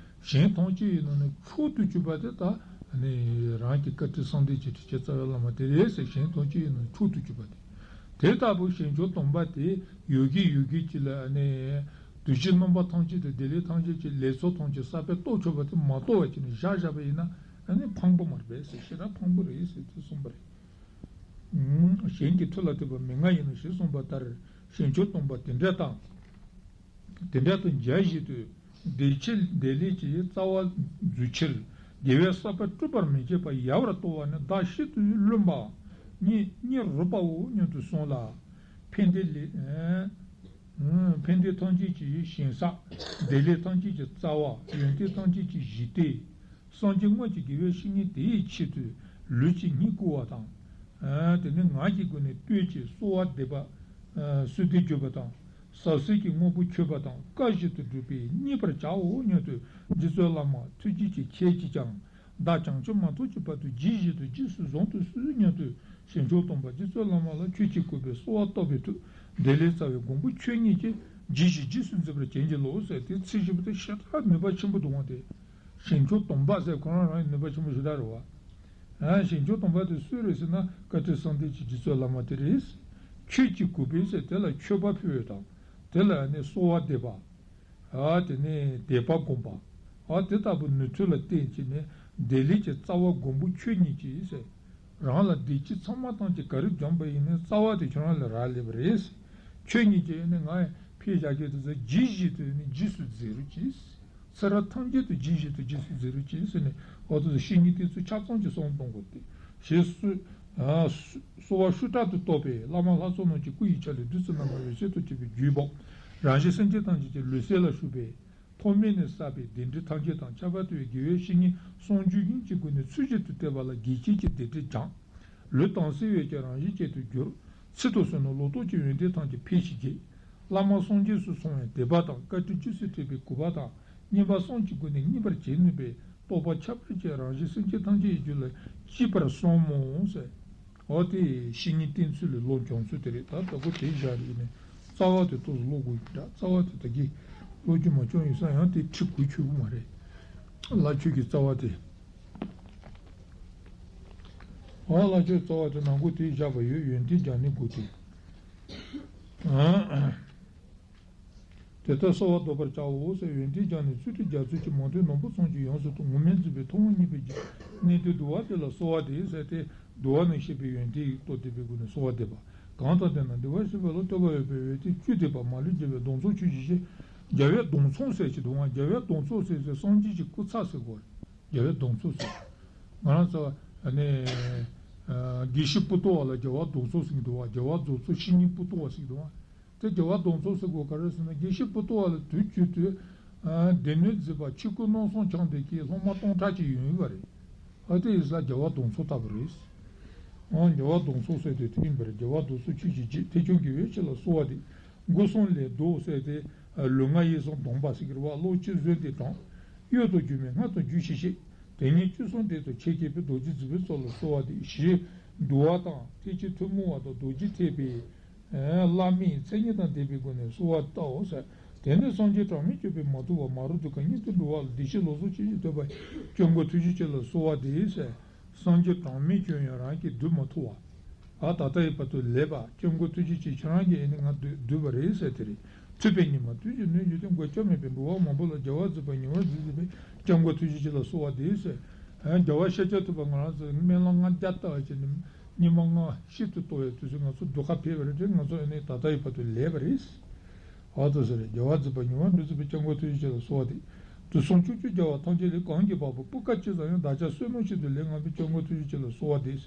གཞན་ཐམས་ཅད་ཡིན་ནོ་ནི་མཆོག་ཏུ་གྱུར་པ་དེ་ད་ནི་རང་གི་བཀའ་དྲིན་གསུམ་ལྡན་གྱི་ཁྲི་ཆེན་རྩ་བའི་བླ་མ་དེ་རེད་ཟེར། གཞན་ཐམས་ཅད་ཡིན་ནོ་ནི་མཆོག་ཏུ་གྱུར་པ་དེ། དེ་ལྟ་བུ་ཞིང་སྐྱོང་སྡོམ་པ་དེ་ཡོད་ཀྱི་ཡོད་ཀྱི་ཅིག་ལ་ནི་གདུལ་བྱའི་རྣམ་པ་ཐམས་ཅད་དང་བདེ་ལེགས་ཐམས་ཅད་ཀྱི་ལེགས་ཚོགས་ཐམས་ཅད་ས་པའི་ལྟོ་ཆོད་པ་དེ་མ་གཏོགས་པ་ཅིག་ནི་བཞག་བཞག་པ་ཡིན་ན་ཨ་ནི་ཕངས་པོ་མ་རེད་པས་ཟེར། ཞེ་དྲག་ཕངས་པོ་རེད་ཟེར་དེ་གསུངས་པ་རེད། གཞན་གྱི་མཐུ་ལ་གཏད་པ་མི་མངའ་ཡིན་ནོ་ཞེས་གསུངས་པ་ལྟར་ཞིང་སྐྱོང་སྡོམ་པ་དེ་འདྲ་དང་། དེ་འདྲ་དང་འཇའ་བཞིན་དུ་བདེ་ཆེན་བདེ་ལེགས་ཀྱི་རྩ་བ་འཛུད་ཕྱིར་དགེ་བའི་ས་པ་སྤྲུལ་པར་མི་བྱེད་པ་ཡལ་བར་གཏོང་བ་ནི་བདག་ཤིན་ཏུ་བླུན་པ། སྙིང་སྙིང་རུས་པའོ་སྙམ་དུ་གསུངས་ལ། ཕན་བདེ་ལས། ཕན་བདེ་ཐམས་ཅད་ཀྱི་ཞིང་ས། བདེ་ལེགས་ཐམས་ཅད་ཀྱི་རྩ་བ། ཡོན་ཏན་ཐམས་ཅད་ཀྱི་གཞི་སྟེ། སངས་རྒྱས་དངོས་ཀྱི་དགེ་བའི་བཤེས་གཉེན་དེའི་ཆེད་དུ་ལུས་ཀྱི་སྙིང་བསྐུ་བ་དང་། དེ་ནས་ངག་གི་སྒོ་ནས་བསྟོད་ཅིང་གསོལ་བ་འདེབས་པ། གསོལ་འདེབས་བརྗོད་པ་དང་། ཟབ་གསེར་གྱི་དངོས་པོ་མཆོད་པ་དང་། བཀའ་བཞིན་དུ་སྒྲུབ་པས་མཉེས་པར་བྱའོ་སྙམ་དུ་རྗེ་བཙུན་བླ་མ་ཐུགས་རྗེ་ཆེ། ཁྱེད་ཀྱིས་ཀྱང་བདག་བྱང་ཆུབ་མ་ཐོབ་ཀྱི་བར་དུ་རྗེས་བཞིན་དུ་རྗེས་སུ་བཟུང་དུ་གསོལ་སྙམ་དུ་ཞིང་སྐྱོང་སྡོམ་པ་རྗེ་བཙུན་བླ་མ་ལ་ཁྱོད་ཀྱིས་བསྐུལ་བའི་གསོལ་བ་བཏབ་པའི་མཐུས་བདེ་ལེགས་རྩ་བའི་མགོན་པོ་ཁྱོད་ཉིད་ཀྱིས་རྗེས་བཞིན་རྗེས་སུ་འཛིན་པར་བྱིན་གྱིས་རློབས་ཟེར། དེ་ཚིག་བཞི་པོ་དེ་ཞེ་དྲག་ནུས་པ་ཆེན་པོ་འདུག་བ། དེ་ཞིང་སྐྱོང་སྡོམ་པ་ཟེར་ཁོ་རང་རང་གི་ནུས་པ་ཆེན་པོ་ཞེ་དྲག་རེད་བ། ཨ་ཞིང་སྐྱོང་སྡོམ་པ་དེ་སུ་རེད་ཟེར་ན་བཀའ་དྲིན་གསུམ་ལྡན་གྱི་རྗེ་བཙུན་བླ་མ་དེ་རེད། ཁྱོད་ཀྱིས་བསྐུལ་བས་ཟེར་དེ་ལ་མཆོད་པ་ཕུལ་བ་དང་། དེ་ལ་ནི་གསོལ་བ་འདེབས་པ། ཨ་དེ་ནས་དད་པ་བསྒོམ་པ། ཨ་དེ་ལྟ་བུ་ནུས་མཐུ་ལ་བརྟེན་བྱས་ནས་བདེ་ལེགས་ཀྱི་རྩ་བ་མགོན་པོ་ཁྱོད་ཉིད་ཀྱིས་ཟེར། རང་ལ་བདེ་སྐྱིད་ཚང་མ་ཐམས་ཅད་ག་རེ་འབྱུང་བ་ཡིན་ནའི་རྩ་བ་དེ་ཁྱོད་རང་ལ་རག་ལས་པ་རེད། ཁྱོད་ཉིད་ཀྱིས་ནི་ང་ཕེབས་བཞག་གི་དེ་ཚོ་རྗེས་བཞིན་དུ་ནི་རྗེས་སུ་མཛད་རོགས་གྱིས། ཚེ་རབས་ཐམས་ཅད་དུ་རྗེས་བཞིན་དུ་རྗེས་སུ་མཛད་རོགས་གྱིས་ཟེར་ནས་འོ་དེ་ཚོ་བཤེས་གཉེན་དེ་ཚོ་ཆ་ཚང་གི་གསུང་གཏོང་དགོས་ཏེ། ཞེས་སུ། གསོལ་བ་ཤུགས་དྲག་ཏུ་བཏབ་པས་བླ་མ་ལྷ་ཚོགས་རྣམས་ཀྱི་སྐུ་ཡི་ཆ་ལས་བདུད་རྩི་རྣམ་པར་འོད་ཟེར་དང་བཅས་པའི་བརྒྱུད་པ། རང་བཞིན་སེམས་ཅན་ཐམས་ཅད་ཀྱི་ལུས་སེམས་ལ་ཞུགས་པའི་ཐོག་མེད་ནས་བསགས་པའི་བདེ་འབྲས་ཐམས་ཅད་དང་ཁྱད་པར་དུ་ཡང་དགེ་བའི་བཤེས་གཉེན་གསུང་ཆོས་ཉིད་ཀྱི་སྒོ་ནས་ཚུལ་བཞིན་དུ་བསྟེན་པ་ལ་དགེ་སྐྱེས་ཀྱི་བདེ་འབྲས་སྦྱངས། ལུས་དྭངས་གསལ་བའི་ཀྱང་རང་བཞིན་ཅན་དུ་གྱུར། ཚུལ་དུ་བསོད་ནམས་ལོ་ཏོག་གི་ཡོན་ཏན་ཐམས་ཅད་འཕེལ་ཞིང་རྒྱས། བླ་མ་སངས་རྒྱས་སུ་སོང་བའི་དད་པ་དང་བཀའ་དྲིན་རྗེས་སུ་དྲན་པའི་གུས་པ་དང་བསྙེན་པ་གསུམ་གྱི་སྒོ་ནས་མཉེས་པར་བྱེད་ནུས་པའི་རྟོགས་པ་ཁྱད་པར་ཅན་རང་བཞིན་སེམས་ཅན་ཐམས་ཅད་ཡི་རྒྱུད་ལ་སྐྱེས་པར་གསུངས་མོ་ཟེར། འོ་དེ་བཤེས་གཉེན་བསྟེན་ཚུལ་ལས་ལོ་བྱུང་ཚུལ་དེ་རེད། ད་ལྟ་བུ་དེ་བཞག་རིགས་ནས་རྩ་བ་དེ་ཏོག་ཙམ་ཀློག་དགོས་ཀྱི་འདྲ། རྩ་བ་དེ་ད་གི་ཀློག་རྒྱུ་མ་བྱུང་ཡིན་ས་ཡང་དེ་ཁྲི་དགུ་ཆོད་གི་མ་རེད། བླ་ཆོས་ཀྱི་རྩ་བ་དེ། འོ་བླ་ཆོས་རྩ་བ་དེ་ནང་གོ་དེ་བཞག་པ་ཡོད། ཡོན་ཏན་སྦྱང་ནི་དགོས་ཏེ། དེ་ལྟར་གསོལ་བ་འདེབས་པར་བྱའོ་ཟེར། ཡོན་ཏན་སྦྱངས་ནས་ཚུལ་ཁྲིམས་རྒྱ་མཚོའི་ཆུ་མང་ཐོས་ནོར་བུ་ཚང་གཅིག་ཡོངས་སུ་རྫོགས་ངུར་སྨྲིག་འཛིན་པའི་ཐུན་མོང་བརྙེས་པའི་རྒྱུ། གནས་དུས་བསྡུ་བ་དེ་ལ་གསོལ་བ་འདེབས་ཟེར་ཏེ། བསྡུ་བ་ནི་བཤད་པའི་ཡོན་ཏན་ཡིག་ཏོ་བསྡུས་པའི་སྒོ་ནས་གསོལ་བ་འདེབས་པ། གང་དང་ལྡན་ན་འདུལ་བ་ཤེས་པ་ལ། བསྟོད་པ་འོས་པའི་འོས་ཏེ་བཅུད་ཐེབས་པ། མ་ལུས་རྒྱལ་བའི་གདུང་འཚོབ་ཆོས་ཀྱི་གཞི། རྒྱལ་བའི་གདུང་འཚོབ་ཟེར་གྱི་འདུག་ཨང་། རྒྱལ་བའི་གདུང་འཚོབ་ཟེར་ཟེར་སངས་རྒྱས་ཀྱི་སྐུ་ཚ་ཟེར་གོ་རེད། རྒྱལ་བའི་གདུང་འཚོབ་ཟེར། ང་རང་ཚོ་ནི་དགེ་བཤེས་པོ་ཏོ་བ་ལ་རྒྱལ་བ་གདུང་འཚོབ་ཟེར་གྱི་འདུག་བ། རྒྱལ་བ་གདུང་འཚོབ་བཤེས་གཉེན་པོ་ཏོ་བ་ཟེར་གྱི་འདུག་བ། དེ་རྒྱལ་བ་གདུང་འཚོབ་ཟེར་དགོས་ག་རེ་ཟེར་ན། དགེ་བཤེས་པོ་ཏོ་བ་ལ་དུས་རྒྱུན་དུ་ཨ་སྡེ་སྣོད་འཛིན་པ་ཆོས་སྐུ་སྣང་བསམ་འཆང་སྟེ་གི་སློབ་མ་སྟོང་ཕྲག་གཅིག་ཡོད་པ་རེད། ཨ་དེ་ཡིན་ས་རྒྱལ་བ་གདུང་འཚོབ་ལྟ་བུ་རེད། ཨ་རྒྱལ་བ་གདུང་འཚོབ་ཟེར་དུས་དེ་ཡིན་པ་རེད། རྒྱལ་བ་གདུང་འཚོབ་ཆོས་ཀྱི་རྗེ། ཐེག་མཆོག་དགེ་བའི་བཤེས་ལ་གསོལ་བ་འདེབས། སྒོ་གསུམ་ལས་བཟློག་ཟེར་ཏེ། ལུས་ངག་ཡིད་གསུམ་སྡོམ་པ་ཟེར་གྱི་རེད་བ། བློ་ཅི་བཟོད་དེ་དྲང་། གཡོ་དང་སྒྱུ་མའི་སྔགས་དང་རྒྱུད་ཤེས་ཤིང་། དེ་ཉིད་བཅུ་གསུམ་དེ་དང་ཆས་བཅས་པའི་རྡོ་རྗེ་བརྫིས་པའི་ཚོགས་ལ་གསོལ་བ་འདེབས། ཞེས་བསྡུ་བ་དང་ཐེག་ཆེན་ཐུན་མོང་བ་དང་རྡོ་རྗེ་ཐེག་པའི་བླ་མའི་མཚན་ཉིད་དང་ལྡན་པའི་སྒོ་ནས་གསོལ་བ་བཏབ་ཟེར། དེ་ནས་སངས་རྒྱས་གྲངས་མེད་བསྐྱོད་པས་མ་ཐུལ་བར་མ་རུངས་དུ་གང་སྙིགས་དུ་འགྲོ་བ་ལ་བདེ་གཤེགས་ལོ་ཙཱ་ཆོས་ཀྱི་ཐོས་པ་སྐྱབས་མགོན་ཐུགས་རྗེ་ཅན་ལ་གསོལ་བ་འདེབས་ཟེར། སངས་རྒྱས་གྲངས་མེད་བསྐྱོན་ཡང་རང་གིས་བསྡུ་མ་ཐུབ་པ། ཨ་ད་ལྟ་ཡི་བར་དུ་ལེགས་པ། སྐྱབས་མགོན་ཐུགས་རྗེ་ཅན་ཁྱེད་རང་གིས་ཨེ་ནི་ང་བསྡུས་བསྡུས་པ་རེད་ཟེར་དེ་རེད། ཐུབ་པས་ཉི་མ་དུས་ཀྱི་སྣོད་བཅུད་དེ། མགོན་སྐྱབས་མེད་པའི་འགྲོ་བ་མང་པོ་ལ། རྒྱལ་བ་བརྫིས་པ་ཉེ་བར་འཛིན་མཛད་པའི། སྐྱབས་མགོན་ཐུགས་རྗེ་ཅན་ལ་གསོལ་བ་འདེབས་ཟེར། ཨ་རྒྱལ་བ་ཤཱཀྱ་ཐུབ་པ་ང་རང་ཚོ་སྨོན་ལམ་ལྔ་བརྒྱ་བཏབ་བྱས་ནས་ཉི་མ་ལྔ་ཤིན་ཏུ་སྟོང་བའི་དུས་སུ་ང་ཚོ་སྒྲུབ་ཁ་ཕེབས་པ་རེད་དེ། ང་ཚོ་ཨེ་ནི་ད་ལྟ་ཡི་བར་དུ་ལེགས་པ་རེད། ཨ་ད་ཟེར་རེད། རྒྱལ་བ་བརྫིས་པ་ཉེ་བར་འཛིན་མཛད་པའི། སྐྱབས་མགོན་ཐུགས་རྗེ་ཅན་ལ་གསོལ་བ་འདེབས། དུས་གསུམ་ཕྱོགས་བཅུའི་རྒྱལ་བ་ཐམས་ཅད་ལས། གང་གིས་དཔའ་བོ་པུ་ཀ་ཅི་ཙམ་ཡང་། བདག་ཅག་བསོད་ནམས་ཤིན་ཏུ་ལེགས་བསྔགས་པའི། སྐྱབས་མགོན་ཐུགས་རྗེ་ཅན་ལ་གསོལ་བ་འདེབས།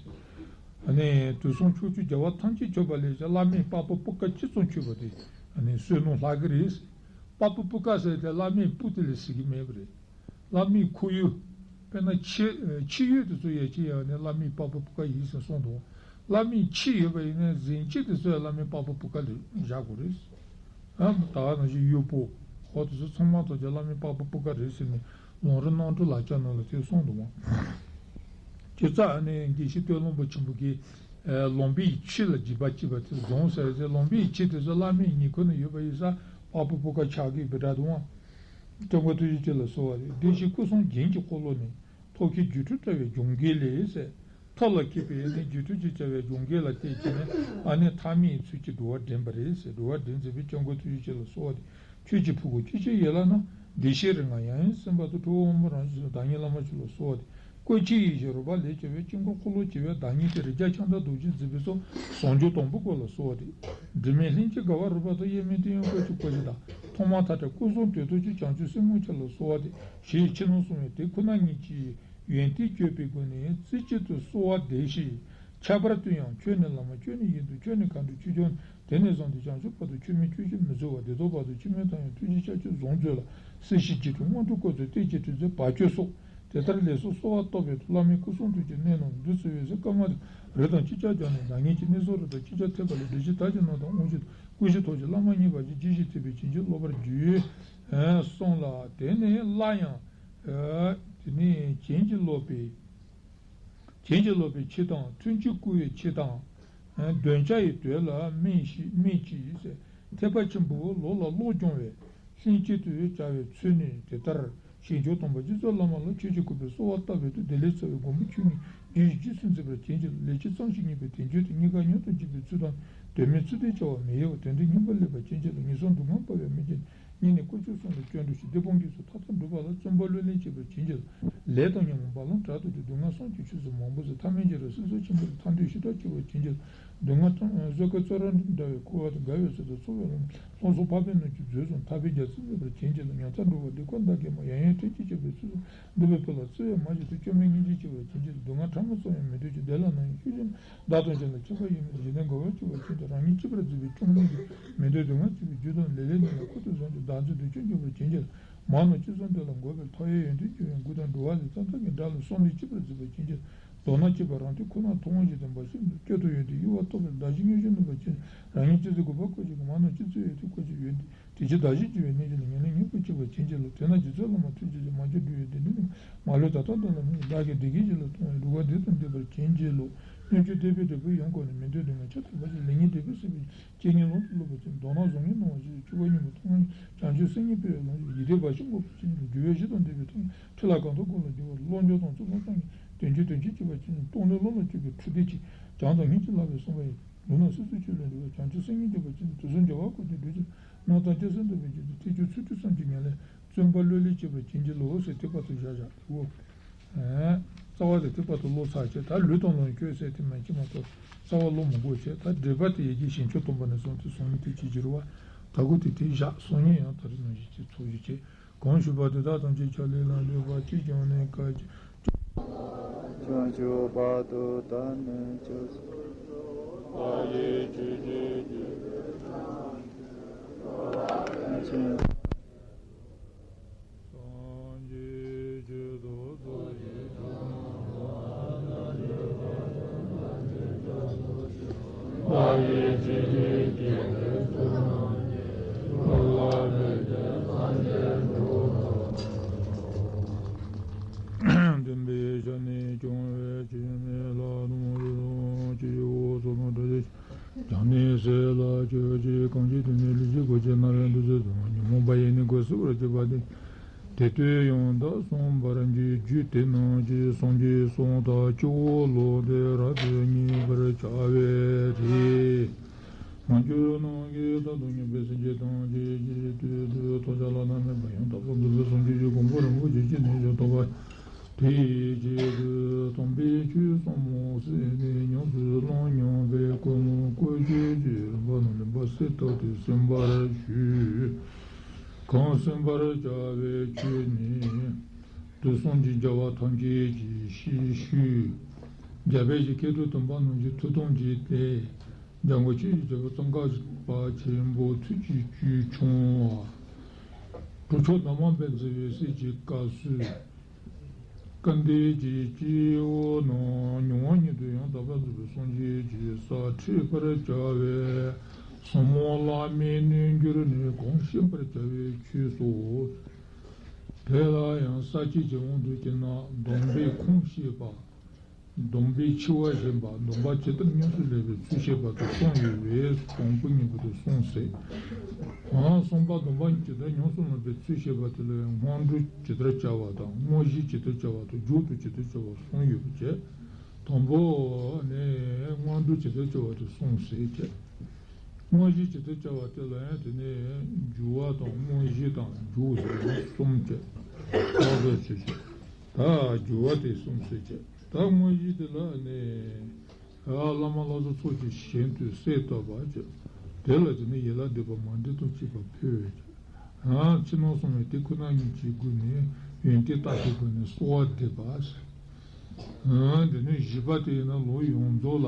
ཨ་ནི་དུས་གསུམ་ཕྱོགས་བཅུའི་རྒྱལ་བ་ཐམས་ཅད་མཆོད་པ་ལས་ཀྱང་བླ་མས་དཔའ་བོ་པུ་ཀ་ཅི་ཙམ་མཆོད་པ་དེ་ཨ་ནི་བསོད་ནམས་ལྷག་གི་རེད། དཔའ་བོ་པུ་ཀ་ཟེར་དེ་བླ་མའི་སྤུ་དེ་ལས་ཟེར་གྱི་མེད་པ་རེད། བླ་མའི་ཁོར་ཡུག་དཔེར་ན་ཕྱི་ཕྱི་ཡུལ་དེ་ཚོ་ཡ་གཅིག་ཡང་ནི་བླ་མའི་དཔའ་བོ་པུ་ཀ་ཡིན་ཟེར་གསུངས་འདུག་བླ་མའི་ཁྱི་ཡོད་པ་ཡིན་ན་གཟན་ཁྱི་དེ་ཚོ་ཡང་བླ་མའི་དཔའ་བོ་པུ་ཀ་ལ་བཞག་དགོས་རེད། ཨ་ད་ག་ནང་བཞིན་གཡོག་པོ་ཧོ་དེ་ཚོ་ཚང་མ་ཐོག་ཀྱང་བླ་མའི་དཔའ་བོ་པུ་ཀ་རེད་ཟེར་ནས་ལུང་རིགས་རྣམ་འཕྲུལ་ལག་ཆ་ནང་ལ་དེ་གསུངས་འདུག་བ། དེ་ཙ་ཨ་ནི་དགེ་བཤེས་སྟོན་ལོང་པོ་ཆེན་པོ་གིས་ལུང་པའི་ཁྱི་ལ་འཇིགས་པ་སྐྱེས་པ་དེ་བཟུང་ཟེར་ཟེར། ལུང་པའི་ཁྱི་དེ་ཚོ་བླ་མའི་ཉེ་འཁོར་ན་ཡོད་པ་ཡིན་ས་དཔའ་བོ་པུ་ཀ་ཆགས་ཀྱི་བི་ཏྲ་འདུག་བ། སྐྱབས་མགོན་ཐུགས་རྗེ་ཅན་ལ་གསོལ་བ་རེད། བདེ་གཤེགས་སྐུ་གསུམ་རྒྱན་གྱི་འཁོར་ལོ་ནི། ཐོག་ཁའི་སྒྱུ་འཕྲུལ་དྲ་བའི་འབྱུང་རྒྱལ་ལས་ཟེར། ཐོག་ལ་འཁྱིལ་པའི་ནི་སྒྱུ་འཕྲུལ་གྱི་དྲ་བའི་འབྱུང་རྒྱལ་ལ་བརྟེན་བྱས་ནས་ཨ་ནི་ཐ་མལ་གྱི་ཚུལ་གྱིས་འགྲོ་བ་འདྲེན་པ་རེད་ཟེར། འགྲོ་བ་འདྲེན་མཛད་པའི་སྐྱབས་མགོན་ཐུགས་རྗེ་ཅན་ལ་གསོལ་བ་འདེབས། ཆོས་ཀྱི་ཕུང་པོ་སྐྱེ་མཆེད་ཡན་ལག་རྣམས། བདེ་གཤེགས་རིགས་ལྔ་ཡང་དབྱིངས་སེམས་དཔའ་དང་། གྲུབ་པ་དབང་པོ་རང་བཞིན་གསུམ། བདག་ཉིད་བླ་མ་མཆོག་ལ་གསོལ་བ་འདེབས། བཀོད་ཆེན་ཡེ་ཤེས་རོལ་པ་ལས་བྱུང་བའི། དཀྱིལ་འཁོར་འཁོར་ལོས་སྒྱུར་བའི་བདག་ཉིད་དེ། རིགས་བརྒྱ་ཁྱབ་བདག་རྡོ་རྗེ་བརྫིས་པའི་ཚོགས། ཟུང་འཇུག་དང་པོའི་སྐུ་ལ་གསོལ་བ་འདེབས། དྲི་མེད་ལྷན་ཅིག་དགའ་བ་རོལ་པ་དང་། དབྱེར་མེད་དུས་ཡུན་བཀོད་ཅིང་བཀོད་ཅིང་དང་། ཐོག་མར་མཐའ་བྲལ་སྐུ་གསུམ་དོན་རྟོགས་ཀྱི། བྱང་ཆུབ་སེམས་དངོས་ཁྱོད་ལ་གསོལ་བ་འདེབས། ཞེས་ཕྱི་ནང་གསང་བའི་དེ་ཁོ་ན་ཉིད་ཀྱི་ཡོན་ཏན་བརྗོད་པའི་སྒོ་ནས་རྩེ་གཅིག་ཏུ་གསོལ་བ་འདེབས་ཤིང་། ཁྱད་པར་དུ་ཡང་ཁྱོད་ནི་བླ་མ། ཁྱོད་ནི་ཡིན་དང་། ཁྱོད་ནི་གང་འདུལ་ཆོས་སྐྱོང་། དེ་ནས་བཟུང་སྟེ་བྱང་ཆུབ་བར་དུ། ཆོས་མིན་སྐྱོན་ཞིག་མི་འཛོལ་བ། བདེ་ཐོབ་བར་དུ། ཆོས་མིན་མཐའ་ཡང་ཐུགས་རྗེའི་ཤར་ཕྱོགས་ཟུང་འཛོལ་ལ། སྲིད་ཞིའི་འཇིག་རྟེན་དངོས་གྲུབ་བཀོད་ཚོགས། བསྟན་བཅོས་དྲི་ཟའི་བར་ཆད་སོགས། དེ་ལྟར་ལས་སུ་གསོལ་བ་བཏབ་པའི་མཐུས། བླ་མའི་སྐུ་གསུང་ཐུགས་ཀྱི་གནད་རྣམས་བདུད་རྩི་འོད་ཟེར་དཀར་དམར་དང་། རི་དང་ཅི་ཆར་སྦྱར་ནས། བདག་ཉིད་ཀྱི་གནས་སུ་རེག་དང་། ཅི་ཆར་ཐེབས་པ་ལས་བདེ་གཤེགས་དར་གྱི་སྣང་དང་དབང་ཕྱུག་དང་། སྐུ་བཞི་ཐོག་ཅན་བླ་མ་མཉེས་པ་ཡིས། ཇི་ཞིག་ཐེབས་པའི་བྱིན་གྱིས་རློབ་པར་འགྱུར། གསུངས་ལ། དེ་ནས་སླར་ཡང་དེ་ནས་བྱིན་གྱིས་རློབ་པའི་བྱིན་གྱིས་རློབ་པའི་ཕྱིར་དང་། མཐུན་རྐྱེན་བསྐུལ་བའི་ཕྱིར་དང་། འདོན་ཆ་ཡི་དོན་ལ་སྨན་ཞིག་སྨན་གྱིས་ཟེར། ཐེག་པ་ཆེན་པོ་ལུགས་ལ་བློ་སྦྱོང་བའི་ལྷན་སྐྱེས་དུ་བྱ་བའི་ཚུལ་ནི་དེ་ལྟར། ཞིང་སྐྱོང་སྟོན་པ་རྗེ་བཙུན་བླ་མ་ལ། ཆོས་ཀྱི་སྐུད་པས་གསོལ་བ་བཏབ་པའི་མཐུས། བདེ་ལེགས་རྩ་བའི་མགོན་པོ་ཁྱོད་ཉིད། རྒྱུད་བཞི་རྗེས་སུ་འཛིན་པར་བྱིན་གྱིས་རློབས། ལས་ཅི་བསམ་ཞིང་མཉེས་པའི་དོན་ཁྱོད་དེ། རྙེད་དཀའ་མྱུར་དུ་འཇིག་པའི་ཚུལ་དང་། དོན་མེད་ཚུལ་ལྡན་བྱ་བ་མི་གཡེལ་བ། དོན་འདི་སྙིང་པོར་སླེབས་པར་བྱིན་གྱིས་རློབས། ངན་སོང་སྡུག་བསྔལ་སྤངས་པའི་སྨན་གྱིས། སྙིང་ནས་དཀོན་མཆོག་གསུམ་ལ་སྤྱན་འདྲེན་ཞུ། སྡིག་སྤོང་དགེ་ཚོགས་མཐའ་དག་འགྲུབ་པ་ལ། བརྩོན་པ་ལྷུར་ལེན་བྱེད་པར་བྱིན་གྱིས་རློབས། ལས་དང་ཉོན་མོངས་རྦ་ཀློང་དག་ཏུ་སྒྲོལ། སྡུག་བསྔལ་གསུམ་གྱི་ཆོས་ཚུལ་མང་པོ་གསན། ཐ་མལ་ཉིད་ལ་སྲིད་མཚོ་ཆེན་པོའི་ཐར་འདོད་ཞེ་དྲག་སྐྱེ་བར་བྱིན་གྱིས་རློབས། སྡུག་བསྔལ་ཐམས་ཅད་གསོད་མཁན་གཙོད་ར་འདྲ་བའི་ཁུ་བ་དང་འགལ་བའི་ཚུལ་དུ་ཚོར་བའི་ལམ་སློང་སོགས་འཕགས་པའི་ནུས་ཀྱིས་རྫོགས་སུ་ཐར་པའི་རྒྱལ་སྲིད་འཛིན་པར་བྱིན་གྱིས་རློབས། ཉམས་མཚར་འགྲོ་བ་སྡིག་པ་བདག་གིས་སྨྲ། ཡང་ཡང་ཐེག་ཆེན་སྤྱོད་པའི་ཚུལ་སོགས་འདུལ་བའི་དཔལ་ལ་བརྩེ་བས་མ་ཞུས་ཏེ། སྐྱོན་མེད་སྙིང་རྗེས་སྤྱད་པར་བྱིན་གྱིས་རློབས། སྡུག་བསྔལ་ཕྲ་མོ་ཙམ་ཡང་མི་འདོད་ཅིང་། བདེ་ལ་ནམ་ཡང་སྐྱོ་ཞིང་། བདག་དང་གཞན་ལ་མཁྱེན་པ་ཡོད་མིན་ཏེ། གཞན་ལྡན་འགོག་པར་སྤྱོད་པར་བྱིན་ཏེ། རང་ཉིད་གཅེས་པར་གཟིགས་པའི་སྐྱོན་མེད་ཀྱི། མི་འདོད་སྡུག་བསྔལ་སྐྱེ་བའི་རྒྱུ་དང་ལེ་ལོའི་གནས་ལ་ཁུར་དུ་བཟུང་སྟེ་བདག་འཛིན་སྡུག་ཅན་སྐྱོབ་པར་བྱིན་གྱིས་རློབས། མ་རྣམས་ཅི་བསམ་དེ་ལ་འགོད་པའི་ཐབས་ཡང་ཡོན་ཏན་བཅུ་ཡང་དགུ་དང་། འགྲོ་བ་ལས་བསམ་བཏང་གི་དགྲ་ལ་གསུམ་ལས་སྐྱེས་པར་གཟིགས་པར་བྱིན་གྱིས་རློབས། མདོར་ན་གཅེས་པ་རང་མཐོང་ཁོ་ན་མཐོང་བ་ཞིག་དང་འབའ་ཞིག་ཏུ་སྐྱོ་དོ་ཡོན་ཏན་གཡོ་བ་རྟོགས་པའི་བདག་གཞན་མངོན་ཤེས་ནུས་པར་བྱིན། རང་ཉིད་གཅེས་འཛིན་འགོག་པ་ཁུར་ཆེན་གྱི། མ་རྣམས་ཅི་བསམ་ཡོན་ཏན་ཁུར་ཆེན་ཡོན་ཏན་དེ་ཕྱིར་བདག་གཞན་སྐྱོབ་པའི་གནས་ཀྱི་ལམ་ཉམས་ལེན་ངེས་པར་བྱེད་པར་བྱིན་གྱིས་རློབས། དེས་ན་རྗེ་བཙུན་བླ་མ་ཐུགས་རྗེ་ཆེ། མ་གྱུར་འགྲོ་བའི་བདེ་སྡུག་ནི། མ་ལུས་ད་ལྟ་དང་ནམ་ཡང་བདག་གིས་བདེ་སྐྱིད་ཅིག་ལ་མཐོང་བས། སྡུག་བསྔལ་འདི་ཙམ་འདས་པར་བྱིན་གྱིས་རློབས། སྣོད་བཅུད་བསྟན་པའི་འབྲས་བུ་ཡོངས་བསྐོར་ནས། མི་འདོད་སྡུག་བསྔལ་ཁྱབ་ཏུ་འབའ་ཞིག་ལས། ངན་འདས་པའི་སྲིད་པའི་རྐྱེན་ངན་ལོངས་སུ་སློབ་པར་བྱིན། མདོར་ན་གཟུགས་བརྙན་སྣང་བ་ཞིག་ལ་སྤྱོད་པ་སྙོམས་པར་མཐོང་བ་ཉིད། བྱང་ཆུབ་སེམས་ཉིད་སྤེལ་བའི་ལམ་ཞིག་ལ། ཡིད་བདེ་བ་ཞིག་འགོག་པར་བྱིན་གྱིས་རློབས། འགྱུར་བའི་གཞི་དང་ལྡན་པའི་ཐབས་ཉིད། འཁྲུལ་ལ་གང་ཐུབ་ཁོ་ལ་སྦྱོར་བ། བློ་འཇོམས་དང་བརྩོན་འགྲུས་བསམ་གྱིས་བརྟན། དོན་གྱིས་དོན་གཅིག་སྤྱད་པར་བྱིན་གྱིས་རློབས། སྟོང་ལས་བློ་ལ་སྤྱོད་པའི་འཁྲུལ་སྡེ་གཅིག། བྱམས་དང་སྙིང་རྗེ་བསླབ་པའི་གསུངས་པ་ཡིན། ལུས་ངག་སོ་སོའི་ཆོས་ལ་འདྲིས་པ། བྱང་ཆུབ་སེམས་ཉིད་སྐྱོབ་པར་བྱིན། དུག་གསུམ་བྱ་བ་ཁུར་ཆེན་སྒྲོལ་ཕྱིར། རྣམ་དག་ཅེས་སུ་འདོད་པའི་ཆེད་དུ། ཐེག་མཆོག་ཚུལ་ཁྲིམས་བསམ་གྱིས་ཉམས་ལེན། བརྩོན་པ་བློས་བསླད་བྱེད་པར་བྱིན་གྱིས་རློབས་ཟེར་དེ་བར་དུ་བཞག་བཞག་གོ། རྩ་བ་དེ་དེ་བར་དུ་ཀློག་ཚར་བྱས། ད་ལུས་དང་ལོངས་སྤྱོད་ཟེར་དེ་མན་ཆད་མ་གཏོགས་རྩ་བ་ཀློག་མི་དགོས་བྱས། ད་འགྲེལ་པ་དེ་ཡི་གེ་ཞིང་མཆོག་སྟོན་པ་ནས་བཟུང་སྟེ་གསུང་མི་དེ་གཅིག་གྱུར་བ། ད་གོ་དེ་དེ་བཞག་སོང་ཉིན་ཡང་ད་རེས་ནང་བཞིན་གྱི་ཚོགས་ཞུགས་བྱས། གང་ཞུས་པ་དེ་དག་ཐམས་ཅད་ཕྱག་ལེན་ལ་འཇུག་པ། གཅིག་ཀྱང་གནས་སྐབས་ཀྱི། བྱང་ཆུབ་བར་དུ་བདག་ནི་སྐྱབས་སུ་མཆི། སངས་རྒྱས་ཆོས་ཐོབ་རྫོགས་ཆེན་ཐོབ། བདག་གིས་ཇི་སྙེད་བསྐྱེད་པའི་ཚོགས་རྣམས་ཀྱིས། ཐོབ་པ་ཐམས་ཅད་སངས་རྒྱས་འགྲུབ་པར་ཤོག། བདེན་པའི་ཞལ་ནས་སྐྱོང་བའི་ཆོས་མེད་ལྷ་དང་རི་དང་ཆོས་འོག་ཚོགས་དང་བྲལ་ཞིང་། བྱང་ནས་ཟེར་ལ་སྤྱོད་ཅིང་། གང་ཞིག་དེ་ནས་ལུས་ཅན་གོས་ཆེན་ནག་རལ་འདི་ཚོ་དང་། ཉོན་མོངས་པ་ཡིས་ནི་གོས་སྲིད་པར་བྱེད་པ་དེ། དེ་དུས་ཡང་དག་བསམ་པར་གྱིས། རྒྱུད་དེ་རྣམས་ཀྱི་སངས་རྒྱས་སུ་དག་སྤྱི་བོར་ལོག་སྟེ་རབ་ཏུ་ངེས་པར་བྱ་བའི་ཚེ། མ་གྱུར་ནམ་མཁའི་མཐའ་དང་མཉམ་པའི་སེམས་ཅན་ཐམས་ཅད་ཀྱི་དོན་དུ་ཐོབ་བྱ་བླ་ན་མེད་པ་ཡང་དག་པར་རྫོགས་པའི་སངས་རྒྱས་ཀྱི་གོ་འཕང་རིན་པོ་ཆེ་ཅི་ནས་ཀྱང་ཐོབ་པ། དེའི་ཆེད་དུ་དམ་པའི་ཆོས་ཟབ་མོ་གསན་ནས་ཉམས་སུ་བླང་སྙམ་པའི་ཀུན་སློང་བཀོལ་སྤྱོད་ཀྱི་རིམ་པ་རྣམས་ལེན་པ་གསལ་བཏབ་སྟེ་གསན་པར་ཞུ། གང་གསན་པར་བྱ་བའི་ཆོས་ནི། དུས་གསུམ་གྱི་རྒྱལ་བ་ཐམས་ཅད་ཀྱི་ཞལ་བཞུགས། རྒྱལ་བའི་ཞལ་མཁས་གྲུབ་སྟོན་པ་རྣམས་ཀྱི་ཐུགས་དམ་གྱི་སྟེ། འཇམ་མགོན་ཆོས་ཀྱི་རྒྱལ་པོ་ཙོང་ཁ་པ་ཆེན་པོ་ཐུགས་ཀྱི་བཅུད་ཕྱུང་བ། གྲུབ་མཆོག་ནང་མ་པས་མཛད་པའི་སྲས་ཀྱི་བཀའ་སྲོལ། སྐལ་ལྡན་གྱི་སྤྱི་བོ་རྣམས་མྱུར་བ་ཉིད་དུ་ཡང་དག་པར་རྫོགས་པའི་སངས་རྒྱས་ཀྱི་ས་ཁྲིད་པར་བྱ་བའི་ཟབ་མོ་བླ་མའི་རྣལ་འབྱོར་ནི་གང་ཤེས་པར་བྱ་བའི་ཆོས་སོ། དེ་ལ་ཡང་ས་བཅད་ཀྱི་དབང་དུ་བྱས་ན་སྡོམ་པའི་ཁུངས་བཤད་པ། སྡོམ་པའི་འཆི་བ་ཞེན་པ། སྡོམ་པ་ཇི་ལྟར་ཉམས་སུ་ལེན་པའི་ཚུལ་བཤད་པ་དང་གསུམ་ཡོད་པས་དང་པོ་གཉིས་པོ་དེ་གསུངས་ཟེར། ཨ་གསུམ་པ་སྡོམ་པ་ཇི་ལྟར་ཉམས་སུ་ལེན་པའི་ཚུལ་བཤད་པ་དེ་ལ་ཡང་སྔོན་འགྲོ་ཇི་ལྟར་བྱ་བ་དང་། དངོས་གཞི་ཇི་ལྟར་བྱ་བ་དང་། མཇུག་ཏུ་ཇི་ལྟར་བྱ་བ་གསུམ་ཡོད་པ་བྱས། དང་པོ་ནི་སྔོན་འགྲོ་ཇི་ལྟར་བྱ་བ་དེ་གསུངས་ཟེར་བྱས། དངོས་གཞི་ཇི་ལྟར་བྱ་བ་དེ་ལ་ཡང་དེ་ནས་འཇུག་པ་དང་དངོས་གཞི་དང་མཇུག་ཟེར་ནས་གསུམ་བྱས། ཐོག་ཏུ་ཆེ་ཆེ། ད་འཇུག་པ་དེ་གསུངས་ཟེར་བྱས། ད་དངོས་གཞི་དེ་ལ་ནི། བླ་མ་ལྷ་ཚོགས་ཚོགས་ཀྱི་ཞལ་དུ་གསལ་བཏབ་པ་བྱས། དེ་ལ་དེ་ནི་ཡན་ལག་བཟླས་པ་མཎྜལ་དང་བཅས་པ་ཕུལ་བས་ཀྱང་། ཕྱི་ནང་གསང་བའི་དེ་ཁོ་ན་ཉིད་ཀྱི་སྒོ་ནས་ཡོན་ཏན་བརྟག་པའི་སྒོ་ནས་གསོལ་བ་འདེབས་པ་ཟེར། དེ་ནས་བཞི་པ་དེ་ཡིན་ན་ལོ་ཡོངས་རྫོགས་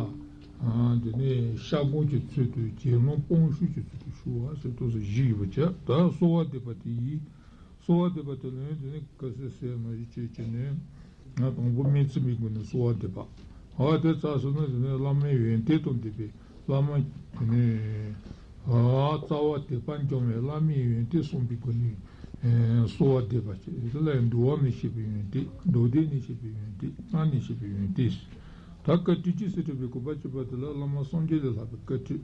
ལ། དེ་ནས་བཤགས་སྒོམ་གྱི་ཚུལ་དུ་དགེ་སློང་སྤོང་ཤུགས་ཀྱི་ཚུལ་དུ་ཞུ་བ་ཟེར་ཏོག་ཙམ་བཞི་ཡོད་པ་བྱས། ད་གསོལ་བ་འདེབས་པ་དེ་ཡིས། གསོལ་བ་འདེབས་པ་དེ་ལ་ཡང་དེ་ནི་ག་ཟེར་ཟེར་མ་གཞི་བཅས་བྱས་ནས། ང་དང་པོ་སྨོན་ཚིག་མའི་སྒོ་ནས་གསོལ་བ་འདེབས་པ། འོ་དེ་ཚར་སོང་ན་དེ་ནི་བླ་མའི་ཡོན་ཏན་དང་ལྡན་པའི་བླ་མ་དེ་ནི། ཨ་རྩ་བ་དད་པ་འཇོམས་པའི་བླ་མའི་ཡོན་ཏན་གསུངས་པའི་སྒོ་ནས། ཨེ་གསོལ་བ་འདེབས་པ་བྱས། དེ་ལ་ཡང་འདུལ་བ་ནས་བཤད་པའི་ཡོན་ཏན། མདོ་སྡེ་ནས་བཤད་པའི་ཡོན་ཏན། སྔགས་ནས་བཤད་པའི་ཡོན་ཏན། ད་བཀའ་དྲིན་ཅི་སེ་སྤྲད་པའི་གོ་འཕང་བཅས་པ་དེ་ལ་བླ་མ་སངས་རྒྱས་ལས་ལྷག་པའི་བཀའ་དྲིན།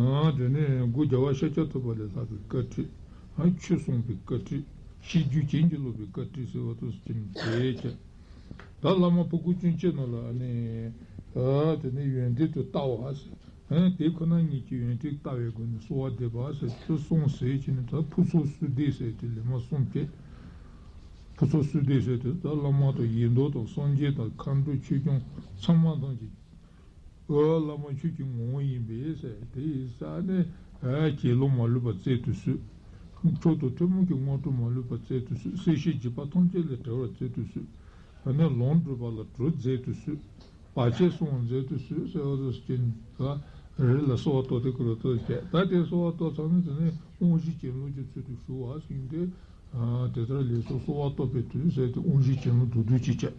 ཨ་དེ་ནས་སྒོ་རྒྱལ་བ་ཤཱཀྱ་ཐུབ་པ་ལས་ལྷག་པའི་བཀའ་དྲིན། ཨ་ཆོས་གསུངས་པའི་བཀའ་དྲིན། ཤེས་རྒྱུད་བྱིན་གྱིས་རློབ་པའི་བཀའ་དྲིན་ཟེར་བ་དང་གསུམ་དེ་བྱས། ད་བླ་མ་ཕུར་ཁུག་ཅན་གཅིག་རྣམས་ལ་ནི། ཨ་དེ་ནས་ཡོན་ཏན་དུ་བལྟ་བ་ཟེར། ཨ་དེ་ཁོ་ན་ཉིད་ཀྱི་ཡོན་ཏན་བལྟ་བའི་སྒོ་ནས་གསོལ་བ་འདེབས་པ་ཟེར་དུ་གསུངས་ཟེར་བྱས་ནས། ད་ཕུར་ཚོགས་བསིལ་ལྡན་ཟེར་དེ་ལས་མ་གསུངས་ཀྱི། ཕུར་ཚོགས་བསིལ་ལྡན་ཟེར་དེ་ད་བླ་མ་དང་ཡི་དམ་དང་སངས་རྒྱས་དང་མཁའ་འགྲོ་ཆོས་སྐྱོང་ཚང་མ་ཐམས་ཅད། བླ་མ་ཆོས་ཀྱི་ངོ་བོ་ཡིན་པས་ཟེར། དེ་ཡི་ས་ནས་གྱེན་ལོག་མ་ལུས་པ་བཙལ་དུ་གསོལ། མཆོག་ཏུ་ཐུན་མོང་གི་དངོས་གྲུབ་མ་ལུས་པ་བཙལ་དུ་གསོལ། སྲིད་ཞིའི་འཇིགས་པ་ཐམས་ཅད་ལས་བྲལ་བར་བཙལ་དུ་གསོལ། ཨ་ནི་ལམ་བགྲོད་པ་ལ་གྲོགས་མཛད་དུ་གསོལ། བར་ཆད་སྲུང་བར་མཛད་དུ་གསོལ་ཟེར་བ་དང་གཅིག་ཁར་རི་ལ་གསོལ་བ་བཏབ་སྟེ་ཁོ་ལ་བཏབ་བྱས། ད་དེ་གསོལ་བ་བཏབ་ཚར་ནས་དེ་ནས་དབང་བཞི་གྱེན་ལོག་གི་ཚུལ་དུ་ཞུ་བ་ཟེར་ཏེ། དེ་ལྟར་ལེགས་སོ་གསོལ་བ་བཏབ་པའི་དུས་ཟེར་ཏེ་དབང་བཞི་གྱེན་ལོག་མདོར་བསྡུས་ཅིག་བྱས།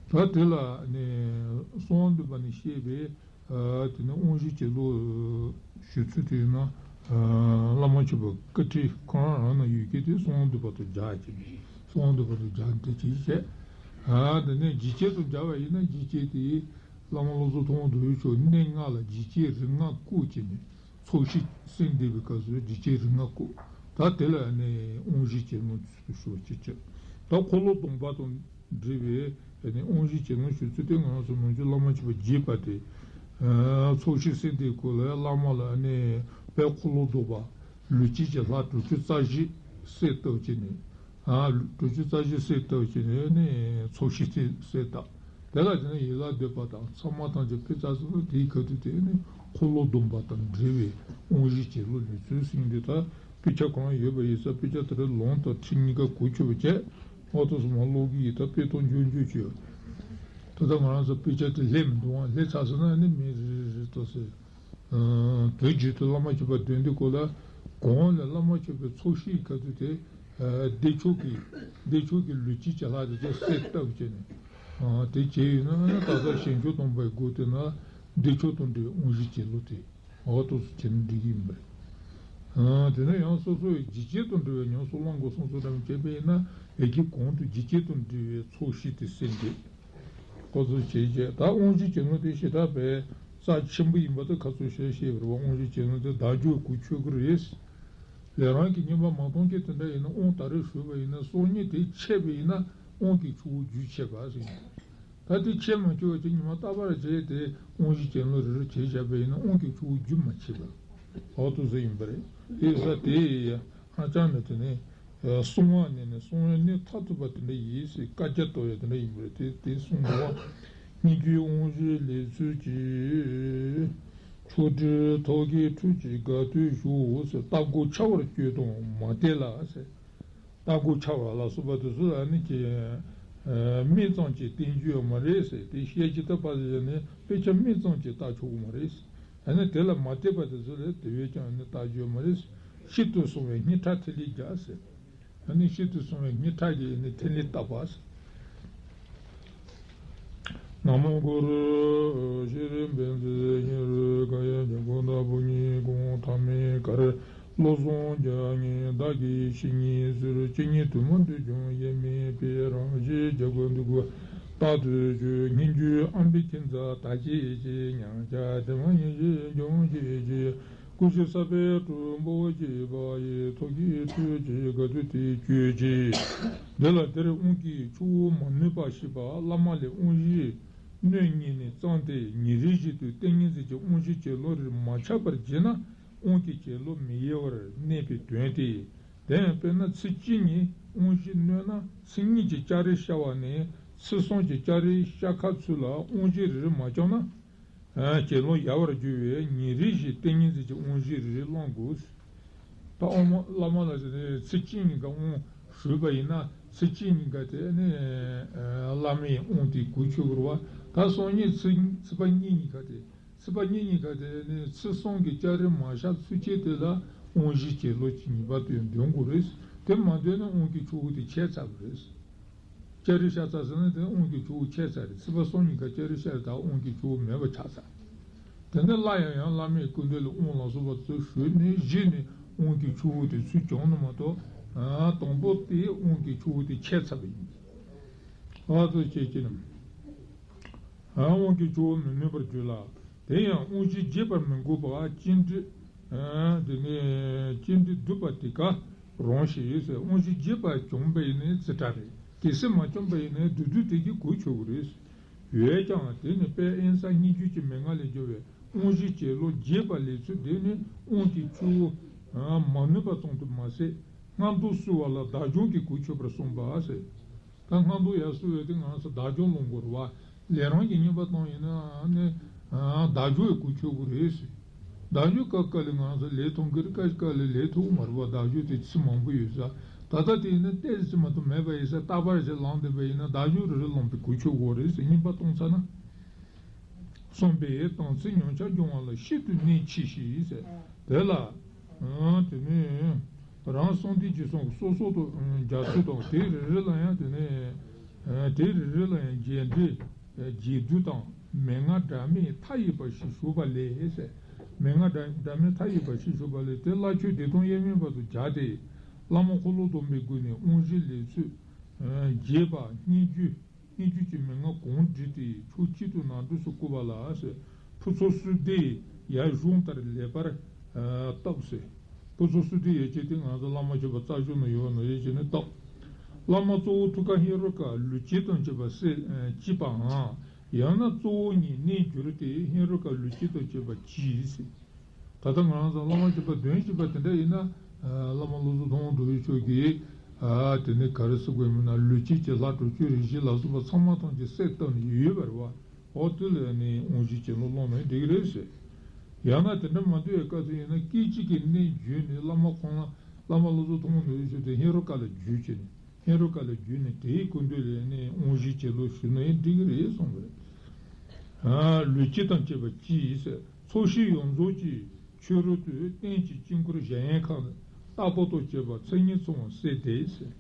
ད་དེ་ལ་ནི་གསང་བ་འདུས་པ་ནས་བཤད་པའི། དེ་ནས་དབང་བཞི་གྱེན་ལོག་ཞུ་ཚུལ་དེ་ཡིན་ན། བླ་མ་མཆོད་པའི་བཀའ་ཁྲིད་ཁོ་རང་རང་ན་ཡོད་ཀྱི་དེ་གསང་བ་འདུས་པ་དང་སྦྱར་གྱི། གསང་བ་འདུས་པ་དང་སྦྱར་དེ་ཅིག་བྱས། དེ་ནས་འཇིགས་བྱེད་དང་སྦྱར་བ་ཡིན་ན་འཇིགས་བྱེད་དེ། བླ་མ་བློ་བཟང་ཐུབ་དབང་རྡོ་རྗེ་མཆོག་གནས་ལྔ་ལ་འཇིགས་བྱེད་རིགས་ལྔ་བཀོད་བྱས་ནས་ཚོགས་ཞིང་གསལ་འདེབས་པའི་སྐབས་སུ་འཇིགས་བྱེད་རིགས་ལྔ་བཀོད། ད་དེ་ལ་ནི་དབང་བཞི་གྱེན་ལོག་ཞུ་བ་ཅིག་བྱས། ད་འཁོར་ལོ་སྡོམ་པ་དང་འབྲེལ་བའི་ནི་དབང་བཞི་གྱེན་ལོག་ཞུ་ཚུལ་དེ་ང་རང་ཚོ་ནང་ཆོས་བླ་མ་མཆོད་པ་རྒྱས་པ་དེ། ཚོགས་ཞིང་གསལ་འདེབས་སྐོར་ལ་བླ་མ་ལ་ནི་དཔལ་འཁོར་ལོ་སྡོམ་པ་ལུས་དཀྱིལ་གྱི་ལྷ་དྲུག་ཅུ་རྩ་བཞི་གསལ་བཏབ་བྱས་ནས། དྲུག་ཅུ་རྩ་བཞི་གསལ་བཏབ་བྱས་ནས་ནི་ཚོགས་ཞིང་དེ་གསལ་བཏབ། དེ་ལ་དེ་ནས་ཡིད་ལ་འདོད་པ་དང་ཚང་མ་ཐམས་ཅད་ཕུལ་ཚར་སོང་ན། དེའི་ཁ་ཐུག་དེ་ནི་འཁོར་ལོ་སྡོམ་པ་དང་འབྲེལ་བའི་དབང་བཞི་གྱེན་ལོག་ལུས་ཚུལ་ཟེར་དུས། ད་དཔེ་ཆ་གང་ཡོད་པ་ཡིན་ཙང་དཔེ་ཆ་དེ་རིགས་ལུང་དང་ཁྲིད་གཉིས་ཀ་གོ་ཆོད་པ་བྱས། ཨོ་ཏོ་སོ་མ་ཀློག་གི་ཡིན། ད་དཔེ་ཐོ་འཇོག་འཇོག་བྱོས། ད་ལྟ་ང་རང་ཚོ་དཔེ་ཆ་དེ་ལྷད་མི་འདུག་ཨང་། ལྷད་ཚར་སོང་ན་ནི་མི་རེ་རེ་རེ་ཏོ་ཟེར། དོན་བརྒྱུད་དུ་བླ་མ་མཆོད་པ་འདོན་དུས་སྐོར་ལ། གོང་ལ་བླ་མ་མཆོད་པའི་ཚོགས་ཞིང་གི་ཁ་ཐུག་དེ། བདེ་མཆོག་གི། བདེ་མཆོག་གི་ལུས་དཀྱིལ་གྱི་ལྷ་དེ་ཚོ་གསལ་བཏབ་བྱས་ནས། དེ་བྱས་ཡོད་ན་ད་ལྟ་ཞིང་སྐྱོང་སྡོམ་པའི་སྒོ་དེ་ན་བདེ་མཆོག་དང་འབྲེལ་བའི་དབང་བཞི་གྱེན་ལོག་དེ། འོ་ཏོག་ཙམ་བྱས་ན་འགྲིག་གི་ཡིན་པ་རེད། དེ་ནས་ཡང་སོ་སོའི་འཇིགས་བྱེད་དང་འབྲེལ་བའི་ཉམས་སུ་བླང་དགོས་གསུངས་སོ་འདྲ་མི་བྱེད་པ་ཡིན་ན། ཡ་གི་གོང་དུ་འཇིགས་བྱེད་དང་འབྲེལ་བའི་ཚོགས་ཞིང་དེ་གསལ་འདེབས་ཁོ་ཚོ་བྱས་རྗེས། ད་དབང་བཞི་གྱེན་ལོག་དེ་ཞེ་དྲག་པའི་རྩ་ཆེན་པོ་ཡིན་པ་དེ་ཁ་ཚོན་བྱས་བཤད་པ་རེད་བ། དབང་བཞི་གྱེན་ལོག་དེ་བདག་འཇུག་གོ་ཆོད་ཀྱི་རེད། ལས་རང་གི་བསྙེན་པ་མ་གཏོང་མཁན་དེ་འདྲ་ཡིན་ན། དབང་ད་རེས་ཞུས་པ་ཡིན་ན་སང་ཉིན་དེ་ཆད་པ་ཡིན་ན་དབང་གི་ཆུ་བོ་རྒྱུན་ཆད་པ་ཟེར་ཡིན། ད་དེ་ཆད་མ་ཆོད་པ་ཅིག་ཉི་མ་རྟག་པར་བྱས་ཏེ་དབང་བཞི་གྱེན་ལོག་རེ་རེ་བྱས་བཞག་པ་ཡིན་ན་དབང་གི་ཆུ་བོ་རྒྱུན་མ་ཆད་པ། འོ་ཏོག་ཙམ་ཡིན་པ་རེད། དེ་ས་དེ་ཡི་ཧ་ཅང་ནས་དེ་ནས་གསང་བ་ནས་ནས་གསང་བའི་གནད་མཐར་ཐུག་པ་དེ་འདྲ་ཡིན་ཟེར་བཀའ་རྒྱ་གཏོང་ཡ་དེ་འདྲ་ཡིན་པ་རེད། དེ་དེ་གསུངས་འདུག་བ། སྙན་བརྒྱུད་དབང་བཞིའི་ལས་ཚུལ་གྱི། ཆོག་སྒྲིལ་ཐོག་གི་ཁྲུས་ཀྱི་དགའ་སྟོན་ཞུ་ཟེར། རྟ་མགོ་འཕྱར་བར་བསྐྱོད་དང་མ་དད་ལ་ཟེར། རྟ་མགོ་འཕྱར་བ་ལ་སོགས་པ་དེ་ཚོ་ལ་ནི་ཀྱི་སྨྲས་ཙམ་གྱིས་བསྟན་རྒྱུ་ཡོད་མ་རེད་ཟེར། དེ་བཤད་ཀྱི་ད་པ་ཟེར་ནས་དཔེ་ཆ་སྨྲས་ཙམ་གྱིས་བལྟ་ཆོག་གི་མ་རེད། ཨ་ནི་དེ་ལ་མ་དད་པ་དེ་ཚོ་ལ་དེ་བས་ཀྱང་ནི་བལྟ་རྒྱུ་ཡོད་མ་རེད། ཤིན་ཏུ་གསང་བའི་སྙིང་ཁྲག་ཐིག་ལེ་རྒྱག་ཟེར། ཨ་ནི་ཤིན་ཏུ་གསང་བའི་སྙིང་ཁྲག་གི་ནི་ཐིག་ལེ་བཏབ་པ་ཟེར། ན་མོ་གུ་རུ། ཤྲཱི་པཉྩེ་ཧེ་རུ་ཀ་ཡ་ཛྙཱ་ན་པུ་ཉི་ཀུན་ཐ་མེ་ཀར། བློ་བཟང་རྒྱ་མཚོ་བདག་གིས་བཤེས་གཉེན་ཟུར། ཇི་སྙེད་དུ་མ་འདུས་ཀྱང་ཡེ་མེད་པའི། རང་བཞིན་རྒྱ་མཚོ་འདུས་ཀྱི་རྟག་ཏུ་བཞུགས། སྙན་བརྒྱུད་ཨམ་བི་ཀུན་ཛ་དག་བྱེད་ཅིང་། ཉམས་ཆག་དྲི་མ་ཡེ་ཤེས་སྦྱོང་བྱེད་ཅིང་། སྐུ་བཞི་ས་པཎ་གྲུབ་པོ་བཅས་པ་ཡི། ཐུགས་ཀྱི་ཁྲུས་ཀྱི་དགའ་སྟོན་དེ་གྱུར་ཅིག་འདི་ལ་དེར་དབང་གི་ཆུ་བོ་མ་ནུབ་པ་ཞེས་པ་བླ་མ་ལས་དབང་བཞིའི་སྣོད་རྙེད་ནས་བརྩམས་ཏེ། ཉིན་རེ་བཞིན་དུ་ཏིང་ངེ་འཛིན་གྱི་དབང་བཞི་གྱེན་ལོག་རིས་མ་ཆད་པར་བགྱིས་ན་དབང་གི་གྱེན་ལོག་མི་ཡལ་བར་གནས་པའི་དོན་ཏེ། དེ་ཡང་དཔེར་ན་ཚེས་གཅིག་ཉིན་དབང་བཞི་བསྣོལ་ན་ཚེས་གཉིས་ཀྱི་ལྕགས་རིས་ཤར་བ་ནས་ཚེས་གསུམ་གྱི་ལྕགས་རིས་ཤར་ཁ་ཚུན་ལ་དབང་བཞི་རེ་རེ་མ་བསྐྱངས་ན། གྱེན་ལོག་ཡལ་བར་འགྱུར་བས། ཉིན་རེ་བཞིན་ཏིང་ངེ་འཛིན་གྱི་དབང་བཞི་རེ་རེ་བླང་དགོས། ད་དབང་མ་བླ་མ་ལ་ཚེས་གཅིག་ཉིན་ཀ་དབང་ཞུས་པ་ཡིན་ན་ཚེས་གཅིག་ཉིན་ཀ་དེ་ནི་བླ་མའི་དབང་དེ་གོ་ཆོད་དགོས་རེད་བ། ད་སང་ཉིན་ཚེས་ཚེས་པ་གཉིས་ཉིན་ཀ་དེ་ཚེས་པ་གཉིས་ཉིན་ཀ་དེ་ནི་ཚེས་གསུམ་གྱི་ལྕགས་རིས་མ་ཤར་ཚུན་ཆད་དེ་ལ་དབང་བཞི་གྱེན་ལོག་གི་ཉིན་པ་དེ་འདོན་དགོས་རེད། དེ་མ་འདོན་ན་དབང་གི་ཆུ་བོ་དེ་ཆད་ཚར་བ་རེད། ལྕགས་རིས་ཤར་ཚར་ཟེར་ན་དེ་དབང་གི་ཆུ་བོ་ཆད་ཚར་རེད། ཚེས་པ་གསུམ་ཉིན་ཀ་ལྕགས་རིས་ཤར་རེད། ད་དབང་གི་ཆུ་བོ་མེད་པ་ཆགས་ཚར། དེ་ནས་སླར་ཡང་ཡང་བླ་མའི་སྐུ་མདུན་ལ་དབང་ལ་སོགས་པ་ཚུར་ཞུས་ནས་གཞི་ནས་དབང་གི་ཆུ་བོ་དེ་ཚུར་བྱུང་ན་མ་གཏོགས། དང་པོ་དེ་དབང་གི་ཆུ་བོ་དེ་ཆད་ཚར་བ་ཡིན། ཨ་ཙོ་ཅེས་ཀྱི་ནམ། དབང་གི་ཆུ་བོ་མི་ནུབ་པར་གྱུར་ལ། དེ་ཡང་དབང་བཞི་རྒྱས་པར་མི་འགོད་པར་སྤྱན་འདྲེན། དེ་ནས་སྤྱན་འདྲེན་བསྡུས་པ་དེ་ཀ་རང་ཞེས་ཟེར། དབང་བཞི་རྒྱས་པར་བྱུང་བས་ནི་རྩིས་ཁྲ་རེད། གལ་སྲིད་མ་བྱུང་བས་ནི་བསྡུས་བསྡུས་དེ་གིས་གོ་ཆོད་དགོས་རེད། འོན་ཀྱང་དེ་ནི་དཔལ་དབེན་ས་སྙན་བརྒྱུད་ཀྱི་མན་ངག་ལས་བརྒྱུད་པའི་དབང་བཞི་གྱེན་ལོག་རྒྱས་པ་ལས་ཚུལ་དེ་ནི་དབང་གི་ཆུ་བོ་མ་ནུབ་པ་ཙམ་དུ་མ་ཟད། སྔ་མདོ་བསུ་བ་ལ་བདག་སྦྱོང་གིས་གོ་ཆོད་པར་གསུངས་པ་ཟེར། ད་སྔ་མདོ་ཡར་བསུ་བའི་དེ་ང་ཚོ་བདག་སྦྱོང་སློང་དགོས་རེད་བ། ལས་རང་གི་བསྙེན་པ་བཏང་ཡིན་ན་ནི། བདག་འཇུག་གི་གོ་ཆོད་དགོས་རེད་ཟེར། བདག་འཇུག་སྐབས་སྐབས་ལ་ང་ཚོ་ལས་ཐོབ་ཀྱི་རེད། སྐབས་སྐབས་ལ་ལས་ཐོབ་ཀྱི་མ་རེད་པ། བདག་འཇུག་དེ་ཚིག་མང་པོ་ཡོད་ས། ད་ལྟ་དེ་ཡིན་ན་ཏོག་ཙམ་མ་གཏོགས་མེད་པ་ཡིན་ས། རྟག་པར་ཞིག་ལངས་བསྡད་པ་ཡིན་ན་བདག་འཇུག་རེ་རེ་ལོངས་པའི་གོ་ཆོད་དགོས་རེད་ཟེར། གཉིས་པ་གཏོང་ཚར་ན། གསུངས་པས་དམ་ཚིག་ཉམས་ཆག་སྦྱོང་བ་ལ་ཤིན་ཏུ་གནད་ཆེ་ཞེས་ཟེར། དེ་ལ། ཨང་། དེ་ནས་རང་གསུང་ལྡན་གྱི་གསུང་སོ་སོ་དང་རྒྱ་མཚོ་དང་། དེ་རེ་རེ་ལ་ཡང་དེ་ནས་དེ་རེ་རེ་ལ་ཡང་རྒྱས་འགྲེལ་རྒྱས་བསྡུས་དང་མན་ངག་སྒྲ་མེད་མཐའ་ཡས་པ་ཞེས་ཞུས་པ་ལས་ཟེར། མན་ངག་སྒྲ་སྒྲ་མེད་མཐའ་ཡས་པ་ཞེས་ཞུས་པ་ལས། དེ་བླ་མཆོད་བདེ་སྟོང་དབྱེར་མེད་པ་དང་སྦྱར་ཏེ། བླ་མ་འཁོར་ལོ་སྡོམ་པའི་སྒོ་ནས་དབང་བཞི་ལས་ཚུལ་རྒྱས་པ་སྙན་བརྒྱུད། སྙན་བརྒྱུད་ཀྱི་མན་ངག་གོང་བསྒྲིགས་ཏེ་ཕྱོགས་གཅིག་ཏུ་ནང་འགྲིགས་སུ་བཀོད་པ་ལ་ཟེར། ཕུན་ཚོགས་བསོད་བདེ་ཡར་གཞུང་ལྟར་ལེགས་པར་བཏབ་ཟེར། ཕུན་ཚོགས་བསོད་བདེ་ཡར་བྱས་ཏེ་ང་ཚོ་བླ་མ་མཆོད་པ་རྩ་གཞུང་ན་ཡོད་ནོ་ཡར་བྱས་ནས་བཏབ། བླ་མ་གཙོ་བོ་ཐུགས་ཀར་ཧེ་རུ་ཀ་ལུས་དཀྱིལ་དང་བཅས་པ་གསལ་བྱེད་པའམ། ཡང་ན་གཙོ་བོ་ཉིད་གནས་གྱུར་ཏེ་ཧེ་རུ་ཀ་ལུས་དཀྱིལ་དང་བཅས་པ་གྱིས་ཟེར། ད་ལྟ་ང་རང་ཚོ་བླ་མ་མཆོད་པ་འདོན་བྱེད་པ་དེ་འདྲ་ཡིན་ན། ཨ། བླ་མ་བློ་བཟང་མཐོང་སྒང་རྡོ་རྗེ་མཆོག་གིས། ཨ། དེ་ནས་ག་རེ་ཟེར་དགོས་མིན་ན། ལུས་དཀྱིལ་གྱི་ལྷ་དྲུག་ཅུ་རེ་བཞི་ལ་སོགས་པ་ཚང་མ་ཐམས་ཅད་གསལ་བཏབ་ནས་ཡོད་པ་རེད་པ། འོ་དེ་ལ་ནི་དབང་བཞིའི་བྱིན་རླབས་སློང་ན་འགྲིག་གི་རེད་ཟེར། ཡང་ན་དེ་འདྲ་མ་འདུག་པའི་སྐབས་སུ་ཡིན་ན། སྐད་ཅིག་གིས་གནས་གྱུར་ནས་བླ་མ་ཁོང་ལ། བླ་མ་བློ་བཟང་མཐོང་སྒང་རྡོ་རྗེ་མཆོག་དེ་ཧེ་རུ་ཀ་ལ་བརྒྱུད་བྱས་ནས། ཧེ་རུ་ཀ་ལ་བརྒྱུད་ནས་དེའི་སྐུ་མདུན་ལ་ནི་དབང་བཞིའི་བྱིན་རླབས་ཞུས་ན་ཡང་འགྲིག་གི་རེད་གསུངས་པ་རེད། ཨ། ལུས་དཀྱིལ་དང་བཅས་པ་གྱིས་ཟེར། ཚོགས་ཞིང་ཡོངས་རྫོགས་ཀྱི་ཕྱི་རོལ་དུ་སྟེང་གི་དཀྱིལ་འཁོར་གཞལ་ཡས་ཁང་ལྟ་བུ་དང་བཅས་པ་མཚན་ཉིད་ཚང་བ་གསལ་ཏེ་ཟེར།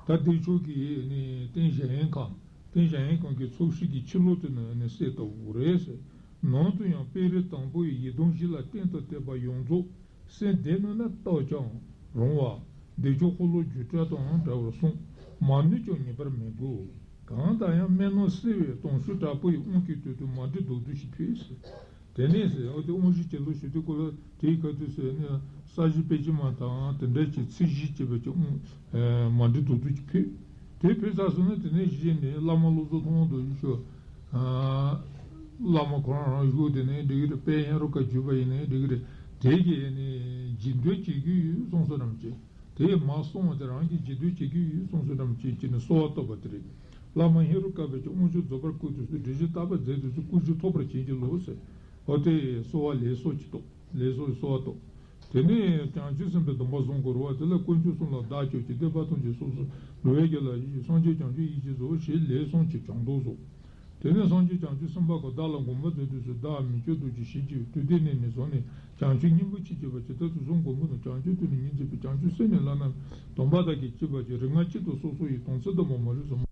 ད་བདེ་མཆོག་གི་ནི་སྟེང་གཞལ་ཡས་ཁང་། སྟེང་གཞལ་ཡས་ཁང་གི་ཚོགས་ཞིང་གི་ཕྱི་ལོགས་དེ་ནི་ནི་གསལ་ལྟ་བུ་རེད་ཟེར། ནང་དུ་ཡང་དཔལ་རི་དང་པོ་ཡི་ཡི་དམ་བཞི་ལ་རྟེན་དུ་བསྟན་པ་ཡོངས་རྫོགས་གསལ་ལྡན་ནོ་ན་བརྟག་ཀྱང་རུང་བ། བདེ་མཆོག་འཁོར་ལོ་སྒྱུ་འཕྲུལ་དང་འདྲ་བར་གསུངས། མ་ནུས་ཀྱང་ངེས་པར་མི་དགོས། གང་ལྟར་ཡང་སྨན་སྣ་བསིལ་བའི་དྭངས་བསིལ་དྲག་པོ་ཡི་དབང་གིས་དོད་དུ་མ་འདྲིས་རྡོག་རྡོག་ཅིག་ཕུལ་ཟེར། དེ་ནས་ཟེར། འོ་དེ་དབང་བཞིའི་བྱིན་རླབས་ཞུ་དུས་སྐབས་ལ་དེའི་ཁ་ཐུག་ཟེར་ནས་ས་གཞི་པད་ཕྱེ་མ་དང་དེ་འདྲ་ཅིག་ཚིག་བཞི་བཅས་པ་ཅིག་དབང་མ་འདྲིས་རྡོག་རྡོག་ཅིག་ཕུལ། དེ་ཕུལ་ཚར་སོང་ན་དེ་ནས་གཞི་ནས་བླ་མ་བློ་བཟང་མཐོང་སྒང་རྡོ་རྗེ་མཆོག་བླ་མ་ཁོ་རང་རང་བཞུགས་དེ་ནས་འགྲིག་གི་རེད། དཔལ་ཧེ་རུ་ཀ་བརྒྱུད་པ་ཡིན་ནའི་འགྲིག་གི་རེད། དེ་གིས་ནི་རྗེས་ཟློས་བྱེད་ཀྱི་ཡོད་གསུངས་སོ་ནམ་ཅིག་དེས་མ་གསུངས་པ་དེ་རང་གིས་རྗེས་ཟློས་བྱེད་ཀྱི་ཡོད་གསུངས་སོ་ནམ་ཅིག་བྱས་ནས་གསོལ་བ་བཏབ་པ་དེ་རེད། བླ་མ་ཧེ་རུ་ཀ་པས་ཀྱང་དབང་ཕྱུག་རྫོགས་པར་བསྐུལ་དུས་སུ། སྒྲིབ་སྦྱང་རྟག་པར་མཛད་དུས་སུ། སྐུ་གཞོགས་ཐོབ་པར་བྱིན་གྱིས་རློབས་ཟེར། འོ་དེ་གསོལ་བ་ལེགས་སོ་ཅིག་བཏབ། ལེགས་སོ་གསོལ་བ་བཏབ། དེ་ནས་བྱང་ཆུབ་སེམས་དཔའི་སྡོམ་པ་བཟུང་དགོས་རེད་པ། དེ་ལ་དཀོན་མཆོག་གསུམ་ལ་བདག་སྐྱབས་མཆི། བསྟན་པ་ཐམས་ཅད་སོ་སོར་བསྡུ་བའི་རྒྱུ་ལ་གཞི་བྱས། སངས་རྒྱས་བྱང་ཆུབ་ཡིད་ཀྱིས་རྫོགས། ཞེས་ལེགས་གསུངས་ཀྱི་བྱང་ལྡོག་སོགས། དེ་ནས་སངས་རྒྱས་བྱང་ཆུབ་སེམས་དཔའ་ཁོ་བདག་ལ་དགོངས་པ་མཛད་དུས་སུ། བདག་མི་སྐྱོ་སྡུག་ཅིང་ཞི་བྱེད་པའི་དུས་དེ་ནས་ནི་བཟུང་ནས་བྱང་ཆུབ་སྙིང་པོ་མཆིས་བྱེད་པ་ཇི་ལྟར་དུ་བཟུང་དགོས་མིན་ནོ། བྱང་ཆུབ་ཏུ་ནི་སྙིང་རྗེ་སྤེལ། བྱང་ཆུབ་སེམས་ནི་བླ་ན་མེད། སྡོམ་པ་དག་གིས་བསྐྱེད་པ་ཅན། རིག་སྔགས་གཅིག་ཏུ་སོ་སོ་ཡི། དམ་ཚིག་སྡོམ་པ་མ་ལུས་སྲུངས།